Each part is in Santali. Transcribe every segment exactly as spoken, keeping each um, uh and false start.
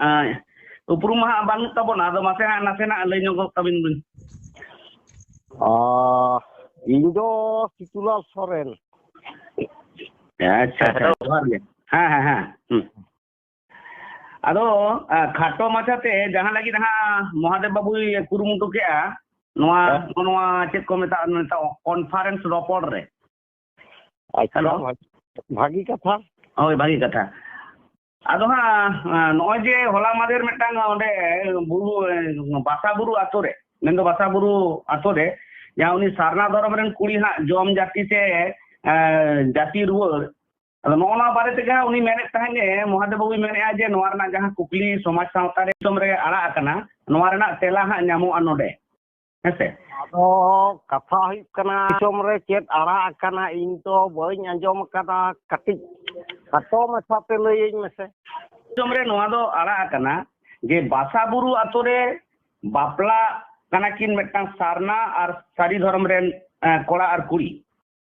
ᱦᱮᱸ, ᱩᱯᱨᱩᱢ ᱢᱟ ᱦᱟᱸᱜ ᱵᱟᱹᱱᱩᱜ ᱛᱟᱵᱚᱱᱟ, ᱟᱫᱚ ᱢᱟᱥᱮ ᱦᱟᱸᱜ ᱱᱟᱥᱮᱱᱟᱜ ᱞᱟᱹᱭ ᱧᱚᱜᱚᱜ ᱛᱟᱵᱤᱱ ᱵᱤᱱ᱾ ᱚ, ᱤᱧ ᱫᱚ ᱥᱤᱛᱩᱞᱟᱞ ᱥᱚᱨᱮᱱ᱾ ᱟᱪᱪᱷᱟ, ᱟᱪᱪᱷᱟ, ᱦᱮᱞᱳ᱾ ᱡᱚᱦᱟᱨ ᱜᱮ᱾ ᱦᱮᱸ, ᱦᱮᱸ, ᱦᱮᱸ᱾ ᱦᱩᱸ᱾ ᱟᱫᱚ, ᱟ, ᱠᱷᱟᱴᱚ ᱢᱟᱪᱷᱟᱛᱮ ᱡᱟᱦᱟᱸ ᱞᱟᱹᱜᱤᱫ ᱦᱟᱸᱜ ᱢᱚᱦᱟᱫᱮᱵ ᱵᱟᱵᱩᱭ ᱠᱩᱨᱩᱢᱩᱴᱩ ᱠᱮᱜᱼᱟ, ᱱᱚᱣᱟ, ᱦᱮᱸ᱾ ᱱᱚᱣᱟ ᱪᱮᱫ ᱠᱚ ᱢᱮᱛᱟᱜᱼᱟ, ᱱᱤᱛᱚᱜ conference ᱨᱚᱯᱚᱲ ᱨᱮ᱾ ᱟᱪᱪᱷᱟ, ᱦᱮᱞᱳ᱾ ᱵᱷᱟᱜ-, ᱵᱷᱟᱹᱜᱤ ᱠᱟᱛᱷᱟ᱾ ᱦᱳᱭ, ᱵᱷᱟᱹᱜᱤ ᱠᱟᱛᱷᱟ᱾ ᱟᱫᱚ ᱦᱟᱸᱜ, ᱟ, ᱱᱚᱜᱼᱚᱭ ᱡᱮ ᱦᱚᱞᱟ ᱢᱟᱫᱷᱮᱨ ᱢᱤᱫᱴᱟᱝ ᱚᱸᱰᱮ ᱵᱩᱨᱩ, ᱮ, ᱵᱟᱥᱟ ᱵᱩᱨᱩ ᱟᱛᱳ ᱨᱮ, ᱢᱮᱱᱫᱚ ᱵᱟᱥᱟ ᱵᱩᱨᱩ ᱟᱛᱳ ᱨᱮ, ᱡᱟᱦᱟᱸ ᱩᱱᱤ ᱥᱟᱨᱱᱟ ᱫᱷᱚᱨᱚᱢ ᱨᱮᱱ ᱠᱩᱲᱤ ᱦᱟᱸᱜ ᱡᱚᱢ ᱡᱟᱹᱛᱤ ᱥᱮ, ᱮ, ᱡᱟᱹᱛᱤ ᱨᱩᱣᱟᱹᱲ, ᱟᱫᱚ ᱱᱚᱜᱼᱚ ᱱᱚᱣᱟ ᱵᱟᱨᱮ ᱛᱮᱜᱮ ᱦᱟᱸᱜ ᱩᱱᱤ ᱢᱮᱱᱮᱫ ᱛᱟᱦᱮᱸᱫ ᱮ, ᱢᱚᱦᱟᱫᱮᱵ ᱵᱟᱵᱩᱭ ᱢᱮᱱᱮᱫᱼᱟ ᱡᱮ ᱱᱚᱣᱟ ᱨᱮᱱᱟᱜ ᱡᱟᱦᱟᱸ ᱠᱩᱠᱞᱤ ᱥᱚᱢᱟᱡᱽ ᱥᱟᱶᱛᱟ ᱨᱮ ᱫᱤᱥᱚᱢ ᱨᱮ ᱟᱲᱟᱜ ᱟᱠᱟᱱᱟ, ᱱᱚᱣᱟ ᱨᱮᱱᱟᱜ ᱛᱮᱞᱟ ᱦᱟᱸᱜ ᱧᱟᱢᱚᱜᱼᱟ ᱱᱚᱰᱮ, ᱦᱮᱸᱥᱮ? ᱟᱫᱚ ᱠᱟᱛᱷᱟ ᱦᱩᱭᱩᱜ ᱠᱟᱱᱟ, ᱫᱤᱥᱚᱢ ᱨᱮ ᱪᱮᱫ ᱟᱲᱟᱜ ᱟᱠᱟᱱᱟ, ᱤᱧ ᱛᱚ ᱵᱟᱹᱧ ᱟᱸᱡᱚᱢ ᱟᱠᱟᱫᱟ, ᱠᱟᱹᱴᱤᱡ ᱠᱷᱟᱴᱚ ᱢᱟᱪᱷᱟᱛᱮ ᱞᱟᱹᱭᱟᱹᱧ ᱢᱮᱥᱮ᱾ ᱫᱤᱥᱚᱢ ᱨᱮ ᱱᱚᱣᱟ ᱫᱚ ᱟᱲᱟᱜ ᱟᱠᱟᱱᱟ ᱡᱮ ᱵᱟᱥᱟ ᱵᱩᱨᱩ ᱟᱛᱳ ᱨᱮ ᱵᱟᱯᱞᱟ ᱠᱟᱱᱟ ᱠᱤᱱ ᱢᱤᱫᱴᱟᱝ ᱥᱟᱨᱱᱟ ᱟᱨ ᱥᱟᱹᱨᱤ ᱫᱷᱚᱨᱚᱢ ᱨᱮᱱ, ᱮ, ᱠᱚᱲᱟ ᱟᱨ ᱠᱩᱲᱤ᱾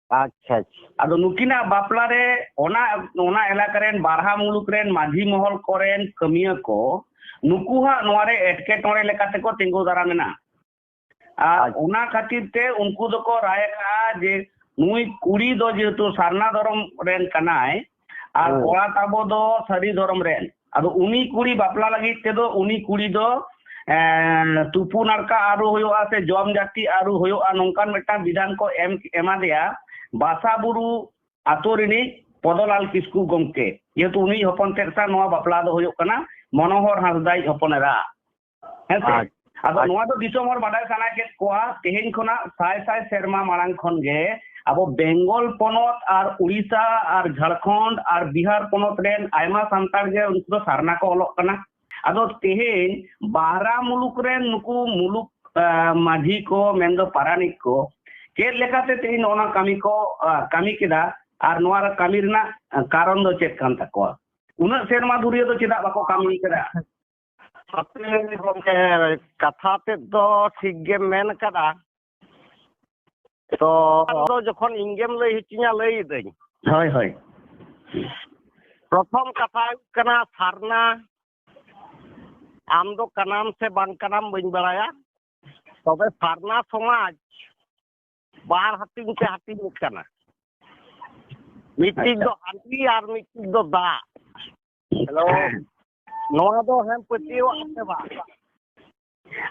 ᱟᱪᱪᱷᱟ, ᱟᱪᱪᱷᱟ᱾ ᱟᱫᱚ ᱱᱩᱠᱤᱱᱟᱜ ᱵᱟᱯᱞᱟ ᱨᱮ ᱚᱱᱟ, ᱚᱱᱟ ᱮᱞᱟᱠᱟ ᱨᱮᱱ ᱵᱟᱨᱦᱟ ᱢᱩᱞᱩᱠ ᱨᱮᱱ ᱢᱟᱹᱡᱷᱤ ᱢᱚᱦᱚᱞ ᱠᱚᱨᱮᱱ ᱠᱟᱹᱢᱤᱭᱟᱹ ᱠᱚ, ᱱᱩᱠᱩ ᱦᱟᱸᱜ ᱱᱚᱣᱟ ᱨᱮ ᱮᱴᱠᱮᱴᱚᱬᱮ ᱞᱮᱠᱟ ᱛᱮᱠᱚ ᱛᱤᱸᱜᱩ ᱫᱟᱨᱟᱢ ᱮᱱᱟ᱾ ᱟᱨ ᱟᱪᱪᱷᱟ᱾ ᱚᱱᱟ ᱠᱷᱟᱹᱛᱤᱨ ᱛᱮ ᱩᱱᱠᱩ ᱫᱚᱠᱚ ᱨᱟᱭ ᱟᱠᱟᱫᱼᱟ ᱡᱮ ᱱᱩᱭ ᱠᱩᱲᱤ ᱫᱚ ᱡᱮᱦᱮᱛᱩ ᱥᱟᱨᱱᱟ ᱫᱷᱚᱨᱚᱢ ᱨᱮᱱ ᱠᱟᱱᱟᱭ ᱟᱨ ᱦᱮᱸ᱾ ᱠᱚᱲᱟ ᱛᱟᱵᱚ ᱫᱚ ᱥᱟᱹᱨᱤ ᱫᱷᱚᱨᱚᱢ ᱨᱮᱱ, ᱟᱫᱚ ᱩᱱᱤ ᱠᱩᱲᱤ ᱵᱟᱯᱞᱟ ᱞᱟᱹᱜᱤᱫ ᱛᱮᱫᱚ ᱩᱱᱤ ᱠᱩᱲᱤ ᱫᱚ, ᱮᱸ, ᱛᱩᱯᱩ ᱱᱟᱲᱠᱟ ᱟᱹᱨᱩ ᱦᱩᱭᱩᱜᱼᱟ ᱥᱮ ᱡᱚᱢ ᱡᱟᱹᱛᱤ ᱟᱹᱨᱩ ᱦᱩᱭᱩᱜᱼᱟ, ᱱᱚᱝᱠᱟᱱ ᱢᱤᱫᱴᱟᱝ ᱵᱤᱫᱷᱟᱱ ᱠᱚ ᱮᱢ, ᱮᱢᱟ ᱫᱮᱭᱟ ᱵᱟᱥᱟ ᱵᱩᱨᱩ ᱟᱛᱳ ᱨᱤᱱᱤᱡ ᱯᱚᱫᱚᱞᱟᱞ ᱠᱤᱥᱠᱩ ᱜᱚᱢᱠᱮ, ᱡᱮᱦᱮᱛᱩ ᱩᱱᱤ ᱦᱚᱯᱚᱱ ᱛᱮᱫ ᱥᱟᱶ ᱱᱚᱣᱟ ᱵᱟᱯᱞᱟ ᱫᱚ ᱦᱩᱭᱩᱜ ᱠᱟᱱᱟ ᱢᱚᱱᱳᱦᱚᱨ ᱦᱟᱸᱥᱫᱟᱭᱤᱡ ᱦᱚᱯᱚᱱ ᱮᱨᱟ᱾ ᱦᱮᱸ ᱥᱮ? ᱟᱪᱪᱷᱟ᱾ ᱟᱫᱚ ᱟᱪᱪᱷᱟ᱾ ᱱᱚᱣᱟ ᱫᱚ ᱫᱤᱥᱚᱢ ᱦᱚᱲ ᱵᱟᱰᱟᱭ ᱥᱟᱱᱟ ᱠᱮᱫ ᱠᱚᱣᱟ᱾ ᱛᱮᱦᱮᱧ ᱠᱷᱚᱱᱟᱜ ᱥᱟᱭ ᱥᱟᱭ ᱥᱮᱨᱢᱟ ᱢᱟᱲᱟᱝ ᱠᱷᱚᱱ ᱜᱮ ᱟᱵᱚ ᱵᱮᱝᱜᱚᱞ ᱯᱚᱱᱚᱛ ᱟᱨ ᱩᱲᱤᱥᱥᱟ ᱟᱨ ᱡᱷᱟᱲᱠᱷᱚᱸᱰ ᱟᱨ ᱵᱤᱦᱟᱨ ᱯᱚᱱᱚᱛ ᱨᱮᱱ ᱟᱭᱢᱟ ᱥᱟᱱᱛᱟᱲ ᱜᱮ ᱩᱱᱠᱩ ᱫᱚ ᱥᱟᱨᱱᱟ ᱠᱚ ᱚᱞᱚᱜ ᱠᱟᱱᱟ᱾ ᱟᱫᱚ ᱛᱮᱦᱮᱧ ᱵᱟᱦᱨᱟ ᱢᱩᱞᱩᱠ ᱨᱮᱱ ᱱᱩᱠᱩ ᱢᱩᱞᱩᱠ, ᱟ, ᱢᱟᱹᱡᱷᱤ ᱠᱚ, ᱢᱮᱱᱫᱚ ᱯᱟᱨᱟᱱᱤᱠ ᱠᱚ, ᱪᱮᱫ ᱞᱮᱠᱟᱛᱮ ᱛᱮᱦᱮᱧ ᱱᱚᱜᱼᱚ ᱱᱚᱣᱟ ᱠᱟᱹᱢᱤ ᱠᱚ, ᱟ, ᱠᱟᱹᱢᱤ ᱠᱮᱫᱟ ᱟᱨ ᱱᱚᱣᱟ ᱨᱮ ᱠᱟᱹᱢᱤ ᱨᱮᱱᱟᱜ, ᱟ, ᱠᱟᱨᱚᱱ ᱫᱚ ᱪᱮᱫ ᱠᱟᱱ ᱛᱟᱠᱚᱣᱟ? ᱩᱱᱟᱹᱜ ᱥᱮᱨᱢᱟ ᱫᱷᱩᱨᱤᱭᱟᱹ ᱫᱚ ᱪᱮᱫᱟᱜ ᱵᱟᱠᱚ ᱠᱟᱹᱢᱤ ᱠᱮᱫᱟ? ᱦᱟᱯᱮ ᱜᱚᱢᱠᱮ, ᱠᱟᱛᱷᱟ ᱛᱮᱫ ᱫᱚ ᱴᱷᱤᱠ ᱜᱮᱢ ᱢᱮᱱ ᱟᱠᱟᱫᱟ᱾ ᱛᱚ, ᱟᱫᱚ ᱡᱚᱠᱷᱚᱱ ᱤᱧ ᱜᱮᱢ ᱞᱟᱹᱭ ᱦᱚᱪᱚᱧᱟ, ᱞᱟᱹᱭ ᱮᱫᱟᱹᱧ᱾ ᱦᱳᱭ, ᱦᱳᱭ᱾ ᱯᱨᱚᱛᱷᱚᱢ ᱠᱟᱛᱷᱟ ᱦᱩᱭᱩᱜ ᱠᱟᱱᱟ, ᱥᱟᱨᱱᱟ ᱟᱢ ᱫᱚ ᱠᱟᱱᱟᱢ ᱥᱮ ᱵᱟᱝ ᱠᱟᱱᱟᱢ ᱵᱟᱹᱧ ᱵᱟᱲᱟᱭᱟ, ᱛᱚᱵᱮ ᱥᱟᱨᱱᱟ ᱥᱚᱢᱟᱡᱽ ᱵᱟᱨ ᱦᱟᱹᱴᱤᱧ ᱛᱮ ᱦᱟᱹᱴᱤᱧᱚᱜ ᱠᱟᱱᱟ᱾ ᱢᱤᱫᱴᱤᱡ ᱫᱚ ᱦᱟᱺᱰᱤ ᱟᱨ ᱢᱤᱫᱴᱤᱡ ᱫᱚ ᱫᱟᱜ᱾ ᱦᱮᱞᱳ, ᱱᱚᱣᱟ ᱫᱚ ᱦᱮᱸ ᱯᱟᱹᱛᱭᱟᱹᱣᱟᱜ ᱥᱮ ᱵᱟᱝ?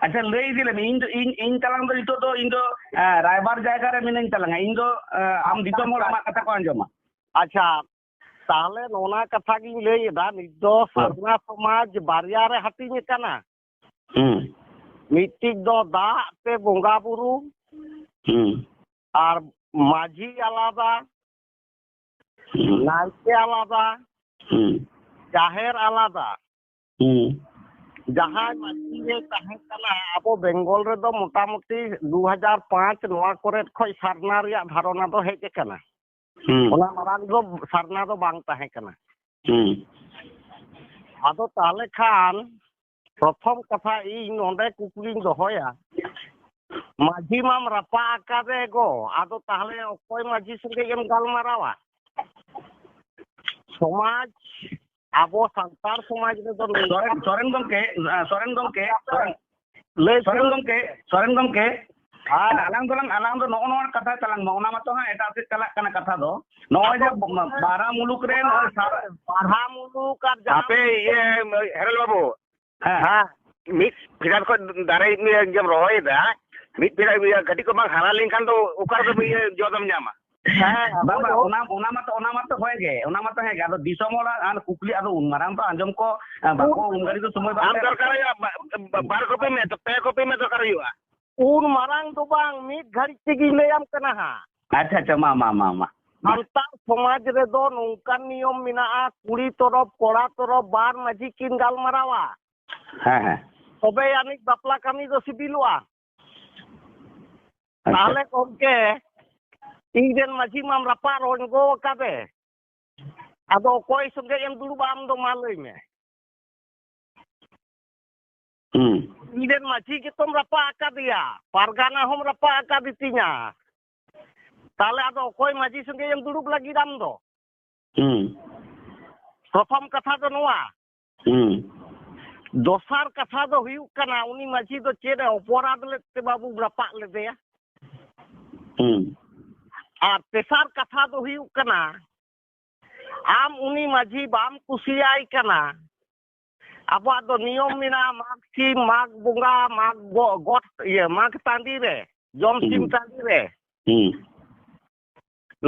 ᱟᱪᱪᱷᱟ, ᱞᱟᱹᱭ ᱤᱫᱤ ᱞᱮᱢ᱾ ᱤᱧ ᱫᱚ, ᱤᱧ, ᱤᱧ ᱛᱟᱞᱟᱝ ᱫᱚ ᱱᱤᱛᱚᱜ ᱫᱚ, ᱤᱧ ᱫᱚ, ᱮ, ᱨᱟᱭᱵᱟᱨ ᱡᱟᱭᱜᱟ ᱨᱮ ᱢᱤᱱᱟᱹᱧ ᱛᱟᱞᱟᱝᱟ᱾ ᱤᱧ ᱫᱚ, ᱮ, ᱟᱢ ᱫᱤᱥᱚᱢ ᱦᱚᱲ ᱟᱢᱟᱜ ᱠᱟᱛᱷᱟ ᱠᱚ ᱟᱸᱡᱚᱢᱟ᱾ ᱟᱪᱪᱷᱟ, ᱛᱟᱦᱞᱮ ᱱᱚᱣᱟ ᱠᱟᱛᱷᱟ ᱜᱤᱧ ᱞᱟᱹᱭ ᱮᱫᱟ, ᱱᱤᱛ ᱫᱚ ᱦᱳᱭ᱾ ᱥᱟᱨᱱᱟ ᱥᱚᱢᱟᱡᱽ ᱵᱟᱨᱭᱟ ᱨᱮ ᱦᱟᱹᱴᱤᱧ ᱟᱠᱟᱱᱟ᱾ ᱦᱩᱸ᱾ ᱢᱤᱫᱴᱤᱡ ᱫᱚ ᱫᱟᱜ ᱛᱮ ᱵᱚᱸᱜᱟ ᱵᱩᱨᱩ, ᱦᱩᱸ᱾ ᱟᱨ ᱢᱟᱹᱡᱷᱤ ᱟᱞᱟᱫᱟ, ᱦᱩᱸ᱾ ᱱᱟᱭᱠᱮ ᱟᱞᱟᱫᱟ, ᱦᱩᱸ᱾ ᱡᱟᱦᱮᱨ ᱟᱞᱟᱫᱟ᱾ ᱦᱩᱸ᱾ ᱡᱟᱦᱟᱸᱭ ᱢᱟᱹᱡᱷᱤ ᱨᱮ ᱛᱟᱦᱮᱸ ᱠᱟᱱᱟ, ᱟᱵᱚ ᱵᱮᱝᱜᱚᱞ ᱨᱮᱫᱚ ᱢᱚᱴᱟᱢᱩᱴᱤ ᱫᱩ ᱦᱟᱡᱟᱨ ᱯᱟᱸᱪ ᱱᱚᱣᱟ ᱠᱚᱨᱮ ᱠᱷᱚᱱ ᱥᱟᱨᱱᱟ ᱨᱮᱭᱟᱜ ᱫᱷᱟᱨᱚᱱᱟ ᱫᱚ ᱦᱮᱡ ᱟᱠᱟᱱᱟ᱾ ᱦᱩᱸ᱾ ᱚᱱᱟ ᱢᱟᱲᱟᱝ ᱫᱚ ᱥᱟᱨᱱᱟ ᱫᱚ ᱵᱟᱝ ᱛᱟᱦᱮᱸ ᱠᱟᱱᱟ᱾ ᱦᱩᱸ᱾ ᱟᱫᱚ ᱛᱟᱦᱞᱮ ᱠᱷᱟᱱ ᱯᱨᱚᱛᱷᱚᱢ ᱠᱟᱛᱷᱟ ᱤᱧ ᱱᱚᱰᱮ ᱠᱩᱠᱞᱤᱧ ᱫᱚᱦᱚᱭᱟ, ᱢᱟᱹᱡᱷᱤ ᱢᱟᱢ ᱨᱟᱯᱟᱜ ᱟᱠᱟᱫᱮ ᱜᱚ, ᱟᱫᱚ ᱛᱟᱦᱞᱮ ᱚᱠᱚᱭ ᱢᱟᱹᱡᱷᱤ ᱥᱚᱸᱜᱮ ᱮᱢ ᱜᱟᱞᱢᱟᱨᱟᱣᱟ? ᱥᱚᱢᱟᱡᱽ, ᱟᱵᱚ ᱥᱟᱱᱛᱟᱲ ᱥᱚᱢᱟᱡᱽ ᱨᱮᱫᱚ ᱱᱚᱝᱠᱟ ᱥᱚᱨᱮᱱ, ᱥᱚᱨᱮᱱ ᱜᱚᱢᱠᱮ, ᱥᱚᱨᱮᱱ ᱜᱚᱢᱠᱮ, ᱥᱚᱨᱮᱱ, ᱞᱟᱹᱭ ᱥᱚᱨᱮᱱ ᱥᱚᱫᱚᱨ᱾ ᱜᱚᱢᱠᱮ, ᱥᱚᱨᱮᱱ ᱜᱚᱢᱠᱮ, ᱦᱮᱸ᱾ ᱟᱞᱟᱝ ᱫᱚᱞᱟᱝ, ᱟᱞᱟᱝ ᱫᱚ ᱱᱚᱜᱼᱚ ᱱᱚᱣᱟ ᱠᱟᱛᱷᱟ ᱛᱟᱞᱟᱝ ᱢᱟ, ᱚᱱᱟ ᱢᱟᱛᱚ ᱦᱟᱸᱜ ᱮᱴᱟᱜ ᱥᱮᱫ ᱪᱟᱞᱟᱜ ᱠᱟᱱᱟ ᱠᱟᱛᱷᱟ ᱫᱚ᱾ ᱱᱚᱜᱼᱚᱭ ᱡᱮ ᱵᱟᱨᱦᱟ ᱢᱩᱞᱩᱠ ᱨᱮ ᱱᱚᱜᱼᱚᱭ ᱥᱟᱨ- ᱵᱟᱨᱦᱟ ᱢᱩᱞᱩᱠ ᱟᱨ ᱡᱟᱱᱟᱢ ᱟᱯᱮ ᱤᱭᱟᱹ ᱦᱮᱨᱮᱞ ᱵᱟᱹᱵᱩ, ᱦᱮᱸ᱾ ᱦᱮᱸ᱾ ᱢᱤᱫ ᱯᱷᱮᱰᱟᱛ ᱠᱷᱚᱱ ᱫᱟᱨᱮ ᱤᱭᱟᱹᱢ ᱨᱚᱦᱚᱭᱮᱫᱟ, ᱢᱤᱫ ᱯᱷᱮᱰᱟᱛ ᱤᱭᱟᱹ ᱠᱟᱹᱴᱤᱡ ᱠᱚ ᱵᱟᱝ ᱦᱟᱨᱟ ᱞᱮᱱᱠᱷᱟᱱ ᱫᱚ ᱚᱠᱟ ᱨᱮᱫᱚ ᱤᱭᱟᱹ ᱡᱚ ᱫᱚᱢ ᱧᱟᱢᱟ? ᱦᱮᱸ, ᱵᱟᱝ, ᱦᱳᱭ, ᱵᱟᱝ, ᱦᱳᱭ᱾ ᱚᱱᱟ, ᱚᱱᱟ ᱢᱟᱛᱚ, ᱚᱱᱟ ᱢᱟᱛᱚ ᱦᱳᱭ ᱜᱮ, ᱚᱱᱟ ᱢᱟᱛᱚ ᱦᱮᱸ ᱜᱮ᱾ ᱟᱫᱚ ᱫᱤᱥᱚᱢ ᱦᱚᱲᱟᱜ ᱟᱨ ᱠᱩᱠᱞᱤ ᱟᱫᱚ ᱩᱱ ᱢᱟᱨᱟᱝ ᱫᱚ ᱟᱸᱡᱚᱢ ᱠᱚ, ᱮ, ᱵᱟᱠᱚ, ᱩᱱ ᱜᱷᱟᱹᱲᱤᱡ ᱫᱚ ᱥᱚᱢᱚᱭ ᱵᱟᱝ ᱟᱢ ᱛᱟᱦᱮᱸ ᱫᱚᱨᱠᱟᱨ ᱠᱟᱱᱟ᱾ ᱦᱩᱭᱩᱜᱼᱟ, ᱵᱟ-, ᱵᱟ-, ᱵᱟᱨ ᱠᱚᱯᱤ ᱢᱮ, ᱯᱮ ᱠᱚᱯᱤ ᱢᱮ ᱫᱚᱨᱠᱟᱨ ᱦᱩᱭᱩᱜᱼᱟ᱾ ᱩᱱ ᱢᱟᱨᱟᱝ ᱫᱚ ᱵᱟᱝ, ᱢᱤᱫ ᱜᱷᱟᱹᱲᱤᱡ ᱛᱮᱜᱮᱧ ᱞᱟᱹᱭᱟᱢ ᱠᱟᱱᱟ ᱦᱟᱸᱜ᱾ ᱟᱪᱪᱷᱟ, ᱟᱪᱪᱷᱟ, ᱢᱟ, ᱢᱟ, ᱢᱟ, ᱢᱟ᱾ ᱥᱟᱱᱛᱟᱲ ᱥᱚᱢᱟᱡᱽ ᱨᱮᱫᱚ ᱱᱚᱝᱠᱟᱱ ᱱᱤᱭᱚᱢ ᱢᱮᱱᱟᱜᱼᱟ, ᱠᱩᱲᱤ ᱛᱚᱨᱚᱯ, ᱠᱚᱲᱟ ᱛᱚᱨᱚᱯ ᱵᱟᱨ ᱢᱟᱹᱡᱷᱤ ᱠᱤᱱ ᱜᱟᱞᱢᱟᱨᱟᱣᱟ᱾ ᱦᱮᱸ, ᱦᱮᱸ᱾ ᱛᱚᱵᱮ ᱟᱹᱱᱤᱡ ᱵᱟᱯᱞᱟ ᱠᱟᱹᱢᱤ ᱫᱚ ᱥᱤᱵᱤᱞᱚᱜᱼᱟ᱾ ᱟᱪᱪᱷᱟ᱾ ᱛᱟᱦᱞᱮ ᱜᱚᱢᱠᱮ, ᱤᱧ ᱨᱮᱱ ᱢᱟᱹᱡᱷᱤ ᱢᱟᱢ ᱨᱟᱯᱟᱜ ᱨᱚᱝᱜᱚ ᱟᱠᱟᱫᱮ, ᱟᱫᱚ ᱚᱠᱚᱭ ᱥᱚᱸᱜᱮ ᱮᱢ ᱫᱩᱲᱩᱵᱼᱟ ᱟᱢ ᱫᱚ ᱢᱟ ᱞᱟᱹᱭ ᱢᱮ? ᱦᱩᱸ᱾ ᱤᱧ ᱨᱮᱱ ᱢᱟᱹᱡᱷᱤ ᱜᱮᱛᱚᱢ ᱨᱟᱯᱟᱜ ᱟᱠᱟᱫᱮᱭᱟ, ᱯᱟᱨᱜᱟᱱᱟ ᱦᱚᱸᱢ ᱨᱟᱯᱟᱜ ᱟᱠᱟᱫᱮ ᱛᱤᱧᱟ, ᱛᱟᱦᱞᱮ ᱟᱫᱚ ᱚᱠᱚᱭ ᱢᱟᱹᱡᱷᱤ ᱥᱚᱸᱜᱮ ᱮᱢ ᱫᱩᱲᱩᱵ ᱞᱟᱹᱜᱤᱫ ᱟᱢ ᱫᱚ? ᱦᱩᱸ᱾ ᱯᱨᱚᱛᱷᱚᱢ ᱠᱟᱛᱷᱟ ᱫᱚ ᱱᱚᱣᱟ᱾ ᱦᱩᱸ᱾ ᱫᱚᱥᱟᱨ ᱠᱟᱛᱷᱟ ᱫᱚ ᱦᱩᱭᱩᱜ ᱠᱟᱱᱟ, ᱩᱱᱤ ᱢᱟᱹᱡᱷᱤ ᱫᱚ ᱪᱮᱫ ᱮ ᱚᱯᱚᱨᱟᱫ ᱞᱮᱫ ᱛᱮ ᱵᱟᱵᱩ ᱨᱟᱯᱟᱜ ᱞᱮᱫᱮᱭᱟ? ᱦᱩᱸ᱾ ᱟᱨ ᱛᱮᱥᱟᱨ ᱠᱟᱛᱷᱟ ᱫᱚ ᱦᱩᱭᱩᱜ ᱠᱟᱱᱟ, ᱟᱢ ᱩᱱᱤ ᱢᱟᱹᱡᱷᱤ ᱵᱟᱢ ᱠᱩᱥᱤᱭᱟᱭ ᱠᱟᱱᱟ, ᱟᱵᱚᱣᱟᱜ ᱫᱚ ᱱᱤᱭᱚᱢ ᱢᱮᱱᱟᱜᱼᱟ, ᱢᱟᱜᱽ ᱥᱤᱢ, ᱢᱟᱜᱽ ᱵᱚᱸᱜᱟ, ᱢᱟᱜᱽ ᱜᱚ-, ᱜᱚᱴ, ᱤᱭᱟᱹ, ᱢᱟᱜᱽ ᱴᱟᱺᱰᱤ ᱨᱮ, ᱡᱚᱢ ᱥᱤᱢ ᱦᱩᱸ᱾ ᱴᱟᱺᱰᱤ ᱨᱮ᱾ ᱦᱩᱸ᱾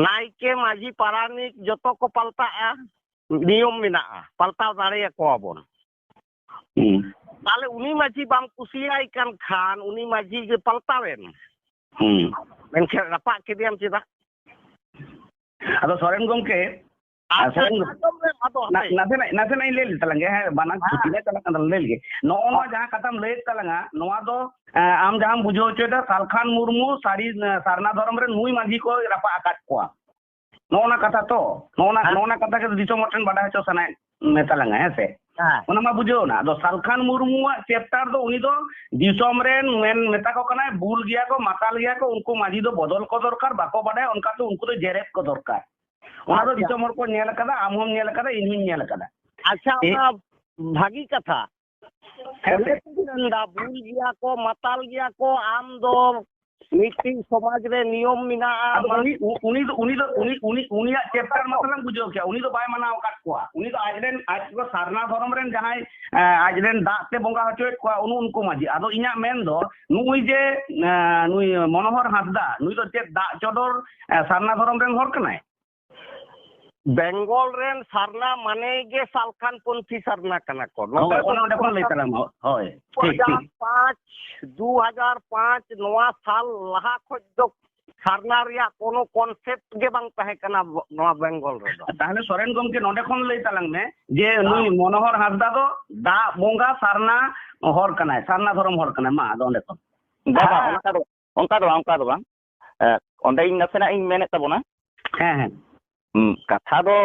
ᱱᱟᱭᱠᱮ, ᱢᱟᱹᱡᱷᱤ, ᱯᱟᱨᱟᱱᱤᱠ ᱡᱚᱛᱚ ᱠᱚ ᱯᱟᱞᱴᱟᱜᱼᱟ, ᱱᱤᱭᱚᱢ ᱢᱮᱱᱟᱜᱼᱟ, ᱯᱟᱞᱴᱟᱣ ᱫᱟᱲᱮᱭᱟᱠᱚᱣᱟ ᱵᱚᱱ᱾ ᱦᱩᱸ᱾ ᱛᱟᱦᱞᱮ ᱩᱱᱤ ᱢᱟᱹᱡᱷᱤ ᱵᱟᱢ ᱠᱩᱥᱤᱭᱟᱭ ᱠᱟᱱ ᱠᱷᱟᱱ, ᱩᱱᱤ ᱢᱟᱹᱡᱷᱤ ᱜᱮ ᱯᱟᱞᱴᱟᱣᱮᱢ᱾ ᱦᱩᱸ᱾ ᱢᱮᱱᱠᱷᱟᱱ ᱨᱟᱯᱟᱜ ᱠᱮᱫᱮᱭᱟᱢ ᱪᱮᱫᱟᱜ? ᱟᱫᱚ ᱥᱚᱨᱮᱱ ᱜᱚᱢᱠᱮ, ᱟᱪᱪᱷᱟ, ᱥᱚᱨᱮᱱ ᱜᱚᱢᱠᱮ, ᱟᱸᱡᱚᱢ ᱢᱮ, ᱟᱫᱚ ᱱᱟ-, ᱦᱟᱯᱮ᱾ ᱱᱟᱥᱮᱱᱟᱜ, ᱱᱟᱥᱮᱱᱟᱜ ᱤᱧ ᱞᱟᱹᱭ ᱞᱮ ᱛᱟᱞᱟᱝ ᱜᱮ, ᱦᱮᱸ, ᱵᱟᱱᱟᱨ ᱦᱮᱸ᱾ ᱛᱷᱩᱛᱤ ᱨᱮ ᱪᱟᱞᱟᱜ ᱠᱟᱱ ᱛᱟᱞᱟᱝ, ᱞᱟᱹᱭ ᱞᱮᱜᱮ᱾ ᱱᱚᱜᱼᱚ ᱱᱚᱣᱟ ᱦᱮᱸ᱾ ᱡᱟᱦᱟᱸ ᱠᱟᱛᱷᱟᱢ ᱞᱟᱹᱭᱮᱫ ᱛᱟᱞᱟᱝᱟ, ᱱᱚᱣᱟ ᱫᱚ, ᱮᱸ, ᱟᱢ ᱡᱟᱦᱟᱸᱢ ᱵᱩᱡᱷᱟᱹᱣ ᱦᱚᱪᱚᱭᱮᱫᱟ, ᱥᱟᱞᱠᱷᱟᱱ ᱢᱩᱨᱢᱩ ᱥᱟᱹᱨᱤ, ᱥᱟᱨᱱᱟ ᱫᱷᱚᱨᱚᱢ ᱨᱮᱱ ᱱᱩᱭ ᱢᱟᱹᱡᱷᱤ ᱠᱚ ᱨᱟᱯᱟᱜ ᱟᱠᱟᱫ ᱠᱚᱣᱟ᱾ ᱱᱚᱜᱼᱚ ᱱᱟ ᱠᱟᱛᱷᱟ ᱛᱚ, ᱱᱚᱜᱼᱚ ᱱᱟ, ᱦᱮᱸ᱾ ᱱᱚᱜᱼᱚ ᱱᱟ ᱠᱟᱛᱷᱟ ᱜᱮ ᱫᱤᱥᱚᱢ ᱦᱚᱲ ᱴᱷᱮᱱ ᱵᱟᱰᱟᱭ ᱦᱚᱪᱚ ᱥᱟᱱᱟᱭᱮᱫ ᱢᱮ ᱛᱟᱞᱟᱝᱟ, ᱦᱮᱸ ᱥᱮ? ᱦᱮᱸ᱾ ᱚᱱᱟ ᱢᱟ ᱵᱩᱡᱷᱟᱹᱣ ᱮᱱᱟ᱾ ᱟᱫᱚ ᱥᱟᱞᱠᱷᱟᱱ ᱢᱩᱨᱢᱩᱣᱟᱜ ᱪᱮᱯᱴᱟᱨ ᱫᱚ ᱩᱱᱤ ᱫᱚ ᱫᱤᱥᱚᱢ ᱨᱮᱱ ᱢᱮᱱ ᱢᱮᱛᱟ ᱠᱚ ᱠᱟᱱᱟᱭ, ᱵᱩᱞ ᱜᱮᱭᱟ ᱠᱚ, ᱢᱟᱛᱟᱞ ᱜᱮᱭᱟ ᱠᱚ, ᱩᱱᱠᱩ ᱢᱟᱹᱡᱷᱤ ᱫᱚ ᱵᱚᱫᱚᱞ ᱠᱚ ᱫᱚᱨᱠᱟᱨ, ᱵᱟᱠᱚ ᱵᱟᱰᱟᱭᱟ, ᱚᱱᱠᱟᱛᱮ ᱩᱱᱠᱩ ᱫᱚ ᱡᱮᱨᱮᱫ ᱠᱚ ᱫᱚᱨᱠᱟᱨ᱾ ᱚᱱᱟ ᱫᱚ ᱟᱪᱪᱷᱟ᱾ ᱫᱤᱥᱚᱢ ᱦᱚᱲ ᱠᱚ ᱧᱮᱞ ᱟᱠᱟᱫᱟ, ᱟᱢ ᱦᱚᱸᱢ ᱧᱮᱞ ᱟᱠᱟᱫᱟ, ᱤᱧ ᱦᱚᱸᱧ ᱧᱮᱞ ᱟᱠᱟᱫᱟ᱾ ᱟᱪᱪᱷᱟ, ᱮ-, ᱚᱱᱟ ᱵᱷᱟᱹᱜᱤ ᱠᱟᱛᱷᱟ᱾ ᱦᱮᱸ ᱚᱸᱰᱮ ᱥᱮ? ᱠᱚ ᱢᱮᱱᱫᱟ, ᱵᱩᱞ ᱜᱮᱭᱟ ᱠᱚ, ᱢᱟᱛᱟᱞ ᱜᱮᱭᱟ ᱠᱚ, ᱟᱢ ᱫᱚ ᱢᱤᱫᱴᱤᱡ ᱥᱚᱢᱟᱡᱽ ᱨᱮ ᱱᱤᱭᱚᱢ ᱢᱮᱱᱟᱜᱼᱟ, ᱟᱫᱚ ᱢᱟᱱ- ᱩᱱᱤ, ᱩ-, ᱩᱱᱤ ᱫᱚ, ᱩᱱᱤ ᱫᱚ, ᱩᱱᱤ, ᱩᱱᱤ, ᱩᱱᱤᱭᱟᱜ ᱪᱮᱯᱴᱟᱨ ᱢᱟ ᱥᱟᱞᱟᱝ ᱵᱩᱡᱷᱟᱹᱣ ᱠᱮᱭᱟ᱾ ᱩᱱᱤ ᱫᱚ ᱵᱟᱭ ᱢᱟᱱᱟᱣ ᱟᱠᱟᱫ ᱠᱚᱣᱟ᱾ ᱩᱱᱤ ᱫᱚ ᱟᱡ ᱨᱮᱱ, ᱟᱡ ᱫᱚ ᱥᱟᱨᱱᱟ ᱫᱷᱚᱨᱚᱢ ᱨᱮᱱ ᱡᱟᱦᱟᱸᱭ, ᱮ, ᱟᱡ ᱨᱮᱱ ᱫᱟᱜ ᱛᱮ ᱵᱚᱸᱜᱟ ᱦᱚᱪᱚᱭᱮᱫ ᱠᱚᱣᱟ, ᱩᱱᱩ-, ᱩᱱᱠᱩ ᱢᱟᱹᱡᱷᱤ᱾ ᱟᱫᱚ ᱤᱧᱟᱹᱜ ᱢᱮᱱ ᱫᱚ, ᱱᱩᱜᱼᱩᱭ ᱡᱮ, ᱮ, ᱱᱩᱭ ᱢᱚᱱᱳᱦᱚᱨ ᱦᱟᱸᱥᱫᱟ, ᱱᱩᱭ ᱫᱚ ᱪᱮᱫ ᱫᱟᱜ ᱪᱚᱰᱚᱨ, ᱮ, ᱥᱟᱨᱱᱟ ᱫᱷᱚᱨᱚᱢ ᱨᱮᱱ ᱦᱚᱲ ᱠᱟᱱᱟᱭ? ᱵᱮᱝᱜᱚᱞ ᱨᱮᱱ ᱥᱟᱨᱱᱟ ᱢᱟᱱᱮ ᱜᱮ ᱥᱟᱞᱠᱷᱟᱱ ᱯᱚᱱᱛᱷᱤ ᱥᱟᱨᱱᱟ ᱠᱟᱱᱟ ᱠᱚ᱾ ᱦᱳᱭ, ᱱᱚᱰᱮ ᱚᱱᱮ ᱚᱸᱰᱮ ᱠᱷᱚᱱ ᱞᱟᱹᱭ ᱛᱟᱞᱟᱝ ᱢᱮ᱾ ᱦᱳᱭ, ᱴᱷᱤᱠ, ᱴᱷᱤᱠ᱾ ᱫᱩ ᱦᱟᱡᱟᱨ ᱯᱟᱸᱪ, ᱫᱩ ᱦᱟᱡᱟᱨ ᱯᱟᱸᱪ ᱱᱚᱣᱟ ᱥᱟᱞ ᱞᱟᱦᱟ ᱠᱷᱚᱡ ᱫᱚ ᱥᱟᱨᱱᱟ ᱨᱮᱭᱟᱜ ᱠᱳᱱᱳ ᱠᱚᱱᱥᱮᱯᱴ ᱜᱮ ᱵᱟᱝ ᱛᱟᱦᱮᱸ ᱠᱟᱱᱟ ᱱᱚᱣᱟ ᱵᱮᱝᱜᱚᱞ ᱨᱮᱫᱚ᱾ ᱛᱟᱦᱞᱮ ᱥᱚᱨᱮᱱ ᱜᱚᱢᱠᱮ, ᱱᱚᱰᱮ ᱠᱷᱚᱱ ᱞᱟᱹᱭ ᱛᱟᱞᱟᱝ ᱢᱮ ᱡᱮ ᱱᱩᱭ ᱦᱮᱸ᱾ ᱢᱚᱱᱳᱦᱚᱨ ᱦᱟᱸᱥᱫᱟ ᱫᱚ ᱫᱟᱜ ᱵᱚᱸᱜᱟ ᱥᱟᱨᱱᱟ ᱦᱚᱲ ᱠᱟᱱᱟᱭ, ᱥᱟᱨᱱᱟ ᱫᱷᱚᱨᱚᱢ ᱦᱚᱲ ᱠᱟᱱᱟᱭ᱾ ᱢᱟ, ᱟᱫᱚ ᱚᱸᱰᱮ ᱠᱷᱚᱱ᱾ ᱵᱟᱝ, ᱵᱟᱝ, ᱦᱮᱸ᱾ ᱚᱱᱠᱟ ᱫᱚ, ᱚᱱᱠᱟ ᱫᱚ ᱵᱟᱝ, ᱚᱱᱠᱟ ᱫᱚ ᱵᱟᱝ᱾ ᱮ, ᱚᱸᱰᱮ ᱤᱧ ᱱᱟᱥᱮᱱᱟᱜ ᱤᱧ ᱢᱮᱱᱮᱫ ᱛᱟᱵᱚᱱᱟ᱾ ᱦᱮᱸ, ᱦᱮᱸ᱾ ᱦᱩᱸ, ᱠᱟᱛᱷᱟ ᱫᱚ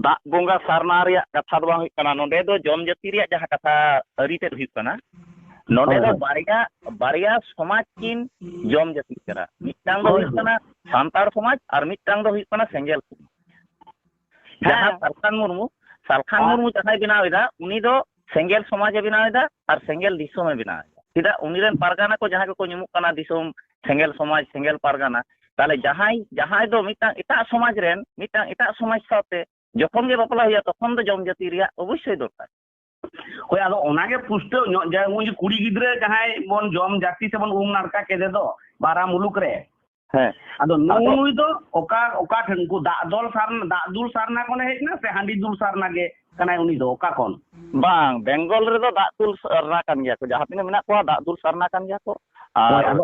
ᱫᱟᱜ ᱵᱚᱸᱜᱟ ᱥᱟᱨᱱᱟ ᱨᱮᱭᱟᱜ ᱠᱟᱛᱷᱟ ᱫᱚ ᱵᱟᱝ ᱦᱩᱭᱩᱜ ᱠᱟᱱᱟ᱾ ᱱᱚᱰᱮ ᱫᱚ ᱡᱚᱢ ᱡᱟᱹᱛᱤ ᱨᱮᱭᱟᱜ ᱡᱟᱦᱟᱸ ᱠᱟᱛᱷᱟ ᱟᱹᱨᱤ ᱛᱮᱫ ᱦᱩᱭᱩᱜ ᱠᱟᱱᱟ, ᱱᱚᱰᱮ ᱦᱳᱭ, ᱫᱚ ᱦᱳᱭ᱾ ᱵᱟᱨᱭᱟ, ᱵᱟᱨᱭᱟ ᱥᱚᱢᱟᱡᱽ ᱠᱤᱱ ᱡᱚᱢ ᱡᱟᱹᱛᱤᱜ ᱠᱟᱱᱟ᱾ ᱢᱤᱫᱴᱟᱝ ᱫᱚ ᱦᱳᱭ, ᱦᱩᱭᱩᱜ ᱦᱳᱭ᱾ ᱠᱟᱱᱟ ᱥᱟᱱᱛᱟᱲ ᱥᱚᱢᱟᱡᱽ ᱟᱨ ᱢᱤᱫᱴᱟᱝ ᱫᱚ ᱦᱩᱭᱩᱜ ᱠᱟᱱᱟ ᱥᱮᱸᱜᱮᱞ ᱥᱚᱢᱟᱡᱽ᱾ ᱡᱟᱦᱟᱸ ᱦᱮᱸ᱾ ᱥᱟᱞᱠᱷᱟᱱ ᱢᱩᱨᱢᱩ, ᱥᱟᱞᱠᱷᱟᱱ ᱦᱮᱸ᱾ ᱢᱩᱨᱢᱩ ᱡᱟᱦᱟᱸᱭ ᱵᱮᱱᱟᱣ ᱮᱫᱟ, ᱩᱱᱤ ᱫᱚ ᱥᱮᱸᱜᱮᱞ ᱥᱚᱢᱟᱡᱽ ᱮ ᱵᱮᱱᱟᱣ ᱮᱫᱟ ᱟᱨ ᱥᱮᱸᱜᱮᱞ ᱫᱤᱥᱚᱢ ᱮ ᱵᱮᱱᱟᱣ ᱮᱫᱟ᱾ ᱪᱮᱫᱟᱜ? ᱩᱱᱤ ᱨᱮᱱ ᱯᱟᱨᱜᱟᱱᱟ ᱠᱚ ᱡᱟᱦᱟᱸᱭ ᱠᱚᱠᱚ ᱧᱩᱢᱩᱜ ᱠᱟᱱᱟ ᱫᱤᱥᱚᱢ ᱥᱮᱸᱜᱮᱞ ᱥᱚᱢᱟᱡᱽ, ᱥᱮᱸᱜᱮᱞ ᱯᱟᱨᱜᱟᱱᱟ, ᱛᱟᱦᱚᱞᱮ ᱡᱟᱦᱟᱸᱭ, ᱡᱟᱦᱟᱸᱭ ᱫᱚ ᱢᱤᱫᱴᱟᱝ ᱮᱴᱟᱜ ᱥᱚᱢᱟᱡᱽ ᱨᱮᱱ, ᱢᱤᱫᱴᱟᱝ ᱮᱴᱟᱜ ᱥᱚᱢᱟᱡᱽ ᱥᱟᱶᱛᱮ ᱡᱚᱠᱷᱚᱱ ᱜᱮ ᱵᱟᱯᱞᱟ ᱦᱩᱭᱩᱜᱼᱟ, ᱛᱚᱠᱷᱚᱱ ᱫᱚ ᱡᱚᱢ ᱡᱟᱹᱛᱤ ᱨᱮᱭᱟᱜ ᱚᱵᱚᱥᱥᱳᱭ ᱫᱚᱨᱠᱟᱨ᱾ ᱦᱳᱭ, ᱟᱫᱚ ᱚᱱᱟᱜᱮ ᱯᱩᱥᱴᱟᱹᱣ ᱧᱚᱜ, ᱡᱮ ᱩᱱᱤ ᱠᱩᱲᱤ ᱜᱤᱫᱽᱨᱟᱹ ᱡᱟᱦᱟᱸᱭ ᱵᱚᱱ ᱡᱚᱢ ᱡᱟᱹᱛᱤ ᱥᱮᱵᱚᱱ ᱩᱢ ᱱᱟᱲᱠᱟ ᱠᱮᱫᱮ ᱫᱚ ᱵᱟᱨᱟ ᱢᱩᱞᱩᱠ ᱨᱮ, ᱦᱮᱸ᱾ ᱟᱫᱚ ᱟᱫᱚ ᱱᱩᱭ ᱫᱚ ᱚᱠᱟ, ᱚᱠᱟ ᱴᱷᱮᱱ ᱩᱱᱠᱩ ᱫᱟᱜ ᱫᱩᱞ ᱥᱟᱨᱱᱟ, ᱫᱟᱜ ᱫᱩᱞ ᱥᱟᱨᱱᱟ ᱠᱷᱚᱱᱮ ᱦᱮᱡ ᱮᱱᱟ ᱥᱮ ᱦᱟᱺᱰᱤ ᱫᱩᱞ ᱥᱟᱨᱱᱟ ᱜᱮ ᱠᱟᱱᱟᱭ ᱩᱱᱤ ᱫᱚ? ᱚᱠᱟ ᱠᱷᱚᱱ? ᱵᱟᱝ, ᱵᱮᱝᱜᱚᱞ ᱨᱮᱫᱚ ᱫᱟᱜ ᱫᱩᱞ ᱥᱟᱨᱱᱟ ᱠᱟᱱ ᱜᱮᱭᱟ ᱠᱚ, ᱡᱟᱦᱟᱸ ᱛᱤᱱᱟᱹᱜ ᱢᱮᱱᱟᱜ ᱠᱚᱣᱟ ᱫᱟᱜ ᱫᱩᱞ ᱥᱟᱨᱱᱟ ᱠᱟᱱ ᱜᱮᱭᱟ ᱠᱚ᱾ ᱦᱳᱭ, ᱟᱨ ᱟᱫᱚ,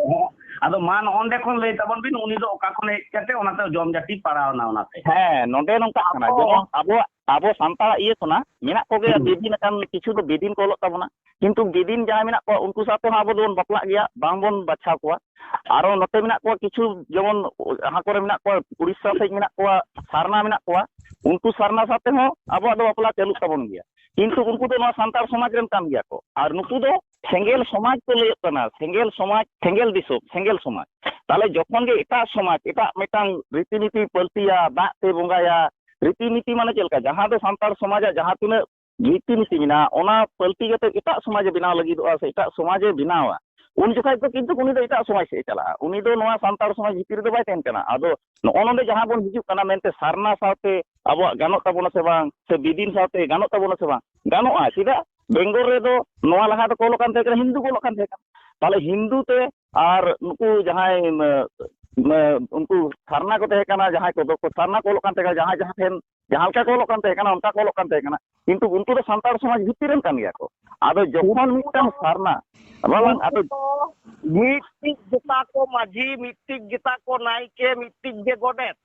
ᱟᱫᱚ ᱢᱟ ᱱᱚᱜᱼᱚ ᱱᱚᱸᱰᱮ ᱠᱷᱚᱱ ᱞᱟᱹᱭ ᱛᱟᱵᱚᱱ ᱵᱤᱱ, ᱩᱱᱤ ᱫᱚ ᱚᱠᱟ ᱠᱷᱚᱱ ᱦᱮᱡ ᱠᱟᱛᱮ ᱚᱱᱟᱛᱮ ᱡᱚᱢ ᱡᱟᱹᱛᱤ ᱯᱟᱲᱟᱣ ᱮᱱᱟ ᱚᱱᱟᱛᱮ? ᱦᱮᱸ, ᱱᱚᱸᱰᱮ ᱱᱚᱝᱠᱟᱜ ᱠᱟᱱᱟ, ᱟᱵᱚ ᱡᱮᱢᱚᱱ ᱟᱵᱚᱣᱟᱜ, ᱟᱵᱚ ᱥᱟᱱᱛᱟᱲᱟᱜ ᱤᱭᱟᱹ ᱠᱷᱚᱱᱟᱜ ᱢᱮᱱᱟᱜ ᱠᱚᱜᱮᱭᱟ ᱦᱩᱸ᱾ ᱵᱤᱫᱤᱱ ᱟᱠᱟᱱ, ᱠᱤᱪᱷᱩ ᱫᱚ ᱵᱤᱫᱤᱱ ᱠᱚ ᱚᱞᱚᱜ ᱛᱟᱵᱚᱱᱟ, ᱠᱤᱱᱛᱩ ᱵᱤᱫᱤᱱ ᱡᱟᱦᱟᱸᱭ ᱢᱮᱱᱟᱜ ᱠᱚᱣᱟ ᱩᱱᱠᱩ ᱥᱟᱶᱛᱮ ᱦᱚᱸ ᱟᱵᱚ ᱫᱚᱵᱚᱱ ᱵᱟᱯᱞᱟᱜ ᱜᱮᱭᱟ, ᱵᱟᱝᱵᱚᱱ ᱵᱟᱪᱷᱟᱣ ᱠᱚᱣᱟ᱾ ᱟᱨᱚ ᱱᱚᱛᱮ ᱢᱮᱱᱟᱜ ᱠᱚᱣᱟ ᱠᱤᱪᱷᱩ, ᱡᱮᱢᱚᱱ ᱡᱟᱦᱟᱸ ᱠᱚᱨᱮ ᱢᱮᱱᱟᱜ ᱠᱚᱣᱟ, ᱩᱲᱤᱥᱥᱟ ᱥᱮᱫ ᱢᱮᱱᱟᱜ ᱠᱚᱣᱟ, ᱥᱟᱨᱱᱟ ᱢᱮᱱᱟᱜ ᱠᱚᱣᱟ, ᱩᱱᱠᱩ ᱥᱟᱨᱱᱟ ᱥᱟᱶᱛᱮ ᱦᱚᱸ ᱟᱵᱚᱣᱟᱜ ᱫᱚ ᱵᱟᱯᱞᱟ ᱪᱟᱹᱞᱩᱜ ᱛᱟᱵᱚᱱ ᱜᱮᱭᱟ᱾ ᱠᱤᱱᱛᱩ ᱩᱱᱠᱩ ᱫᱚ ᱱᱚᱣᱟ ᱥᱟᱱᱛᱟᱲ ᱥᱚᱢᱟᱡᱽ ᱨᱮᱱ ᱠᱟᱱ ᱜᱮᱭᱟ ᱠᱚ, ᱟᱨ ᱱᱩᱠᱩ ᱫᱚ ᱥᱮᱸᱜᱮᱞ ᱥᱚᱢᱟᱡᱽ ᱠᱚ ᱞᱟᱹᱭᱚᱜ ᱠᱟᱱᱟ, ᱥᱮᱸᱜᱮᱞ ᱥᱚᱢᱟᱡᱽ, ᱥᱮᱸᱜᱮᱞ ᱫᱤᱥᱚᱢ, ᱥᱮᱸᱜᱮᱞ ᱥᱚᱢᱟᱡᱽ᱾ ᱛᱟᱦᱞᱮ ᱡᱚᱠᱷᱚᱱ ᱜᱮ ᱮᱴᱟᱜ ᱥᱚᱢᱟᱡᱽ ᱮᱴᱟᱜ ᱢᱤᱫᱴᱟᱝ ᱨᱤᱛᱤᱱᱤᱛᱤ ᱯᱟᱹᱞᱴᱤᱭᱟ, ᱫᱟᱜ ᱛᱮ ᱵᱚᱸᱜᱟᱭᱟ, ᱨᱤᱛᱤᱱᱤᱛᱤ ᱢᱟᱱᱮ ᱪᱮᱫ ᱞᱮᱠᱟ, ᱡᱟᱦᱟᱸ ᱫᱚ ᱥᱟᱱᱛᱟᱲ ᱥᱚᱢᱟᱡᱟᱜ ᱡᱟᱦᱟᱸ ᱛᱤᱱᱟᱹᱜ ᱨᱤᱛᱤᱱᱤᱛᱤ ᱢᱮᱱᱟᱜᱼᱟ, ᱚᱱᱟ ᱯᱟᱹᱞᱴᱤ ᱠᱟᱛᱮ ᱮᱴᱟᱜ ᱥᱚᱢᱟᱡᱽ ᱮ ᱵᱮᱱᱟᱣ ᱞᱟᱹᱜᱤᱫᱚᱜᱼᱟ ᱥᱮ ᱮᱴᱟᱜ ᱥᱚᱢᱟᱡᱽ ᱮ ᱵᱮᱱᱟᱣᱟ, ᱩᱱ ᱡᱚᱠᱷᱟᱡ ᱫᱚ ᱠᱤᱱᱛᱩ ᱩᱱᱤ ᱫᱚ ᱮᱴᱟᱜ ᱥᱚᱢᱟᱡᱽ ᱥᱮᱫ ᱮ ᱪᱟᱞᱟᱜᱼᱟ, ᱩᱱᱤ ᱫᱚ ᱱᱚᱣᱟ ᱥᱟᱱᱛᱟᱲ ᱥᱚᱢᱟᱡᱽ ᱵᱷᱤᱛᱤᱨ ᱨᱮᱫᱚ ᱵᱟᱭ ᱛᱟᱦᱮᱱ ᱠᱟᱱᱟ᱾ ᱟᱫᱚ ᱱᱚᱜᱼᱚ ᱱᱚᱰᱮ ᱡᱟᱦᱟᱸ ᱵᱚᱱ ᱦᱤᱡᱩᱜ ᱠᱟᱱᱟ ᱢᱮᱱᱛᱮ, ᱥᱟᱨᱱᱟ ᱥᱟᱶᱛᱮ ᱟᱵᱚᱣᱟᱜ ᱜᱟᱱᱚᱜ ᱛᱟᱵᱚᱱᱟ ᱥᱮ ᱵᱟᱝ, ᱥᱮ ᱵᱤᱫᱤᱱ ᱥᱟᱶᱛᱮ ᱜᱟᱱᱚᱜ ᱛᱟᱵᱚᱱᱟ ᱥᱮ ᱵᱟᱝ, ᱜᱟᱱᱚᱜᱼᱟ᱾ ᱪᱮᱫᱟᱜ? ᱵᱮᱝᱜᱚᱞ ᱨᱮᱫᱚ ᱱᱚᱣᱟ ᱞᱟᱦᱟ ᱫᱚᱠᱚ ᱚᱞᱚᱜ ᱠᱟᱱ ᱛᱟᱦᱮᱸ ᱠᱟᱱᱟ, ᱦᱤᱱᱫᱩ ᱠᱚ ᱚᱞᱚᱜ ᱠᱟᱱ ᱛᱟᱦᱮᱸ ᱠᱟᱱᱟ᱾ ᱛᱟᱦᱞᱮ ᱦᱤᱱᱫᱩ ᱛᱮ ᱟᱨ ᱱᱩᱠᱩ ᱡᱟᱦᱟᱸᱭ, ᱢ, ᱢ, ᱩᱱᱠᱩ ᱥᱟᱨᱱᱟ ᱠᱚ ᱛᱟᱦᱮᱸ ᱠᱟᱱᱟ, ᱡᱟᱦᱟᱸᱭ ᱠᱚᱫᱚ ᱠᱚ ᱥᱟᱨᱱᱟ ᱠᱚ ᱚᱞᱚᱜ ᱠᱟᱱ ᱛᱟᱦᱮᱸ ᱠᱟᱱᱟ, ᱡᱟᱦᱟᱸ ᱡᱟᱦᱟᱸ ᱴᱷᱮᱱ ᱡᱟᱦᱟᱸ ᱞᱮᱠᱟ ᱠᱚ ᱚᱞᱚᱜ ᱠᱟᱱ ᱛᱟᱦᱮᱸ ᱠᱟᱱᱟ, ᱚᱱᱠᱟ ᱠᱚ ᱚᱞᱚᱜ ᱠᱟᱱ ᱛᱟᱦᱮᱸ ᱠᱟᱱᱟ, ᱠᱤᱱᱛᱩ ᱩᱱᱠᱩ ᱫᱚ ᱥᱟᱱᱛᱟᱲ ᱥᱚᱢᱟᱡᱽ ᱵᱷᱤᱛᱤᱨ ᱨᱮᱱ ᱠᱟᱱ ᱜᱮᱭᱟ ᱠᱚ᱾ ᱟᱫᱚ ᱡᱚᱠᱷᱚᱱ ᱢᱤᱫᱴᱟᱝ ᱥᱟᱨᱱᱟ, ᱵᱟᱝ, ᱵᱟᱝ, ᱟᱫᱚ ᱩᱱᱠᱩ ᱫᱚ ᱢᱤᱫᱴᱤᱡ ᱜᱮᱛᱟ ᱠᱚ ᱢᱟᱹᱡᱷᱤ, ᱢᱤᱫᱴᱤᱡ ᱜᱮᱛᱟ ᱠᱚ ᱱᱟᱭᱠᱮ, ᱢᱤᱫᱴᱤᱡ ᱜᱮ ᱜᱚᱰᱮᱛ,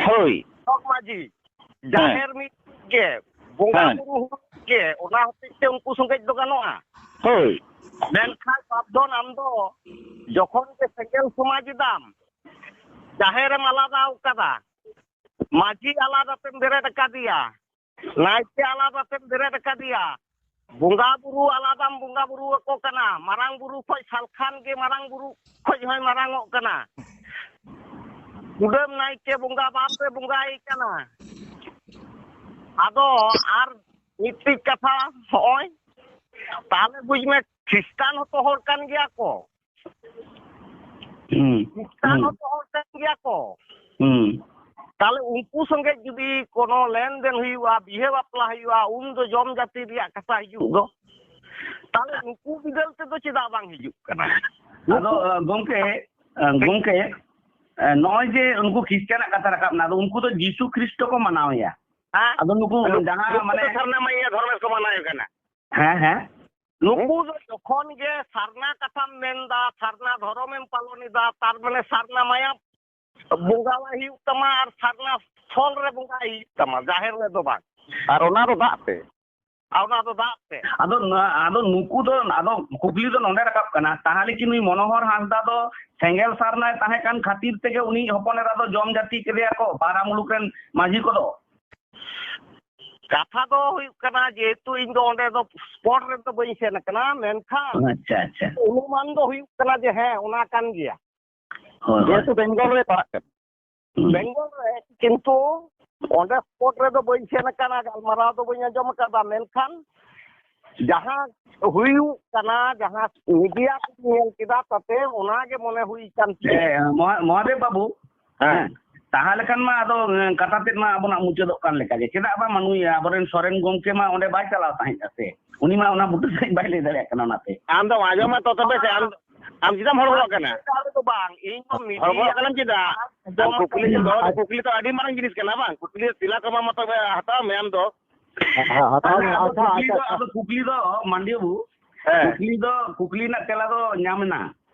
ᱦᱳᱭ, ᱡᱚᱜᱽ ᱢᱟᱹᱡᱷᱤ, ᱡᱟᱦᱮᱨ ᱢᱤᱫᱴᱤᱡ ᱜᱮ, ᱵᱚᱸᱜᱟ ᱦᱮᱸ᱾ ᱵᱩᱨᱩ ᱦᱚᱸ ᱢᱤᱫ ᱜᱮ, ᱚᱱᱟ ᱦᱚᱛᱮᱡ ᱛᱮ ᱩᱱᱠᱩ ᱥᱚᱸᱜᱮᱡ ᱫᱚ ᱜᱟᱱᱚᱜᱼᱟ᱾ ᱦᱳᱭ, ᱢᱮᱱᱠᱷᱟᱱ ᱥᱟᱵᱫᱷᱚᱱ, ᱟᱢ ᱫᱚ ᱡᱚᱠᱷᱚᱱ ᱜᱮ ᱥᱮᱸᱜᱮᱞ ᱥᱚᱢᱟᱡᱽ ᱮᱫᱟᱢ, ᱡᱟᱦᱮᱨ ᱮᱢ ᱟᱞᱟᱫᱟ ᱟᱠᱟᱫᱟ, ᱢᱟᱹᱡᱷᱤ ᱟᱞᱟᱫᱟ ᱛᱮᱢ ᱵᱮᱨᱮᱫ ᱟᱠᱟᱫᱮᱭᱟ, ᱱᱟᱭᱠᱮ ᱟᱞᱟᱫᱟ ᱛᱮᱢ ᱵᱮᱨᱮᱫ ᱟᱠᱟᱫᱮᱭᱟ, ᱵᱚᱸᱜᱟ ᱵᱩᱨᱩ ᱟᱞᱟᱫᱟᱢ ᱵᱚᱸᱜᱟ ᱵᱩᱨᱩ ᱟᱠᱚ ᱠᱟᱱᱟ, ᱢᱟᱨᱟᱝ ᱵᱩᱨᱩ ᱠᱷᱚᱡ ᱥᱟᱞᱠᱷᱟᱱ ᱜᱮ ᱢᱟᱨᱟᱝ ᱵᱩᱨᱩ ᱠᱷᱚᱡ ᱦᱚᱸᱭ ᱢᱟᱨᱟᱝᱚᱜ ᱠᱟᱱᱟ, ᱠᱩᱰᱟᱹᱢ ᱱᱟᱭᱠᱮ ᱵᱚᱸᱜᱟ ᱵᱟᱯ ᱨᱮ ᱵᱚᱸᱜᱟᱭ ᱠᱟᱱᱟ᱾ ᱟᱫᱚ ᱟᱨ ᱢᱤᱫᱴᱤᱡ ᱠᱟᱛᱷᱟ, ᱦᱚᱸᱜᱼᱚᱭ ᱛᱟᱦᱞᱮ ᱵᱩᱡᱽ ᱢᱮ, ᱠᱷᱨᱤᱥᱴᱟᱱ ᱦᱚᱸᱛᱚ ᱦᱚᱲ ᱠᱟᱱ ᱜᱮᱭᱟ ᱠᱚ᱾ ᱦᱩᱸ, ᱠᱷᱨᱤᱥᱴᱟᱱ ᱦᱩᱸ, ᱦᱚᱸᱛᱚ ᱦᱚᱲ ᱠᱟᱱ ᱜᱮᱭᱟ ᱠᱚ᱾ ᱦᱩᱸ᱾ ᱛᱟᱦᱞᱮ ᱩᱱᱠᱩ ᱥᱚᱸᱜᱮ ᱡᱩᱫᱤ ᱠᱳᱱᱳ ᱞᱮᱱᱫᱮᱱ ᱦᱩᱭᱩᱜᱼᱟ, ᱵᱤᱦᱟᱹ ᱵᱟᱯᱞᱟ ᱦᱩᱭᱩᱜᱼᱟ, ᱩᱱ ᱫᱚ ᱡᱚᱢ ᱡᱟᱹᱛᱤ ᱨᱮᱭᱟᱜ ᱠᱟᱛᱷᱟ ᱦᱤᱡᱩᱜ ᱫᱚ, ᱛᱟᱦᱞᱮ ᱩᱱᱠᱩ ᱵᱤᱫᱟᱹᱞ ᱛᱮᱫᱚ ᱪᱮᱫᱟᱜ ᱵᱟᱝ ᱦᱤᱡᱩᱜ ᱠᱟᱱᱟ? ᱟᱫᱚ, ᱱᱩᱠᱩ ᱟ, ᱜᱚᱝᱠᱮ, ᱟ, ᱜᱚᱝᱠᱮ, ᱟ, ᱱᱚᱜᱼᱚᱭ ᱡᱮ ᱩᱱᱠᱩ ᱠᱷᱨᱤᱥᱴᱟᱱᱟᱜ ᱠᱟᱛᱷᱟ ᱨᱟᱠᱟᱵ ᱮᱱᱟ, ᱟᱫᱚ ᱩᱱᱠᱩ ᱫᱚ ᱡᱤᱥᱩ ᱠᱷᱨᱤᱥᱴᱚ ᱠᱚ ᱢᱟᱱᱟᱣᱮᱭᱟ᱾ ᱦᱮᱸ? ᱟᱫᱚ ᱱᱩᱠᱩ ᱱᱩᱠᱩ ᱡᱟᱦᱟᱸ ᱱᱩᱠᱩ ᱢᱟᱱᱮ ᱫᱚ ᱥᱟᱨᱱᱟ ᱢᱟᱹᱭᱤᱭᱟᱹ ᱫᱷᱚᱨᱢᱮᱥ ᱠᱚ ᱢᱟᱱᱟᱣᱮ ᱠᱟᱱᱟ᱾ ᱦᱮᱸ, ᱦᱮᱸ᱾ ᱱᱩᱠᱩ ᱫᱚ ᱡᱚᱠᱷᱚᱱ ᱜᱮ ᱥᱟᱨᱱᱟ ᱠᱟᱛᱷᱟᱢ ᱢᱮᱱᱫᱟ, ᱥᱟᱨᱱᱟ ᱫᱷᱚᱨᱚᱢᱮᱢ ᱯᱟᱞᱚᱱ ᱮᱫᱟ, ᱛᱟᱨ ᱢᱟᱱᱮ ᱥᱟᱨᱱᱟ ᱢᱟᱭᱟᱢ ᱵᱚᱸᱜᱟᱣᱟᱭ ᱦᱩᱭᱩᱜ ᱛᱟᱢᱟ ᱟᱨ ᱥᱟᱨᱱᱟ ᱥᱚᱞ ᱨᱮ ᱵᱚᱸᱜᱟᱭ ᱦᱩᱭᱩᱜ ᱛᱟᱢᱟ, ᱡᱟᱦᱮᱨ ᱨᱮᱫᱚ ᱵᱟᱝ᱾ ᱟᱨ ᱚᱱᱟ ᱫᱚ ᱫᱟᱜ ᱛᱮ᱾ ᱟᱨ ᱚᱱᱟ ᱫᱚ ᱫᱟᱜ ᱛᱮ᱾ ᱟᱫᱚ ᱱᱚᱣᱟ, ᱟᱫᱚ ᱱᱩᱠᱩ ᱫᱚ, ᱟᱫᱚ ᱠᱩᱠᱞᱤ ᱫᱚ ᱱᱚᱰᱮ ᱨᱟᱠᱟᱵ ᱠᱟᱱᱟ, ᱛᱟᱦᱚᱞᱮ ᱠᱤ ᱱᱩᱭ ᱢᱚᱱᱳᱦᱚᱨ ᱦᱟᱸᱥᱫᱟ ᱫᱚ ᱥᱮᱸᱜᱮᱞ ᱥᱟᱨᱱᱟᱭ ᱛᱟᱦᱮᱸ ᱠᱟᱱ ᱠᱷᱟᱹᱛᱤᱨ ᱛᱮᱜᱮ ᱩᱱᱤ ᱦᱚᱯᱚᱱ ᱮᱨᱟ ᱫᱚ ᱡᱚᱢ ᱡᱟᱹᱛᱤ ᱠᱮᱫᱮᱭᱟ ᱠᱚ ᱵᱟᱨᱟ ᱢᱩᱞᱩᱠ ᱨᱮᱱ ᱢᱟᱹᱡᱷᱤ ᱠᱚᱫᱚ? ᱠᱟᱛᱷᱟ ᱫᱚ ᱦᱩᱭᱩᱜ ᱠᱟᱱᱟ, ᱡᱮᱦᱮᱛᱩ ᱤᱧ ᱫᱚ ᱚᱸᱰᱮ ᱫᱚ ᱥᱯᱚᱴ ᱨᱮᱫᱚ ᱵᱟᱹᱧ ᱥᱮᱱ ᱟᱠᱟᱱᱟ, ᱢᱮᱱᱠᱷᱟᱱ ᱟᱪᱪᱷᱟ, ᱟᱪᱪᱷᱟ᱾ ᱚᱱᱩᱢᱟᱱ ᱫᱚ ᱦᱩᱭᱩᱜ ᱠᱟᱱᱟ ᱡᱮ ᱦᱮᱸ, ᱚᱱᱟ ᱠᱟᱱ ᱜᱮᱭᱟ᱾ ᱦᱳᱭ, ᱦᱳᱭ᱾ ᱡᱮᱦᱮᱛᱩ ᱵᱮᱝᱜᱚᱞ ᱨᱮ ᱯᱟᱲᱟᱜ ᱠᱟᱱᱟ᱾ ᱦᱩᱸ᱾ ᱵᱮᱝᱜᱚᱞ ᱨᱮ, ᱠᱤᱱᱛᱩ ᱚᱸᱰᱮ ᱥᱯᱚᱴ ᱨᱮᱫᱚ ᱵᱟᱹᱧ ᱥᱮᱱ ᱟᱠᱟᱱᱟ, ᱜᱟᱞᱢᱟᱨᱟᱣ ᱫᱚ ᱵᱟᱹᱧ ᱟᱸᱡᱚᱢ ᱟᱠᱟᱫᱟ, ᱢᱮᱱᱠᱷᱟᱱ ᱡᱟᱦᱟᱸ ᱦᱩᱭᱩᱜ ᱠᱟᱱᱟ, ᱡᱟᱦᱟᱸ ᱢᱤᱰᱤᱭᱟ ᱠᱚᱧ ᱧᱮᱞ ᱠᱮᱫᱟ, ᱛᱟᱛᱮ ᱚᱱᱟ ᱜᱮ ᱢᱚᱱᱮ ᱦᱩᱭ ᱠᱟᱱ ᱛᱤᱧᱟᱹ᱾ ᱮ, ᱢᱚᱦᱟ-, ᱢᱚᱦᱟᱫᱮᱵ ᱵᱟᱹᱵᱩ, ᱦᱮᱸ᱾ ᱦᱮᱸ, ᱛᱟᱦᱚᱞᱮ ᱠᱷᱟᱱ ᱢᱟ ᱟᱫᱚ, ᱮ, ᱠᱟᱛᱷᱟ ᱛᱮᱫ ᱢᱟ ᱟᱵᱚᱱᱟᱜ ᱢᱩᱪᱟᱹᱫᱚᱜ ᱠᱟᱱ ᱞᱮᱠᱟ ᱜᱮ᱾ ᱪᱮᱫᱟᱜ ᱵᱟᱝ ᱱᱩᱭ ᱟᱵᱚᱨᱮᱱ ᱥᱚᱨᱮᱱ ᱜᱚᱢᱠᱮ ᱢᱟ ᱚᱸᱰᱮ ᱵᱟᱭ ᱪᱟᱞᱟᱣ ᱛᱟᱦᱮᱸᱫ ᱥᱮ? ᱩᱱᱤ ᱢᱟ ᱚᱱᱟ ᱵᱩᱴᱟᱹ ᱥᱟᱺᱦᱤᱡ ᱵᱟᱭ ᱞᱟᱹᱭ ᱫᱟᱲᱮᱭᱟᱜ ᱠᱟᱱᱟ ᱚᱱᱟᱛᱮ᱾ ᱟᱢ ᱫᱚᱢ ᱟᱸᱡᱚᱢᱟ ᱛᱚ ᱛᱚᱵᱮ ᱥᱮ, ᱟᱢ, ᱟᱢ ᱪᱮᱫᱟᱜ ᱮᱢ ᱦᱚᱲᱵᱚᱲᱚᱜ ᱠᱟᱱᱟ? ᱟᱞᱮ ᱫᱚ ᱵᱟᱝ, ᱤᱧ ᱫᱚ ᱢᱤᱰᱤᱭᱟ ᱦᱚᱲᱵᱚᱲᱚᱜ ᱠᱟᱱᱟᱢ ᱪᱮᱫᱟᱜ? ᱟᱢ ᱠᱩᱠᱞᱤ ᱫᱚ, ᱠᱩᱠᱞᱤ ᱫᱚ ᱟᱹᱰᱤ ᱢᱟᱨᱟᱝ ᱡᱤᱱᱤᱥ ᱠᱟᱱᱟ ᱵᱟᱝ? ᱠᱩᱠᱞᱤ ᱛᱮᱞᱟ ᱠᱚᱢᱟ ᱢᱟ ᱛᱚᱵᱮ ᱦᱟᱛᱟᱣ ᱢᱮ ᱟᱢ ᱫᱚ᱾ ᱦᱮᱸ, ᱦᱟᱛᱟᱣ ᱢᱮ᱾ ᱟᱫᱚ ᱟᱪᱪᱷᱟ, ᱠᱩᱠᱞᱤ ᱟᱪᱪᱷᱟ, ᱫᱚ, ᱟᱪᱪᱷᱟ᱾ ᱟᱫᱚ ᱠᱩᱠᱞᱤ ᱫᱚ, ᱢᱟᱱᱰᱤ ᱵᱟᱹᱵᱩ, ᱦᱮᱸ᱾ ᱠᱩᱠᱞᱤ ᱫᱚ, ᱠᱩᱠᱞᱤ ᱨᱮᱱᱟᱜ ᱛᱮᱞᱟ ᱫᱚ ᱧᱟᱢ ᱮᱱᱟ᱾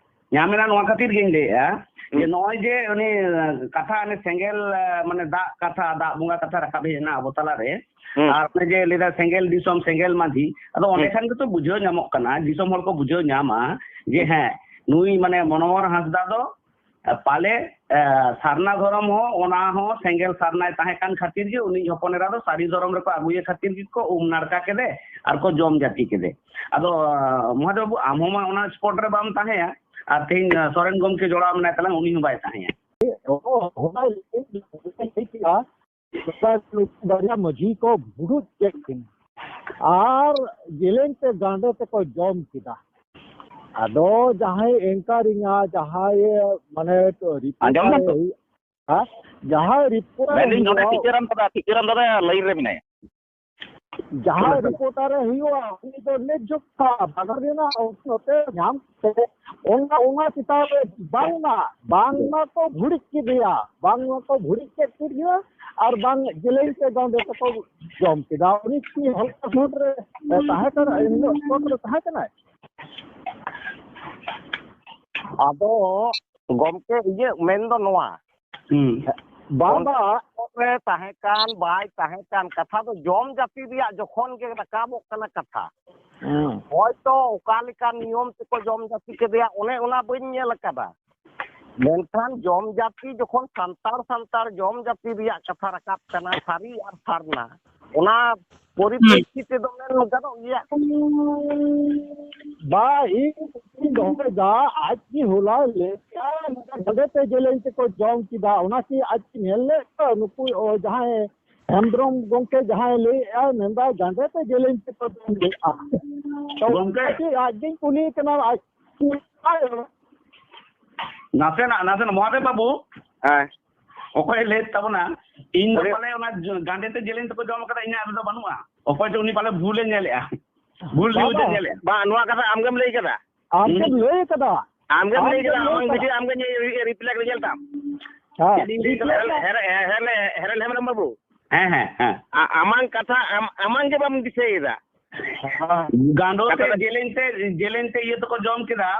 ᱧᱟᱢ ᱮᱱᱟ ᱱᱚᱣᱟ ᱠᱷᱟᱹᱛᱤᱨ ᱜᱤᱧ ᱞᱟᱹᱭᱮᱫᱼᱟ, ᱡᱮ ᱦᱩᱸ᱾ ᱱᱚᱜᱼᱚᱭ ᱡᱮ ᱩᱱᱤ, ᱟᱸ, ᱠᱟᱛᱷᱟ, ᱚᱱᱮ ᱥᱮᱸᱜᱮᱞ, ᱟᱸ, ᱢᱟᱱᱮ ᱫᱟᱜ ᱠᱟᱛᱷᱟ, ᱫᱟᱜ ᱵᱚᱸᱜᱟ ᱠᱟᱛᱷᱟ ᱨᱟᱠᱟᱵ ᱦᱮᱡ ᱮᱱᱟ ᱟᱵᱚ ᱛᱟᱞᱟᱨᱮ, ᱦᱩᱸ᱾ ᱟᱨ ᱚᱱᱮ ᱡᱮ ᱞᱟᱹᱭᱫᱟ ᱥᱮᱸᱜᱮᱞ ᱫᱤᱥᱚᱢ, ᱥᱮᱸᱜᱮᱞ ᱢᱟᱹᱡᱷᱤ, ᱟᱫᱚ ᱚᱸᱰᱮ ᱦᱩᱸ᱾ ᱠᱷᱟᱱ ᱜᱮᱛᱚ ᱵᱩᱡᱷᱟᱹᱣ ᱧᱟᱢᱚᱜ ᱠᱟᱱᱟ, ᱫᱤᱥᱚᱢ ᱦᱚᱲ ᱠᱚ ᱵᱩᱡᱷᱟᱹᱣ ᱧᱟᱢᱟ ᱡᱮ ᱦᱩᱸ᱾ ᱦᱮᱸ, ᱱᱩᱭ ᱢᱟᱱᱮ ᱢᱚᱱᱳᱦᱚᱨ ᱦᱟᱸᱥᱫᱟ ᱫᱚ ᱯᱟᱞᱮ, ᱮ, ᱥᱟᱨᱱᱟ ᱫᱷᱚᱨᱚᱢ ᱦᱚᱸ, ᱚᱱᱟ ᱦᱚᱸ ᱥᱮᱸᱜᱮᱞ ᱥᱟᱨᱱᱟᱭ ᱛᱟᱦᱮᱸ ᱠᱟᱱ ᱠᱷᱟᱹᱛᱤᱨ ᱜᱮ ᱩᱱᱤ ᱦᱚᱯᱚᱱ ᱮᱨᱟ ᱫᱚ ᱥᱟᱹᱨᱤ ᱫᱷᱚᱨᱚᱢ ᱨᱮᱠᱚ ᱟᱹᱜᱩᱭᱮ ᱠᱷᱟᱹᱛᱤᱨ ᱜᱮᱠᱚ ᱩᱢ ᱱᱟᱲᱠᱟ ᱠᱮᱫᱮ ᱟᱨ ᱠᱚ ᱡᱚᱢ ᱡᱟᱹᱛᱤ ᱠᱮᱫᱮ᱾ ᱟᱫᱚ, ᱮ, ᱢᱚᱦᱟᱫᱮᱵ ᱵᱟᱹᱵᱩ, ᱟᱢ ᱦᱚᱸ ᱢᱟ ᱚᱱᱟ ᱥᱯᱚᱴ ᱨᱮ ᱵᱟᱢ ᱛᱟᱦᱮᱸᱭᱟ, ᱟᱨ ᱛᱮᱦᱮᱧ, ᱮ, ᱥᱚᱨᱮᱱ ᱜᱚᱢᱠᱮ ᱡᱚᱲᱟᱣ ᱢᱮᱱᱟᱭ ᱛᱟᱞᱟᱝ, ᱩᱱᱤ ᱦᱚᱸ ᱵᱟᱭ ᱛᱟᱦᱮᱸᱭᱟ᱾ ᱚ, ᱦᱚᱞᱟᱭ ᱞᱟᱹᱭ ᱠᱮᱫᱟ, ᱵᱟᱨᱭᱟ ᱢᱟᱹᱡᱷᱤ ᱠᱚ ᱵᱩᱰᱩᱡ ᱠᱮᱫ ᱠᱤᱱᱟ᱾ ᱟᱨ ᱡᱮᱞᱮᱧ ᱛᱮ ᱜᱟᱸᱰᱮ ᱛᱮᱠᱚ ᱡᱚᱢ ᱠᱮᱫᱟ᱾ ᱟᱫᱚ ᱡᱟᱦᱟᱸᱭ ᱮᱝᱠᱟᱨᱤᱝᱟ, ᱡᱟᱦᱟᱸᱭ ᱢᱟᱱᱮ ᱨᱤᱯᱳᱨᱴᱟᱨ ᱟᱸᱡᱚᱢ ᱫᱟᱢ ᱛᱚ? ᱦᱩᱭᱩᱜ-, ᱦᱮᱸ? ᱡᱟᱦᱟᱸᱭ ᱨᱤᱯᱳᱨᱴᱟᱨ ᱢᱮᱱᱫᱟᱹᱧ ᱱᱚᱰᱮ ᱦᱩᱭᱩᱜᱼᱟ, ᱴᱤᱠᱟᱹᱨᱟᱢ ᱫᱟᱫᱟ, ᱴᱤᱠᱟᱹᱨᱟᱢ ᱫᱟᱫᱟ ᱞᱟᱭᱤᱱ ᱨᱮ ᱢᱮᱱᱟᱭᱟ᱾ ᱡᱟᱦᱟᱸᱭ ᱨᱤᱯᱳᱨᱴᱟᱨᱮ ᱦᱩᱭᱩᱜᱼᱟ, ᱩᱱᱤ ᱫᱚ ᱱᱤᱡ ᱡᱚᱠᱷᱟ ᱵᱟᱜᱟᱱ ᱨᱮᱱᱟᱜ ᱚᱠᱛᱚ ᱱᱚᱛᱮ ᱧᱟᱢ ᱠᱟᱛᱮ ᱚᱱᱟ, ᱚᱱᱟ ᱪᱮᱛᱟᱱ ᱨᱮ ᱵᱟᱝᱢᱟ, ᱵᱟᱝᱢᱟ ᱠᱚ ᱵᱷᱩᱲᱤᱡ ᱠᱮᱫᱮᱭᱟ, ᱵᱟᱝᱢᱟ ᱠᱚ ᱵᱷᱩᱲᱤᱡ ᱠᱮᱫ ᱠᱮᱫᱮᱭᱟ, ᱟᱨ ᱵᱟᱝ ᱡᱮᱞᱮᱧ ᱛᱮ ᱜᱟᱸᱰᱮ ᱛᱮᱠᱚ ᱡᱚᱢ ᱠᱮᱫᱟ᱾ ᱩᱱᱤ ᱠᱤ ᱦᱚᱞᱠᱟ ᱥᱩᱴ ᱨᱮ ᱛᱟᱦᱮᱸ ᱠᱟᱱᱟ, ᱮᱱ ᱦᱤᱞᱳᱜ ᱥᱯᱚᱴ ᱨᱮ ᱛᱟᱦᱮᱸ ᱠᱟᱱᱟᱭ? ᱟᱫᱚ ᱜᱚᱢᱠᱮ, ᱤᱧᱟᱹᱜ ᱢᱮᱱ ᱫᱚ ᱱᱚᱣᱟ, ᱦᱩᱸ᱾ ᱵᱟᱝ, ᱚᱱᱟ ᱵᱟᱝ᱾ ᱨᱮ ᱛᱟᱦᱮᱸ ᱠᱟᱱ ᱵᱟᱭ ᱛᱟᱦᱮᱸ ᱠᱟᱱ ᱠᱟᱛᱷᱟ ᱫᱚ ᱡᱚᱢ ᱡᱟᱹᱛᱤ ᱨᱮᱭᱟᱜ ᱡᱚᱠᱷᱚᱱ ᱜᱮ ᱨᱟᱠᱟᱵᱚᱜ ᱠᱟᱱᱟ ᱠᱟᱛᱷᱟ, ᱦᱩᱸ᱾ ᱦᱚᱭᱛᱚ ᱚᱠᱟ ᱞᱮᱠᱟᱱ ᱱᱤᱭᱚᱢ ᱛᱮᱠᱚ ᱡᱚᱢ ᱡᱟᱹᱛᱤ ᱠᱮᱫᱮᱭᱟ, ᱚᱱᱮ ᱚᱱᱟ ᱵᱟᱹᱧ ᱧᱮᱞ ᱟᱠᱟᱫᱟ᱾ ᱢᱮᱱᱠᱷᱟᱱ ᱡᱚᱢ ᱡᱟᱹᱛᱤ ᱡᱚᱠᱷᱚᱱ ᱥᱟᱱᱛᱟᱲ, ᱥᱟᱱᱛᱟᱲ ᱡᱚᱢ ᱡᱟᱹᱛᱤ ᱨᱮᱭᱟᱜ ᱠᱟᱛᱷᱟ ᱨᱟᱠᱟᱵ ᱠᱟᱱᱟ, ᱥᱟᱹᱨᱤ ᱟᱨ ᱥᱟᱨᱱᱟ, ᱚᱱᱟ ᱯᱚᱨᱤᱯᱨᱮᱠᱠᱷᱤᱛ ᱛᱮᱫᱚ ᱢᱮᱱ ᱜᱟᱱᱚᱜ ᱜᱮᱭᱟ᱾ ᱵᱟ, ᱤᱧ ᱠᱩᱠᱞᱤᱧ ᱫᱚᱦᱚᱭᱮᱫᱟ, ᱟᱡ ᱠᱤ ᱦᱚᱞᱟᱭ ᱞᱟᱹᱭ ᱠᱮᱫᱟ, ᱱᱚᱝᱠᱟ ᱜᱟᱸᱰᱮ ᱛᱮ ᱡᱮᱞᱮᱧ ᱛᱮᱠᱚ ᱡᱚᱢ ᱠᱮᱫᱟ, ᱚᱱᱟ ᱠᱤ ᱟᱡ ᱠᱤ ᱧᱮᱞ ᱞᱮᱫ ᱠᱚᱣᱟ? ᱱᱩᱠᱩ, ᱚ, ᱡᱟᱦᱟᱸᱭ ᱦᱮᱢᱵᱽᱨᱚᱢ ᱜᱚᱢᱠᱮ ᱡᱟᱦᱟᱸᱭ ᱞᱟᱹᱭᱮᱫᱼᱟ, ᱢᱮᱱᱫᱟ ᱜᱟᱸᱰᱮ ᱛᱮ ᱡᱮᱞᱮᱧ ᱛᱮᱠᱚ ᱡᱚᱢ ᱞᱮᱫᱼᱟ᱾ ᱛᱚ, ᱜᱚᱢᱠᱮ᱾ ᱟᱡ ᱜᱮ, ᱟᱡ ᱜᱤᱧ ᱠᱩᱞᱤᱭᱮ ᱠᱟᱱᱟ, ᱟᱡ ᱱᱟᱥᱮᱱᱟᱜ, ᱱᱟᱥᱮᱱᱟᱜ, ᱢᱚᱦᱟᱫᱮᱵ ᱵᱟᱹᱵᱩ᱾ ᱦᱮᱸ᱾ ᱚᱠᱚᱭᱮ ᱞᱟᱹᱭᱮᱫ ᱛᱟᱵᱚᱱᱟ? ᱤᱧ ᱫᱚ ᱩᱱᱤ ᱯᱟᱞᱮ ᱚᱱᱟ ᱡᱚ-, ᱜᱟᱸᱰᱮ ᱛᱮ ᱡᱮᱞᱮᱧ ᱛᱮᱠᱚ ᱡᱚᱢ ᱠᱟᱫᱟ, ᱤᱧᱟᱹᱜ ᱨᱮᱫᱚ ᱵᱟᱹᱱᱩᱜᱼᱟ᱾ ᱚᱠᱚᱭ ᱪᱚ ᱩᱱᱤ ᱯᱟᱞᱮ ᱵᱷᱩᱞᱮ ᱧᱮᱞᱮᱜᱼᱟ᱾ ᱵᱷᱩᱞ ᱵᱟᱝ, ᱱᱤᱭᱩᱡᱽ ᱮ ᱵᱟᱝ᱾ ᱧᱮᱞᱮᱜᱼᱟ᱾ ᱵᱟᱝ, ᱱᱚᱣᱟ ᱠᱟᱛᱷᱟ ᱟᱢᱜᱮᱢ ᱞᱟᱹᱭ ᱠᱟᱫᱟ᱾ ᱟᱢᱜᱮᱢ ᱦᱩᱸ᱾ ᱞᱟᱹᱭ ᱠᱟᱫᱟ᱾ ᱟᱢ ᱜᱮᱢ ᱟᱢ ᱞᱟᱹᱭ ᱜᱮᱢ ᱠᱟᱫᱟ, ᱞᱟᱹᱭ ᱟᱢᱟᱝ ᱠᱟᱫᱟ᱾ ᱵᱷᱤᱰᱤᱭᱳ ᱟᱢᱜᱮ ᱧᱮᱞ, ᱨᱤᱯᱞᱟᱭ ᱨᱮ ᱧᱮᱞ ᱛᱟᱢ᱾ ᱦᱮᱸ, ᱪᱮᱫ ᱤᱧ ᱞᱟᱹᱭ ᱠᱟᱫᱟ? ᱨᱤᱯᱞᱟᱭ᱾ ᱦᱮᱨᱮ-, ᱦᱮᱨᱮᱞ, ᱦᱮᱨᱮᱞ ᱦᱮᱢᱵᱨᱚᱢ ᱵᱟᱹᱵᱩ᱾ ᱦᱮᱸ, ᱦᱮᱸ, ᱦᱮᱸ᱾ ᱟ-, ᱟᱢᱟᱝ ᱠᱟᱛᱷᱟ ᱟᱢ, ᱟᱢᱟᱝ ᱜᱮ ᱵᱟᱢ ᱫᱤᱥᱟᱹᱭᱮᱫᱟ᱾ ᱦᱮᱸ᱾ ᱜᱟᱸᱰᱚ ᱠᱟᱛᱷᱟ ᱛᱮ ᱫᱚ ᱡᱮᱞᱮᱧ ᱛᱮ, ᱡᱮᱞᱮᱧ ᱛᱮ ᱤᱭᱟᱹ ᱛᱮᱠᱚ ᱡᱚᱢ ᱠᱮᱫᱟ,